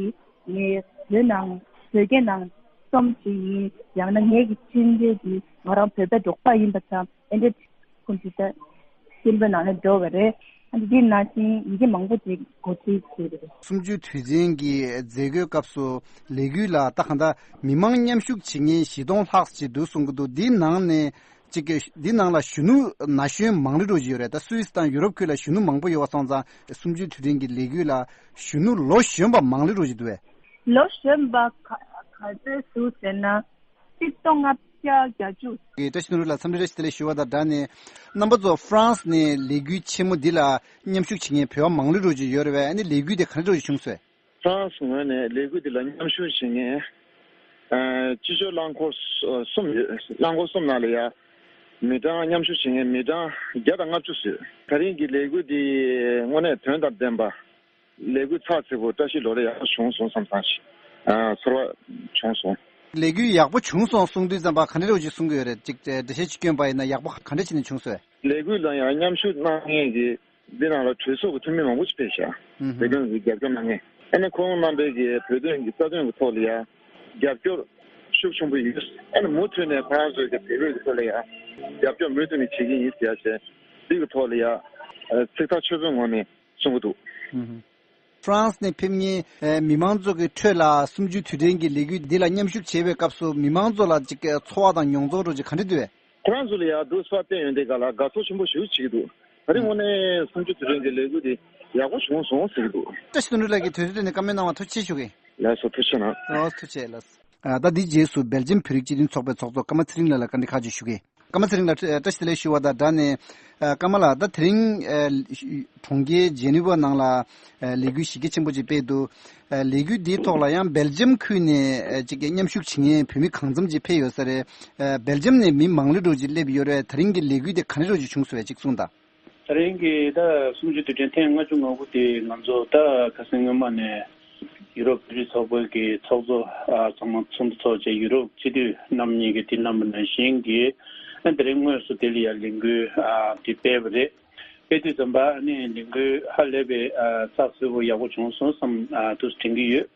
ངས་བོད་ནང་བོད་སྐད་ནང་རྩོམ་ཞིག་ཡིན། ཡང་ན་ངེད་ཀྱི་ཁྲིམས་འགལ་འདི་ང་རང་བོད་པའི་འབྲོག་པ་ཡིན་པ་ཙམ་ཨེ་འདྲ་ཁོང་ཚོས་ད་སྐད་འབོད་ནང་ལ་འགྲོ་བ་རེད། ཨ་ནི་འདི་ནང་བཞིན་ཡི་གེ་མང་པོ་ཅིག་གོ་སྒྲིག་བྱས་རེད། གསུམ་བཅུའི་དུས་ཆེན་གྱི་མཛད་སྒོའི་སྐབས་སུ་ལས་འགུལ་ལ་ད་གང་ལྟར་མི་མང་མཉམ་ཞུགས་བྱེད་མཁན་བཞི་སྟོང་ལྷག་ཅིག་འདུག་གསུང་གི་འདུག། འདི་ནང་ནས་ཅིག་གི་འདི་ནང་ལ་གཞོན་ནུ་ན་གཞོན་མང་རུ་འགྲོ་བཞིན་ཡོད་རེད། ད་སུད་སི་དང་ཡུ་རོབ་ཁུལ་ལ་གཞོན་ནུ་མང་པོ་ཡོད་པ་སོང་ཙང་གསུམ་བཅུའི་དུས་དྲན་གྱི་ལས་འགུལ་ལ་གཞོན་ནུ་ལོ་གཞོན་པ་མང་རུ་འགྲོ་བཞིན་འདུག་བས། ལོ་གཞོན་པ་ག་ག་ཚོད་འདུག་ཟེར་ན་ཆིག་སྟོང་ལྔ་བརྒྱ་བརྒྱད་ཅུ། བཀྲ་ཤིས་ནོར་བུ་ལགས་འཚམས་འདྲི་བཀྲ་ཤིས་བདེ་ལེགས་ཞུ་བ་དང་སྦྲགས་ནས་རྣམ་པ་ཚོ་ཧྥ་རན་སི་ནས་ལས་འགུལ་ཆེན་མོ་འདི་ལ་མཉམ་ཞུགས་བྱེད་མཁན་བོད་པ་མང་རུ་འགྲོ་བཞིན་ཡོད་རེད་བས། ཨ་ནི་ལས་འགུལ་དེ་ག་འདྲ་འགྲོ་བཞིན་བྱུང་སོང་། ཧྥ་རན་སི་ངོས་ནས་ལས་འགུལ་འདི་ལ་མཉམ་ཞུགས་བྱེད་མཁན་ཨ་སྤྱི་སྤྱོད་རླངས་འཁོར་གསུམ་ཡོད། རླངས་འཁོར་གསུམ་ནང་ལ་ཡ་མི་གྲངས་མཉམ་ཞུགས་བྱེད་མཁན་མི་གྲངས་བརྒྱ་དང་ལྔ་བཅུ་ཙམ་ཡོད། ད་རིང་གི་ལས་འགུལ་འདི་དངོས་གནས་དོན་དང་ལྡན་པ། ལས་འགུལ་ཚགས་ཚུད་པོ་བཀྲ་ཤིས་ལོ་ལེགས་ཡག་པོ་བྱུང་སོང་བསམ་བསམ་ཞིག་ཨ་ཚོར་བ་བྱུང་སོང་། ལས་འགུལ་ཡག་པོ་བྱུང་སོང་གསུང་དུས་ཙམ་པ་ག་འདྲ་འདྲ་བོ་ཅིག་གསུང་གི་ཡོད་རེད། ཅིག་འགྲེལ་བཤད་ཅིག་བསྐྱོན་པ་ཡིན་ན་ཡག་པོ་ག་འདྲ་བྱས་ནས་བྱུང་སོང་། ལས་འགུལ་ལ་ཡང་མཉམ་ཞུགས་གནང་མཁན་གྱི་འདི་ནང་ལ་གྲོས་ཚོགས་ཀྱི་འཐུས་མི་མང་པོ་ཞིག་ཕེབས་ཤག། ཨུ་ཧུ། བོད་དོན་གྱི་རྒྱབ་སྐྱོར་གནང་མཁན། ཨ་ནི་ཁོང་རྣམ་པས་ཀྱི་བོད་དོན་གྱི་རྩ་དོན་གྱི་ཐོག་ལ་ཡང་རྒྱབ་སྐྱོར་ཤུགས་ཆེན་པོ་ཡོད། ཨ་ནི་མུ་མཐུད་ནས་ཁོ་རང་ཚོའི་གི་བོད་རིགས་ཀྱི་ཐོག་ལ་ཡང་རྒྱབ་སྐྱོར་མུ་མཐུད་ནས་བྱེད་ཀྱི་ཡིན་ཟེར་ཡ་བྱས། འདི་གི་ཐོག་ལ་ཡང་ཚིག་ཐག་ཆོད་པོའི་ངང་ནས་གསུང་གི་འདུག། ཧྥ་རན་སི་ནས་ཕེབས་མཁན་མི་མང་ཚོ་གི་ཁྲོད་ལ་གསུམ་བཅུའི་དུས་དྲན་གྱི་ལས་འགུལ་འདི་ལ་མཉམ་ཞུགས་བྱེད་པའི་སྐབས་སུ་མི་མང་ཚོ་ལ་ཅིག་ཚོར་བ་དང་མྱོང་ཚོར་འདྲ་ཅིག་ག་འདྲ་འདུག་བས། ཁོ་རང་ཚོ་ལ་ཡང་འདུག་སེ་བསྟན་ཡོང་དུས་སྒང་ལ་དགའ་ཚོར་ཆེན་པོ་ཞེ་པོ་བྱེད་ཀྱི་འདུག། ད་རིང་དངོས་གནས་གསུམ་བཅུའི་དུས་དྲན་གྱི་ལས་འགུལ་འདི་ཡག་པོ་བྱུང་སོང་ཟེར་གྱི་འདུག། བཀྲ་ཤིས་དོན་གྲུབ་ལགས་ཀྱིས་དུས་ཚོད་བཏོན་ནས་བཀའ་མོལ་གནང་བར་ཐུགས་རྗེ་ཆེ་ཞུ་གི། ལགས་སོ། ཐུགས་རྗེ་གནང་། ལགས་སོ། ཐུགས་རྗེ་ཆེ་ལགས། ཨ། ད་འདི་རྗེས་སུ་སྦེལ་ཇམ་བོད་རིགས་སྤྱི་མཐུན་ཚོགས་པའི་ཚོགས་གཙོ་ཀརྨ་ཚེ་རིང་ལགས་ལ་བཀའ་འདྲི་ཁག་ཅིག་ཞུ་གི། ཀརྨ་ཚེ་རིང་ལགས་བཀྲ་ཤིས་བདེ་ལེགས་ཞུ་བ་དང་སྦྲགས་ནས། ཨ། ཀརྨ་ལགས། ད་དེ་རིང་ཨ་གྲོང་ཁྱེར་ཇེ་ནི་ཝ་ནང་ལ་ཨ་ལས་འགུལ་གཞི་རྒྱ་ཆེན་པོ་ཅིག་སྤེལ་འདུག། ཨ་ལས་འགུལ་འདིའི་ཐོག་ལ་ཡང་སྦེལ་ཇམ་ཁུལ་ནས་ཨ་ཅིག་མཉམ་ཞུགས་བྱེད་མཁན་བོད་མི་གང་འཚམ་ཅིག་ཕེབས་ཡོད་ས་རེད། ཨ་སྦེལ་ཇམ་ནས་མི་མང་རུ་འདྲ་ཅིག་སླེབས་ཡོད་རེད། ད་རིང་གི་ལས་འགུལ་དེ་ག་འདྲ་ཅིག་བྱུང་སོང་བས་ཅིག་གསུངས་དང་། ད་རིང་གི་ད་གསུམ་བཅུའི་དུས་དྲན་ཐེངས་ལྔ་བཅུ་ང་དགུ་དེ་ང་ཚོ་ད་ཁ་སང་སྔོན་མ་ནས་ཡུ་རོབ་བོད་རིགས་ཚོགས་པའི་གི་ཚོགས་གཙོ་ཨ་ཚང་མ་ཚོགས་འདུ་ཚོགས་བྱས། ཡུ་རོབ་སྤྱི་འཐུས་རྣམ་གཉིས་ཀྱིས་དེ་གནང་བ་ནང་བཞིན་གྱི་ཨ་དེ་རིང་དངོས་སུ་དེ་ལ་ཡ་ལས་འགུལ་ཨ་དེ་སྤེལ་བ་རེད། སྤེལ་དུས་ཙམ་པ་ཨ་ནི་ལས་འགུལ་ཧ་ལས་པའི་ཨ་ཚགས་ཚུད་པོ་ཡག་པོ་བྱུང་སོང་བསམ་ཨ་འདུག་དྲན་གྱི་ཡོད།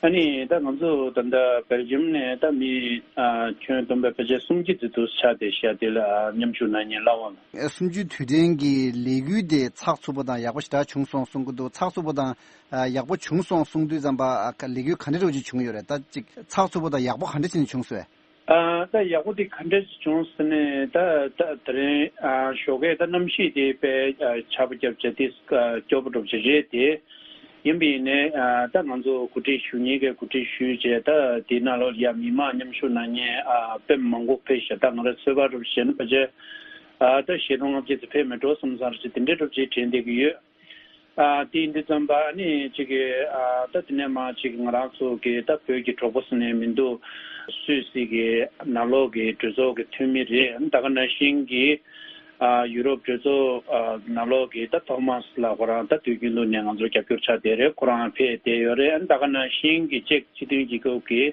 ཨ་ནི་ད་ང་ཚོ་ད་ལྟ་སྦེལ་ཇམ་ནས་ད་མི་ཨ་ཁྱོན་བསྡོམས་པའི་ཕལ་ཆེར་སུམ་བརྒྱ་ཙམ་དུ་ཆགས་བསྡད་ཤག་དེ་ལ་མཉམ་ཞུགས་གནང་མཁན་ལབ་པ། གསུམ་བཅུའི་དུས་དྲན་གྱི་ལས་འགུལ་དེ་ཚགས་ཚུད་པོ་དང་ཡག་པོ་ཞེ་དྲག་བྱུང་སོང་གསུང་གི་འདུག་ཚགས་ཚུད་པོ་དང་ཡག་པོ་བྱུང་སོང་གསུང་དུས་ཙམ་པ་ལས་འགུལ་ག་འདྲ་འདྲ་བོ་ཅིག་བྱུང་ཡོད་རེད། ད་ཅིག་ཚགས་ཚུད་པོ་དང་ཡག་པོ་ག་འདྲ་བྱས་ནས་བྱུང་སོང་། ཨ་ད་ཡག་པོ་དེ་ག་འདྲ་ཞིག་བྱུང་ཟེར་ནས་ད་ད་དེ་རིང་ཨ་ཞོགས་ཀས་ད་གནམ་གཤིས་དེ་དཔེ་ཨ་ཆར་པ་བརྒྱབ་བྱས་དེ་ཨ་སྐྱོ་པོ་འདྲ་པོ་ཞིག་རེད་དེ། ཡིན་པ་ཡིན་ནའི་ཨ་ད་ང་ཚོ་གོ་སྒྲིག་ཞུ་མཁན་གྱིས་གོ་སྒྲིག་ཞུས་བྱས་ད་དེ་ནང་ལོགས་ཡ་མི་མང་མཉམ་ཞུགས་གནང་མཁན་ཨ་དཔེ་མང་པོ་ཕེབས་ཤག་ད་ང་རང་ཚོད་དཔག་འདྲ་པོ་བྱས་ན་ཕལ་ཆེར་ཨ་ད་བཞི་སྟོང་ལྔ་བརྒྱ་ཙམ་ཕེབས་མེད་འགྲོ་བསམ་བསམ་རེ་བྱས་དེ་འདྲའི་འདྲ་པོ་ཅིག་དྲན་བསྡད་ཀྱི་ཡོད། ཨ་དེ་ཡིན་དུས་ཙམ་པ་ཨ་ནི་གཅིག་གི་ཨ་ད་དེ་ནས་མར་གཅིག་ང་རང་ཚོ་གི་ད་བོད་ཀྱི་གྲོགས་པོ་ཟེར་ནས་མི་འདུག་སུད་སི་གི་ནང་ལོགས་ཀྱི་གྲོས་ཚོགས་ཀྱི་འཐུས་མི་རེད། ཨ་ནི་ད་ག་ནང་བཞིན་གྱི་ཨ་ཡུ་རོབ་གྲོས་ཚོགས་ཨ་ནང་ལོགས་ཀྱི་ད་ཐོ་མཱས་ལགས་ཁོ་རང་ད་དུས་རྒྱུན་དུ་ནས་ང་ཚོར་རྒྱབ་སྐྱོར་ཆགས་བསྡད་རེད། ཁོ་རང་ཕེབས་བསྡད་ཡོད་རེད། ཨ་ནི་ད་ག་ནང་བཞིན་གྱི་ཅེཀ་སྤྱི་མཐུན་རྒྱལ་ཁབ་ཀྱི་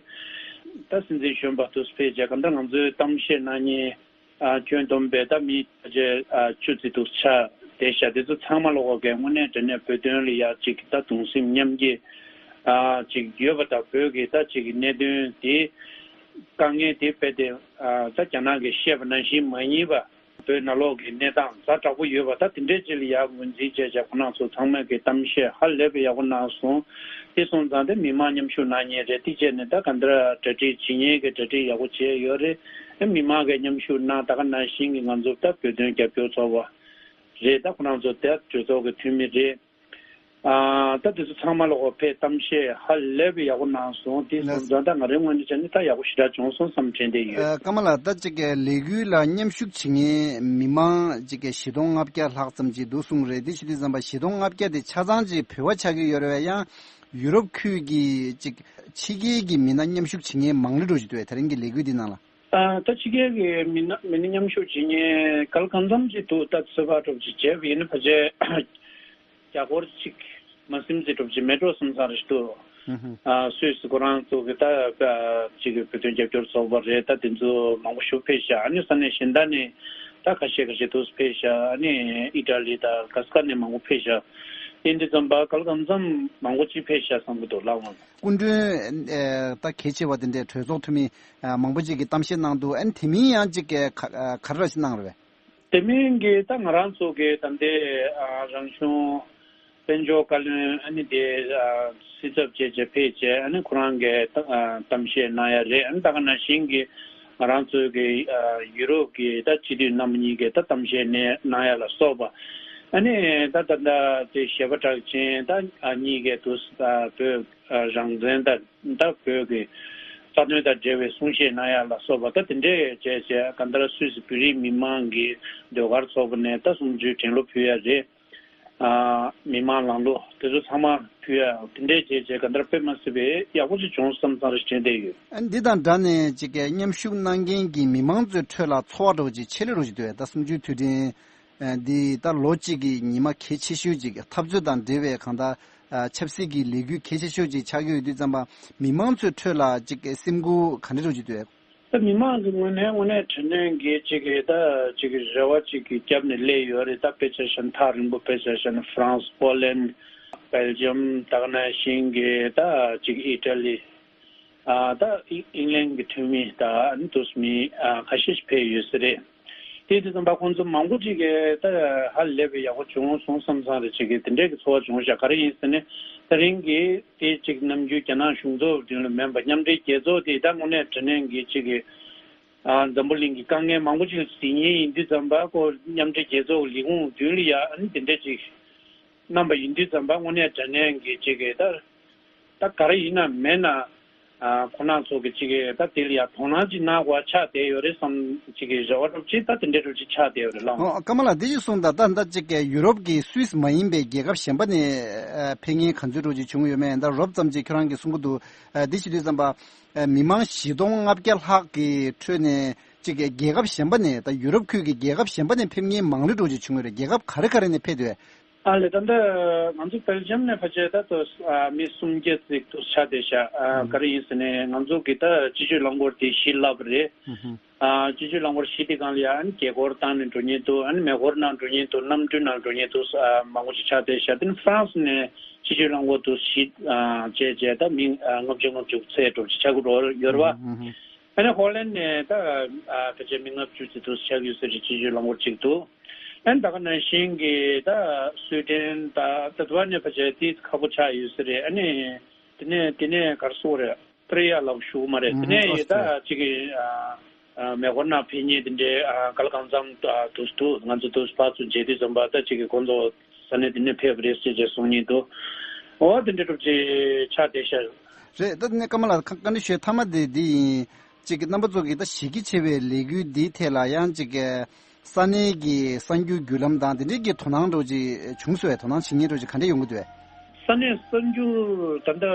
ད་སྲིད་འཛིན་གཞོན་པ་དུ་ཕེབས་བྱས་གང་ལྟར་ང་ཚོའི་གཏམ་བཤད་གནང་མཁན། ཨ་ཁྱོན་བསྡོམས་པས་ད་མི་ཕལ་ཆེར་ཨ་བཅུ་ཙམ་འདུག་ཆགས་བསྡད་ཤག་དེ་ཚོ་ཚང་མ་ལོག་གི་དངོས་གནས་དྲང་གནས་བོད་དོན་ལ་ཡ་གཅིག་ད་གདུང་སེམས་མཉམ་སྐྱེད་ཨ་གཅིག་ཡོད་པ་དང་། བོད་ཀྱི་ད་གཅིག་གི་གནད་དོན་དེ་དཀའ་ངལ་དེ་རྦད་དེ་ཨ་ད་རྒྱ་ནག་གིས་བཤད་པ་ནང་བཞིན་མ་ཡིན་པ། བོད་ནང་ལོགས་ཀྱི་གནས་སྟངས་ཛ་དྲག་པོ་ཡོད་པ་ད་དེ་འདྲའི་ཅིག་ལ་ཡ་ངོས་འཛིན་བྱས་བྱས་ཁོ་རང་ཚོ་ཚང་མས་ཀྱི་གཏམ་བཤད་ཧ་ལས་པའི་ཡག་པོ་གནང་སོང་། དེ་སོང་ཙང་དེ་མི་མང་མཉམ་ཞུགས་གནང་མཁན་རེད། དེ་བྱས་ནས་ད་ག་འདྲ་གྲ་སྒྲིག་བྱེད་མཁན་གྱི་གྲ་སྒྲིག་ཡག་པོ་བྱས་ཡོད་རེད། ཨེ་མི་མང་གིས་མཉམ་ཞུགས་གནང་། ད་ག་ནང་བཞིན་གྱི་ང་ཚོ་ད་བོད་དོན་རྒྱབ་སྐྱོར་ཚོགས་པ་རེད། ད་ཁོ་རང་ཚོ་དེ་གྲོས་ཚོགས་ཀྱི་འཐུས་མི་རེད། ཨ་ད་དེ་ཚོ་ཚང་མ་ལོག་ཕེབས་གཏམ་བཤད་ཧ་ལས་པའི་ཡག་པོ་གནང་སོང་། དེ་སོང་ཙང་ད་ང་རའི་ངོས་ནས་བྱས་ན་ད་ཡག་པོ་ཞེ་དྲག་བྱུང་སོང་བསམ་དྲན་བསྡད་ཡོད། ཨ་ཀརྨ་ལགས། ད་ཅིག་གི་ལས་འགུལ་ལ་མཉམ་ཞུགས་བྱེད་མཁན་མི་མང་ཅིག་གི་བཞི་སྟོང་ལྔ་བརྒྱ་ལྷག་ཙམ་ཅིག་འདུག་གསུངས་རེད། དེ་བྱེད་དུས་ཙམ་པ་བཞི་སྟོང་ལྔ་བརྒྱ་དེ་ཆ་ཚང་ཅིག་བོད་པ་ཆགས་ཀྱི་ཡོད་རེད་པས། ཡང་ཡུ་རོབ་ཁུལ་གྱི་ཅིག་ཕྱི་རྒྱལ་གྱི་མི་སྣ་མཉམ་ཞུགས་བྱེད་མཁན་མང་རུ་འགྲོ་བཞིན་འདུག་པས། དེ་རིང་གི་ལས་འགུལ་འདི་ནང་ལ། ཨ་ད་ཕྱི་རྒྱལ་གྱི་མི་སྣ་མི་སྣ་མཉམ་ཞུགས་བྱེད་མཁན་གལ་གང་འཚམ་ཅིག་འདུག་ད་ཚོད་དཔག་འདྲ་པོ་ཅིག་བྱས་པ་ཡིན་ན་ཕལ་ཆེར་རྒྱ་སྒོར་གཅིག་མ་ཟིན་ཙམ་འདྲ་པོ་ཅིག་མེད་འགྲོ་བསམ་བསམ་རེ་ཞིག་འདུག་ཨ་སུད་སི་ཁོ་རང་ཚོ་གི་ད་ཅིག་གི་བོད་དོན་རྒྱབ་སྐྱོར་ཚོགས་པ་རེད། ད་དེ་ཚོ་མང་པོ་ཞིག་ཕེབས་ཤག་ཨ་ནི་ས་གནས་གཞན་དག་ནས་ད་ཁ་ཤས་ཁ་ཤས་འདུག་ཕེབས་ཤག་ཨ་ནི་ཨི་ཊ་ལི་དང་གྷ་ས་ཀ་ནས་མང་པོ་ཕེབས་ཤག་དེ་འདི་ཙམ་པ་གལ་གང་འཚམ་མང་པོ་ཅིག་ཕེབས་ཤག་བསམ་གི་འདུག་ལགས་འོང་། སྐུ་མགྲོན་ཨེ་ད་གལ་ཆེ་བ་དེ་འདྲའི་གྲོས་ཚོགས་འཐུས་མི་ཨ་མང་པོ་ཅིག་གིས་གཏམ་བཤད་གནང་འདུག་ཨ་ནི་དེ་མིན་ཡང་ཅིག་གིས་ག་ཨ་ག་རེ་ར་ཞིག་གནང་རེད་པས། དེ་མིན་གྱི་ད་ང་རང་ཚོ་གི་ད་ལྟའི་ཨ་རང་གཞུང་དཔལ་འབྱོར་བཀའ་བློན་ཨ་ནི་དེ་ཨ་སྲིད་ཚབ་བྱས་བྱས་ཕེབས་བྱས་ཨ་ནི་ཁོ་རང་གིས་ད་ཨ་གཏམ་བཤད་གནང་ཡ་རེད། ཨ་ནི་ད་ག་ནང་བཞིན་གྱི་ང་རང་ཚོ་གི་ཨ་ཡུ་རོབ་ཀྱི་ད་སྤྱི་འཐུས་རྣམ་པ་གཉིས་ཀྱིས་ད་གཏམ་བཤད་གནང་གནང་ཡ་ལ་སོགས་པ། ཨ་ནི་ད་ད་ད་དེ་གཞས་པ་གྲགས་ཅན་ད་ཨ་གཉིས་ཀས་དུ་ཨ་བོད་ཨ་རང་བཙན་དང་ད་བོད་ཀྱི་རྩ་དོན་དང་འབྲེལ་བའི་གསུང་བཤད་གནང་ཡ་ལ་སོགས་པ་ད་དེ་འདྲས་བྱས་བྱས་གང་ལྟར་སུད་སི་བོད་རིགས་མི་མང་གི་ཟློས་གར་ཚོགས་པ་ནས་ད་གསུང་ཆོས་དྲན་གླུ་ཕུལ་ཡ་རེད། ཨ་མི་མང་ལངས་གླུ་དེ་ཚོ་ཚང་མ་ཕུལ་ཡ་དེ་འདྲས་བྱས་བྱས་གང་ལྟར་དཔེ་མ་སྲིད་པའི་ཡག་པོ་ཅིག་བྱུང་བསམ་བསམ་རེ་དྲན་བསྡད་ཡོད། ཨ་འདི་དང་སྦྲགས་ནས་ཅིག་གི་མཉམ་ཞུགས་གནང་མཁན་གྱི་མི་མང་ཚོའི་ཁྲོད་ལ་ཚོར་བ་འདྲ་བོ་ཅིག་ཆེ་ལེ་འདྲ་བོ་ཅིག་འདུག་ད་གསུམ་བཅུའི་དུས་དྲན་ཨ་འདི་ད་ལོ་གཅིག་གི་ཉི་མ་གལ་ཆེ་ཤོས་ཅིག་འཐབ་རྩོད་དང་འབྲེལ་བའི་གང་ལྟར་ཨ་ཆབ་སྲིད་ཀྱི་ལས་འགུལ་གལ་ཆེ་ཤོས་ཅིག་ཆགས་ཀྱི་ཡོད་དུས་ཙམ་པ་མི་མང་ཚོའི་ཁྲོད་ལ་ཅིག་སེམས་འགུལ་ག་འདྲ་འདྲ་བོ་ཅིག་འདུག་ད་མི་མང་གི་ངོས་ནས་དངོས་གནས་དྲང་གནས་ཀྱི་ཅིག་གི་ད་ཅིག་གི་རེ་བ་ཅིག་གི་རྒྱབ་ནས་སླེབས་ཡོད་རེད། ད་དཔེ་ཆ་བཞག་ན་ཐག་རིང་པོ་དཔེ་ཆ་བཞག་ན་ཧྥ་རན་སི། པོ་ལན། སྦེལ་ཇམ། ད་ག་ནང་བཞིན་གྱི་ད་ཅིག་ཨི་ཊ་ལི། ཨ་ད་ཨི་ཨིང་ལན་གྱི་འཐུས་མི་ད་ཨ་ནི་དུས་མི་ཨ་ཁ་ཤས་ཤིག་ཕེབས་ཡོད་ས་རེད། དེ་དུས་ཙམ་པ་ཁོང་ཚོ་མང་པོ་ཅིག་གིས་ད་ཧ་ལས་པའི་ཡག་པོ་བྱུང་སོང་བསམ་བསམ་རེ་ཅིག་གིས་དེ་འདྲས་ཀྱི་ཚོར་བ་བྱུང་ཤག་ག་རེ་ཡིན་ཟེར་ན་ད་རིང་གི་དེ་ཅིག་ནམ་རྒྱུན་རྒྱ་ནག་གཞུང་ཚབ་མདུན་ལ་མིན་པ་མཉམ་འབྲེལ་རྒྱལ་ཚོགས་དེ་ད་དངོས་གནས་དྲང་གནས་ཀྱི་ཅིག་གི་ཨ་འཛམ་བུ་གླིང་གི་དཀའ་ངལ་མང་པོ་ཅིག་ལ་གཟིགས་མཁན་ཡིན་དུས་ཙམ་པ་ཁོ་མཉམ་འབྲེལ་རྒྱལ་ཚོགས་ཀྱི་ལས་ཁུངས་མདུན་ལ་ཡ་ཨ་ནི་དེ་འདྲས་ཅིག་གནང་པ་ཡིན་དུས་ཙམ་པ་དངོས་གནས་དྲང་གནས་ཀྱི་ཅིག་གི་ད་ད་ག་རེ་ཡིན་ན་མེད་ན། ཨ་ཁོ་རང་ཚོ་གི་ཅིག་གི་ད་དེ་ལ་ཡ་དོ་སྣང་ཅིག་གནང་དགོས་པ་ཆགས་བསྡད་ཡོད་རེད་བསམ་ཅིག་གི་རེ་བ་འདྲ་པོ་ཅིག་ད་དེ་འདྲ་འདྲ་པོ་ཅིག་ཆགས་བསྡད་ཡོད་རེད་ལགས། ཨོ་ཀརྨ་ལགས་འདི་ཅིག་གསུངས་དང་། ད་ད་ཅིག་གི་ཡུ་རོབ་ཀྱི་སུད་སི་མ་ཡིན་པའི་རྒྱལ་ཁབ་གཞན་པ་ནས་ཨ་ཕེབས་མཁན་ག་ཚོད་འདྲ་པོ་ཅིག་བྱུང་ཡོད་མེད། ད་རོབ་ཙམ་ཅིག་ཁྱོད་རང་གིས་གསུང་གི་འདུག་ཨ་འདི་བྱེད་དུས་ཙམ་པ་ཨ་མི་མང་བཞི་སྟོང་ལྔ་བརྒྱ་ལྷག་གི་ཁྲོད་ནས་ཅིག་གི་རྒྱལ་ཁབ་གཞན་པ་ནས་ད་ཡུ་རོབ་ཁུལ་གྱི་རྒྱལ་ཁབ་གཞན་པ་ནས་ཕེབས་མཁན་མང་རུ་འདྲ་པོ་ཅིག་བྱུང་ཡོད་རེད། རྒྱལ་ཁབ་ག་རེ་ག་རེ་ནས་ཕེབས་འདུག་ཨ་ལེ། ད་ལྟ་ང་ཚོ་སྦེལ་ཇམ་ནས་ཕལ་ཆེར་ད་ལྟ་ཨ་མི་སུམ་བརྒྱ་ཙམ་དུ་ཆགས་བསྡད་ཤག་ཨ་ཨུ། ག་རེ་ཡིན་ཟེར་ན་ང་ཚོ་གི་ད་སྤྱི་སྤྱོད་རླངས་འཁོར་དེ་བཞི་ལབ་པ་རེད། ཨུ་ཧུ། ཨ་སྤྱི་སྤྱོད་རླངས་འཁོར་བཞི་དེ་སྒང་ལ་ཡ་ཨ་ནི་རྒྱལ་འཁོར་བཏང་ནས་འགྲོ་མཁན་འདུག་ཨ་ནི་མེ་འཁོར་ནང་འགྲོ་མཁན་འདུག་གནམ་གྲུ་ནང་འགྲོ་མཁན་འདུག་ཨ་མང་པོ་ཞིག་ཆགས་བསྡད་ཤག་དེ་ནི་ཧྥ་རན་སི་ནས་སྤྱི་སྤྱོད་རླངས་འཁོར་དུ་བཞི་ཨ་བྱས་བྱས་ད་མི་ཨ་ལྔ་བཅུ་ལྔ་བཅུ་ཚད་འགྲོ་ཆགས་ཀྱི་རོ་ཡོད་རེད་བ། ཨུ་ཧུ། ཨ་ནི་ཧོ་ལན་ནས་ད་ཨ་ཕལ་ཆེར་མི་ལྔ་བཅུ་ཙམ་དུ་ཆགས་ཡོད་ཟེར་གྱི་སྤྱི་སྤྱོད་རླངས་འཁོར་གཅིག་འདུག་ཨ་ནི་ད་ག་ནང་བཞིན་གྱི་ད་སུའེ་ཏན་ད་ད་དུ་བ་ནས་ཕལ་ཆེར་དེ་ཁག་པོ་ཆགས་ཡོད་ཟེར་རེད། ཨ་ནི་དེ་ནས་དེ་ནས་ག་རེ་ཟེར་དགོས་རེད། ཨོ་སི་ཏྲེ་ལི་ཡ་ལ་ཞུ་གི་མ་རེད། དེ་ནས་ཨོ་སི་ཏྲེ་ལི་ཡ་ད་གཅིག་གི་ཨ་ཨ་མེ་འཁོར་ནང་ཕེབས་མཁན་དེ་འདྲའི་ཨ་ག་ལ་གང་འཚམ་ཨ་འདུག་འདུག་ང་ཚོ་འདུག་ཕར་ཚུར་མཇལ་དུས་ཙམ་པ་ད་གཅིག་གི་ཁོང་ཚོ་ས་གནས་དེ་ནས་ཕེབས་པ་རེད་ཟེར་བྱས་གསུང་མཁན་འདུག་འོ་དེ་འདྲ་གྲུབ་ཅིག་ཆགས་བསྡད་ཤག་རེད། ད་ནི་ཀརྨ་ལགས་བཀའ་འདྲི་ཞུ་ཡ་མཐའ་མ་དེ་འདི་ཡིན། གཅིག་གི་རྣམ་པ་ཚོ་གི་ད་གཞི་རྒྱ་ཆེ་བའི་ལས་འགུལ་འདིའི་ཐད་ལ་ཡང་གཅིག་གི་ས་གནས་ཀྱི་གསར་འགྱུར་བརྒྱུད་ལམ་དང་དེ་འདྲའི་གི་དོ་སྣང་འདྲ་ཅིག་བྱུང་སོང་བས། དོ་སྣང་བྱེད་མཁན་འདྲ་ཅིག་ག་འདྲ་ཡོང་གི་འདུག་བས། ས་གནས་གསར་འགྱུར་ད་ལྟ་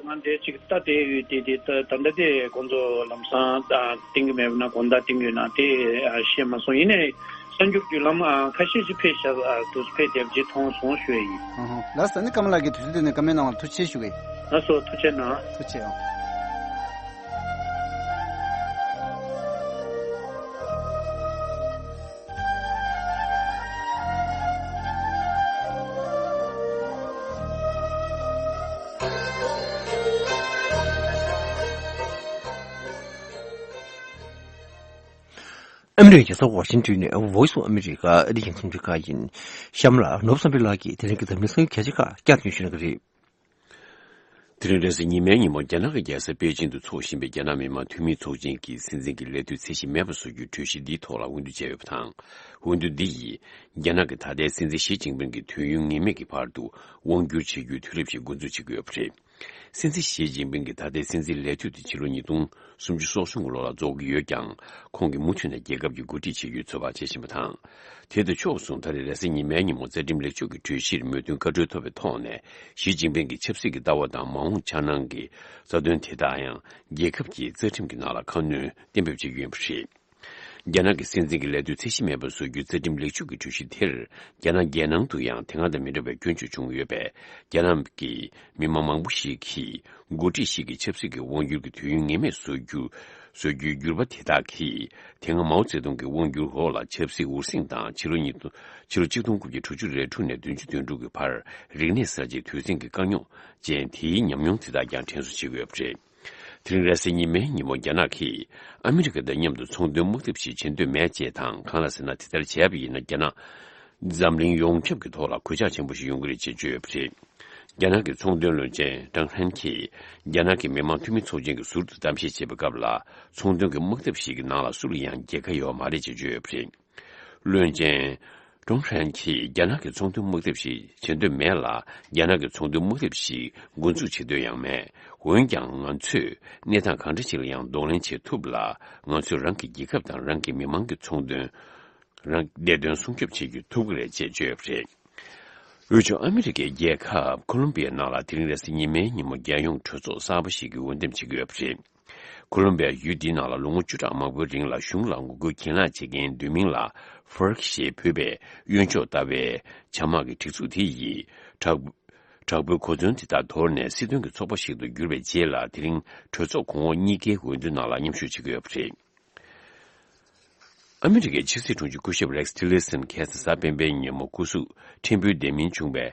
ང་འདིར་ཅིག་ལྟ་བསྡད་ཡོད་དེ། དེ་ད་ད་ལྟ་དེ་ཁོང་ཚོ་ལམ་སང་ད་བསྟན་གྱི་མེད་པ་ན་དགོང་དག་བསྟན་གྱི་ཡོད་ན་དེ་ཨ་ཤེས་མ་སོང་། ཡིན་ནའི་གསར་འགྱུར་བརྒྱུད་ལམ་ཨ་ཁ་ཤས་ཅིག་ཕེབས་ཤག་ཨ་དུ་ཕེབས་བསྡད་པ་ཅིག་མཐོང་སོང་ཞུ་ཡ་ཡིན། ཨ་ཧོ། ལགས་སོ། ནི་ཀརྨ་ལགས་ཀྱིས་དུས་ཚོད་དེ་ནས་བཀའ་མོལ་གནང་བར་ཐུགས་རྗེ་ཆེ་ཞུ་གི་ཡིན། ལགས་སོ། ཐུགས་རྗེ་གནང་། ཐུགས་རྗེ་གནང་། ཨ་མི་རི་ཀའི་རྒྱལ་ས་ཝ་ཤིང་ཏོན་ནས་Voice of America ཨ་རིའི་རྒྱང་སྲིང་རླུང་འཕྲིན་ཁང་ཡིན། གཤམ་ལ་ནོར་བུ་བསམ་འཕེལ་ལགས་ཀྱིས་དེ་རིང་གི་འཛམ་གླིང་གསར་འགྱུར་གལ་ཆེ་ཁག་བསྐྱར་སྟོན་ཞུ་གནང་གི་རེད། དེ་རིང་རེས་གཟའ་ཉི་མའི་ཉིན་མོ་རྒྱ་ནག་གི་རྒྱལ་ས་པེ་ཅིང་དུ་འཚོགས་བཞིན་པའི་རྒྱ་ནག་མི་དམངས་འཐུས་མིའི་ཚོགས་ཆེན་གྱི་སྲིད་འཛིན་གྱི་ལས་དུས་ཚད་གཞི་མེད་པ་བཟོ་རྒྱུའི་གྲོས་གཞི་འདིའི་ཐོག་ལ་འོས་བསྡུ་བྱས་ཡོད་པ་དང་། འོས་བསྡུ་འདི་ཡིས་རྒྱ་ནག་གི་ད་ལྟའི་སྲིད་འཛིན་ཞི་ཅིན་ཕིང་གི་དུས་ཡུན་ངེས་མེད་ཀྱི་བར་དུ་དབང་སྒྱུར་བྱེད་རྒྱུའི་དུས་རབས་ཤིག་འགོ་འཛུགས་བྱེད་ཀྱི་ཡོད་པ་རེད། སྲིད་འཛིན་ཞི་ཅིན་ཕིང་གི་ད་ལྟའི་སྲིད་འཛིན་ལས་དུས་དེ་ཕྱི་ལོ་ཉིས་སྟོང་སུམ་ཅུ་སོ་གསུམ་གྱི་ལོ་ལ་རྫོགས་ཀྱི་ཡོད་ཀྱང་། ཁོང་གིས་མུ་མཐུད་ནས་རྒྱལ་ཁབ་ཀྱི་འགོ་ཁྲིད་བྱེད་རྒྱུའི་ཚོད་དཔག་བྱེད་བཞིན་པ་དང་། དེ་དང་ཕྱོགས་མཚུངས་ད་རེས་རེས་གཟའ་ཉི་མའི་ཉིན་མོ་རྩ་ཁྲིམས་ལེགས་བཅོས་ཀྱི་གྲོས་གཞིར་མོས་མཐུན་བཀའ་འཁྲོལ་ཐོབ་པའི་ཐོག་ནས། ཞི་ཅིན་ཕིང་གི་ཆབ་སྲིད་ཀྱི་ལྟ་བ་དང་མ་འོངས་འཆར་སྣང་གི་རྩ་དོན་དེ་དག་ཡང་རྒྱལ་ཁབ་ཀྱི་རྩ་ཁྲིམས་ཀྱི་ནང་ལ་ཁ་སྣོན་གཏན་འབེབས་བྱེད་རྒྱུ་ཡིན་པ་རེད། རྒྱ་ནག་གི་སྲིད་འཛིན་གྱི་ལས་དུས་ཚད་གཞི་མེད་པར་བཟོ་རྒྱུའི་རྩ་ཁྲིམས་ལེགས་བཅོས་ཀྱི་གྲོས་གཞི་དེར། རྒྱ་ནག་རྒྱལ་ནང་དུ་ཡང་དེ་སྔ་དང་མི་འདྲ་བའི་སྐྱོན་བརྗོད་བྱུང་ཡོད་པས། རྒྱ་ནག་གི་མི་དམངས་མང་པོ་ཞིག་གིས། འགོ་ཁྲིད་ཞིག་གི་ཆབ་སྲིད་ཀྱི་དབང་སྒྱུར་གྱི་དུས་ཡུན་ངེས་མེད་བཟོ་རྒྱུ། བཟོ་རྒྱུའི་འགྱུར་བ་དེ་དག་གིས། དེ་སྔ་མའོ་ཙེ་ཏུང་གི་དབང་སྒྱུར་འོག་ལ་ཆབ་སྲིད་འུར་ཟིང་དང་། ཕྱི་ལོ་ཉིས་སྟོང་། ཕྱི་ལོ་གཅིག་སྟོང་དགུ་བརྒྱ་དྲུག་ཅུ་རེ་དྲུག་ནས་བདུན་ཅུ་དོན་དྲུག་གི་བར། རིག་གནས་གསར་བརྗེའི་དུས་ཟིང་གི་དཀའ་རྙོག་ཅན་དེའི་ཉམས་མྱོང་དེ་དག་ཀྱང་དྲན་གསོ་བྱེད་དགོས་པ་རེད། དེ་རིང་རེས་གཟའ་ཉི་མའི་ཉིན་མོ་རྒྱ་ནག་གིས་ཨ་མི་རི་ཀ་དང་མཉམ་དུ་ཚོང་དོན་དམག་འཐབ་ཞིག་བྱེད་འདོད་མེད་ཅེས་དང་། གང་ལ་ཟེར་ན། དེ་ལྟར་བྱས་པ་ཡིན་ན་རྒྱ་ནག་འཛམ་གླིང་ཡོངས་ཁྱབ་ཀྱི་ཐོག་ལ་གོད་ཆག་ཆེན་པོ་ཞིག་ཡོང་གི་རེད་ཅེས་བརྗོད་ཡོད་པ་རེད། རྒྱ་ནག་གི་ཚོང་དོན་བློན་ཆེན་ཀྲང་ཧྲན་གྱིས་རྒྱ་ནག་གི་མི་དམངས་འཐུས་མི་ཚོགས་ཆེན་གྱི་ཟུར་དུ་གཏམ་བཤད་བྱེད་པའི་སྐབས་ལ། ཚོང་དོན་གྱི་དམག་འཐབ་ཞིག་གི་ནང་ལ་སུ་ལ་ཡང་རྒྱལ་ཁ་ཡོད་མ་རེད་ཅེས་བརྗོད་ཡོད་པ་རེད། བློན་ཆེན་ཀྲུང་ཧྲན་གྱིས་རྒྱ་ནག་གི་ཚོང་དོན་དམག་འཐབ་ཞིག་བྱེད་འདོད་མེད་ལ། རྒྱ་ནག་གི་ཚོང་དོན་དམག་འཐབ་ཞིག་འགོ་འཛུགས་བྱེད་འདོད་ཡང་མེད། འོན་ཀྱང་ང་ཚོས་གནས་སྟངས་གང་འདྲ་ཞིག་ལ་ཡང་གདོང་ལེན་བྱེད་ཐུབ་ལ། ང་ཚོས་རང་གི་རྒྱལ་ཁབ་དང་རང་གི་མི་དམངས་ཀྱི་ཚོང་དོན། རང་བདེ་དོན་སྲུང་སྐྱོབ་བྱེད་རྒྱུ་ཐུབ་ཀྱི་རེད་ཅེས་བརྗོད་ཡོད་པ་རེད། འོས་སྦྱོར། ཨ་མི་རི་ཀའི་རྒྱལ་ཁབ་ཁོ་ལོམ་བི་ཡའི་ནང་ལ་དེ་རིང་རེས་གཟའ་ཉི་མའི་ཉིན་མོ་རྒྱལ་ཡོངས་གྲོས་ཚོགས་གསར་པ་ཞིག་གི་འོས་འདེམས་བྱེད་ཀྱི་ཡོད་པ་རེད། ཁོ་ལོམ་བི་ཡ་ཡུལ་འདིའི་ནང་ལ་ལོ་ངོ་བཅུ་ཕྲག་མང་པོའི་རིང་ལ་གཞུང་ལ་ངོ་རྒོལ་གྱེན་ལངས་བྱེད་མཁན་བསྡུས་མིང་ལ་ཧྥ་རག་ཞེས་འབོད་པའི་གཡོན་ཕྱོགས་ལྟ་བའི་བྱ་དམག་གི་སྒྲིག་འཛུགས་དེ་ཡིས་དྲག་དྲག་པོའི་གོ་མཚོན་དེ་དག་དོར་ནས་སྲིད་དོན་གྱི་ཚོགས་པ་ཞིག་ཏུ་གྱུར་པའི་རྗེས་ལ། དེ་རིང་གྲོས་ཚོགས་གོང་འོག་གཉིས་ཀའི་འོས་བསྡུ་ནང་ལ་མཉམ་ཞུགས་བྱེད་ཀྱི་ཡོད་པ་རེད། ཨ་མི་རི་ཀའི་ཕྱི་སྲིད་དྲུང་ཆེ་སྐུ་ཞབས་རེག་སི་ཊི་ལི་སན་ཁ་སང་གཟའ་སྤེན་པའི་ཉིན་མོ་སྐུ་གཟུགས་ཕྲན་བུ་བདེ་མིན་བྱུང་བའི་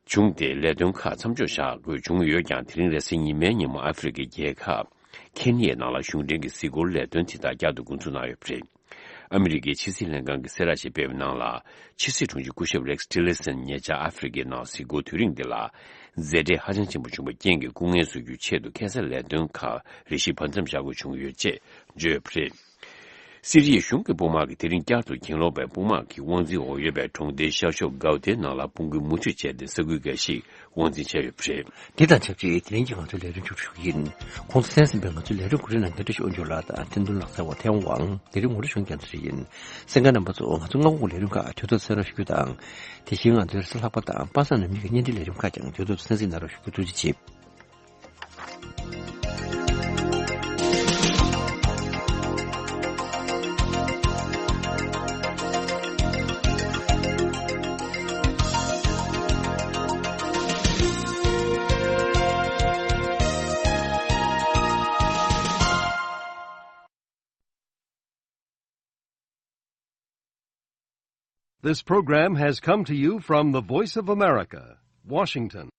བྱུང་སྟེ་ལས་དོན་ཁག་མཚམས་འཇོག་བཞག་དགོས་བྱུང་ཡོད་ཀྱང་། དེ་རིང་རེས་གཟའ་ཉི་མའི་ཉིན་མོ་ཨ་ཧྥེ་རི་ཁའི་རྒྱལ་ཁབ་ཁེན་ཡའི་ནང་ལ་གཞུང་འབྲེལ་གྱི་གཟིགས་སྐོར་ལས་དོན་དེ་དག་བསྐྱར་དུ་འགོ་འཛུགས་གནང་ཡོད་པ་རེད། ཨ་མི་རི་ཀའི་ཕྱི་སྲིད་ལྷན་ཁང་གིས་གསལ་བསྒྲགས་ཤིག་སྤེལ་བའི་ནང་ལ། ཕྱི་སྲིད་དྲུང་ཆེ་སྐུ་ཞབས་རེག་སི་ཊི་ལི་སན་ཉེ་ཆར་ཨ་ཧྥེ་རི་ཁའི་ནང་གཟིགས་སྐོར་དུས་རིང་འདི་ལ། མཛད་བྲེལ་ཧ་ཅང་ཆེན་པོ་བྱུང་བའི་རྐྱེན་གྱིས་སྐུ་ངལ་གསོ་རྒྱུའི་ཆེད་དུ་ཁ་སང་ལས་དོན་ཁག་རེ་ཞིག་བར་མཚམས་བཞག་དགོས་བྱུང་ཡོད་ཅེས་བརྗོད་ཡོད་པ་རེད། སི་རི་ཡའི་གཞུང་གི་དཔུང་དམག་གིས་དེ་རིང་བསྐྱར་དུ་གྱེན་ལོག་པའི་དཔུང་དམག་གི་དབང་འཛིན་འོག་ཡོད་པའི་གྲོང་སྡེའི་ཤར་ཕྱོགས་གའུ་ཏའི་ནང་ལ་དཔུང་རྒོལ་མུ་མཐུད་བྱས་ཏེ་ས་ཁུལ་འགའ་ཞིག་དབང་འཛིན་བྱས་ཡོད་པ་རེད། དེ་དང་ཆབས་ཅིག་དེ་རིང་གི་ང་ཚོའི་ལས་རིམ་མཇུག་སྒྲིལ་ཞུ་གི་ཡིན། ཁོང་ཚོ་གསན་གཟིགས་པའི་ང་ཚོའི་ལས་རིམ་གོ་སྒྲིག་གནང་མཁན་བཀྲ་ཤིས་དབང་ཕྱུག་ལགས་དང་ཐེན་ཏུན་ལགས་ཚེ་དབང་ཐེ་ཝང་དབང་། དེ་རིང་ངོ་སྤྲོད་ཞུ་མཁན་རྒྱལ་མཚན་རེ་ཡིན། གསན་མཁན་རྣམ་པ་ཚོ། ང་ཚོ་སྔ་དགོང་གི་ལས་རིམ་ཁག་དུས་ཐོག་གསན་རོགས་ཞུ་རྒྱུ་དང་། དེ་བཞིན་ང་ཚོའི་རེས་གཟའ་ལྷག་པ་དང་པ་སངས་ནམ་ཉིན་གྱི་བརྙན་འཕྲིན་ལས་རིམ་ཁག་ཀྱང་དུས་ཐོག་ཏུ་གསན་གཟིགས་གནང་རོགས་ཞུ་རྒྱུ། ཐུགས་རྗེ་ཆེ། This program has come to you from the Voice of America, Washington.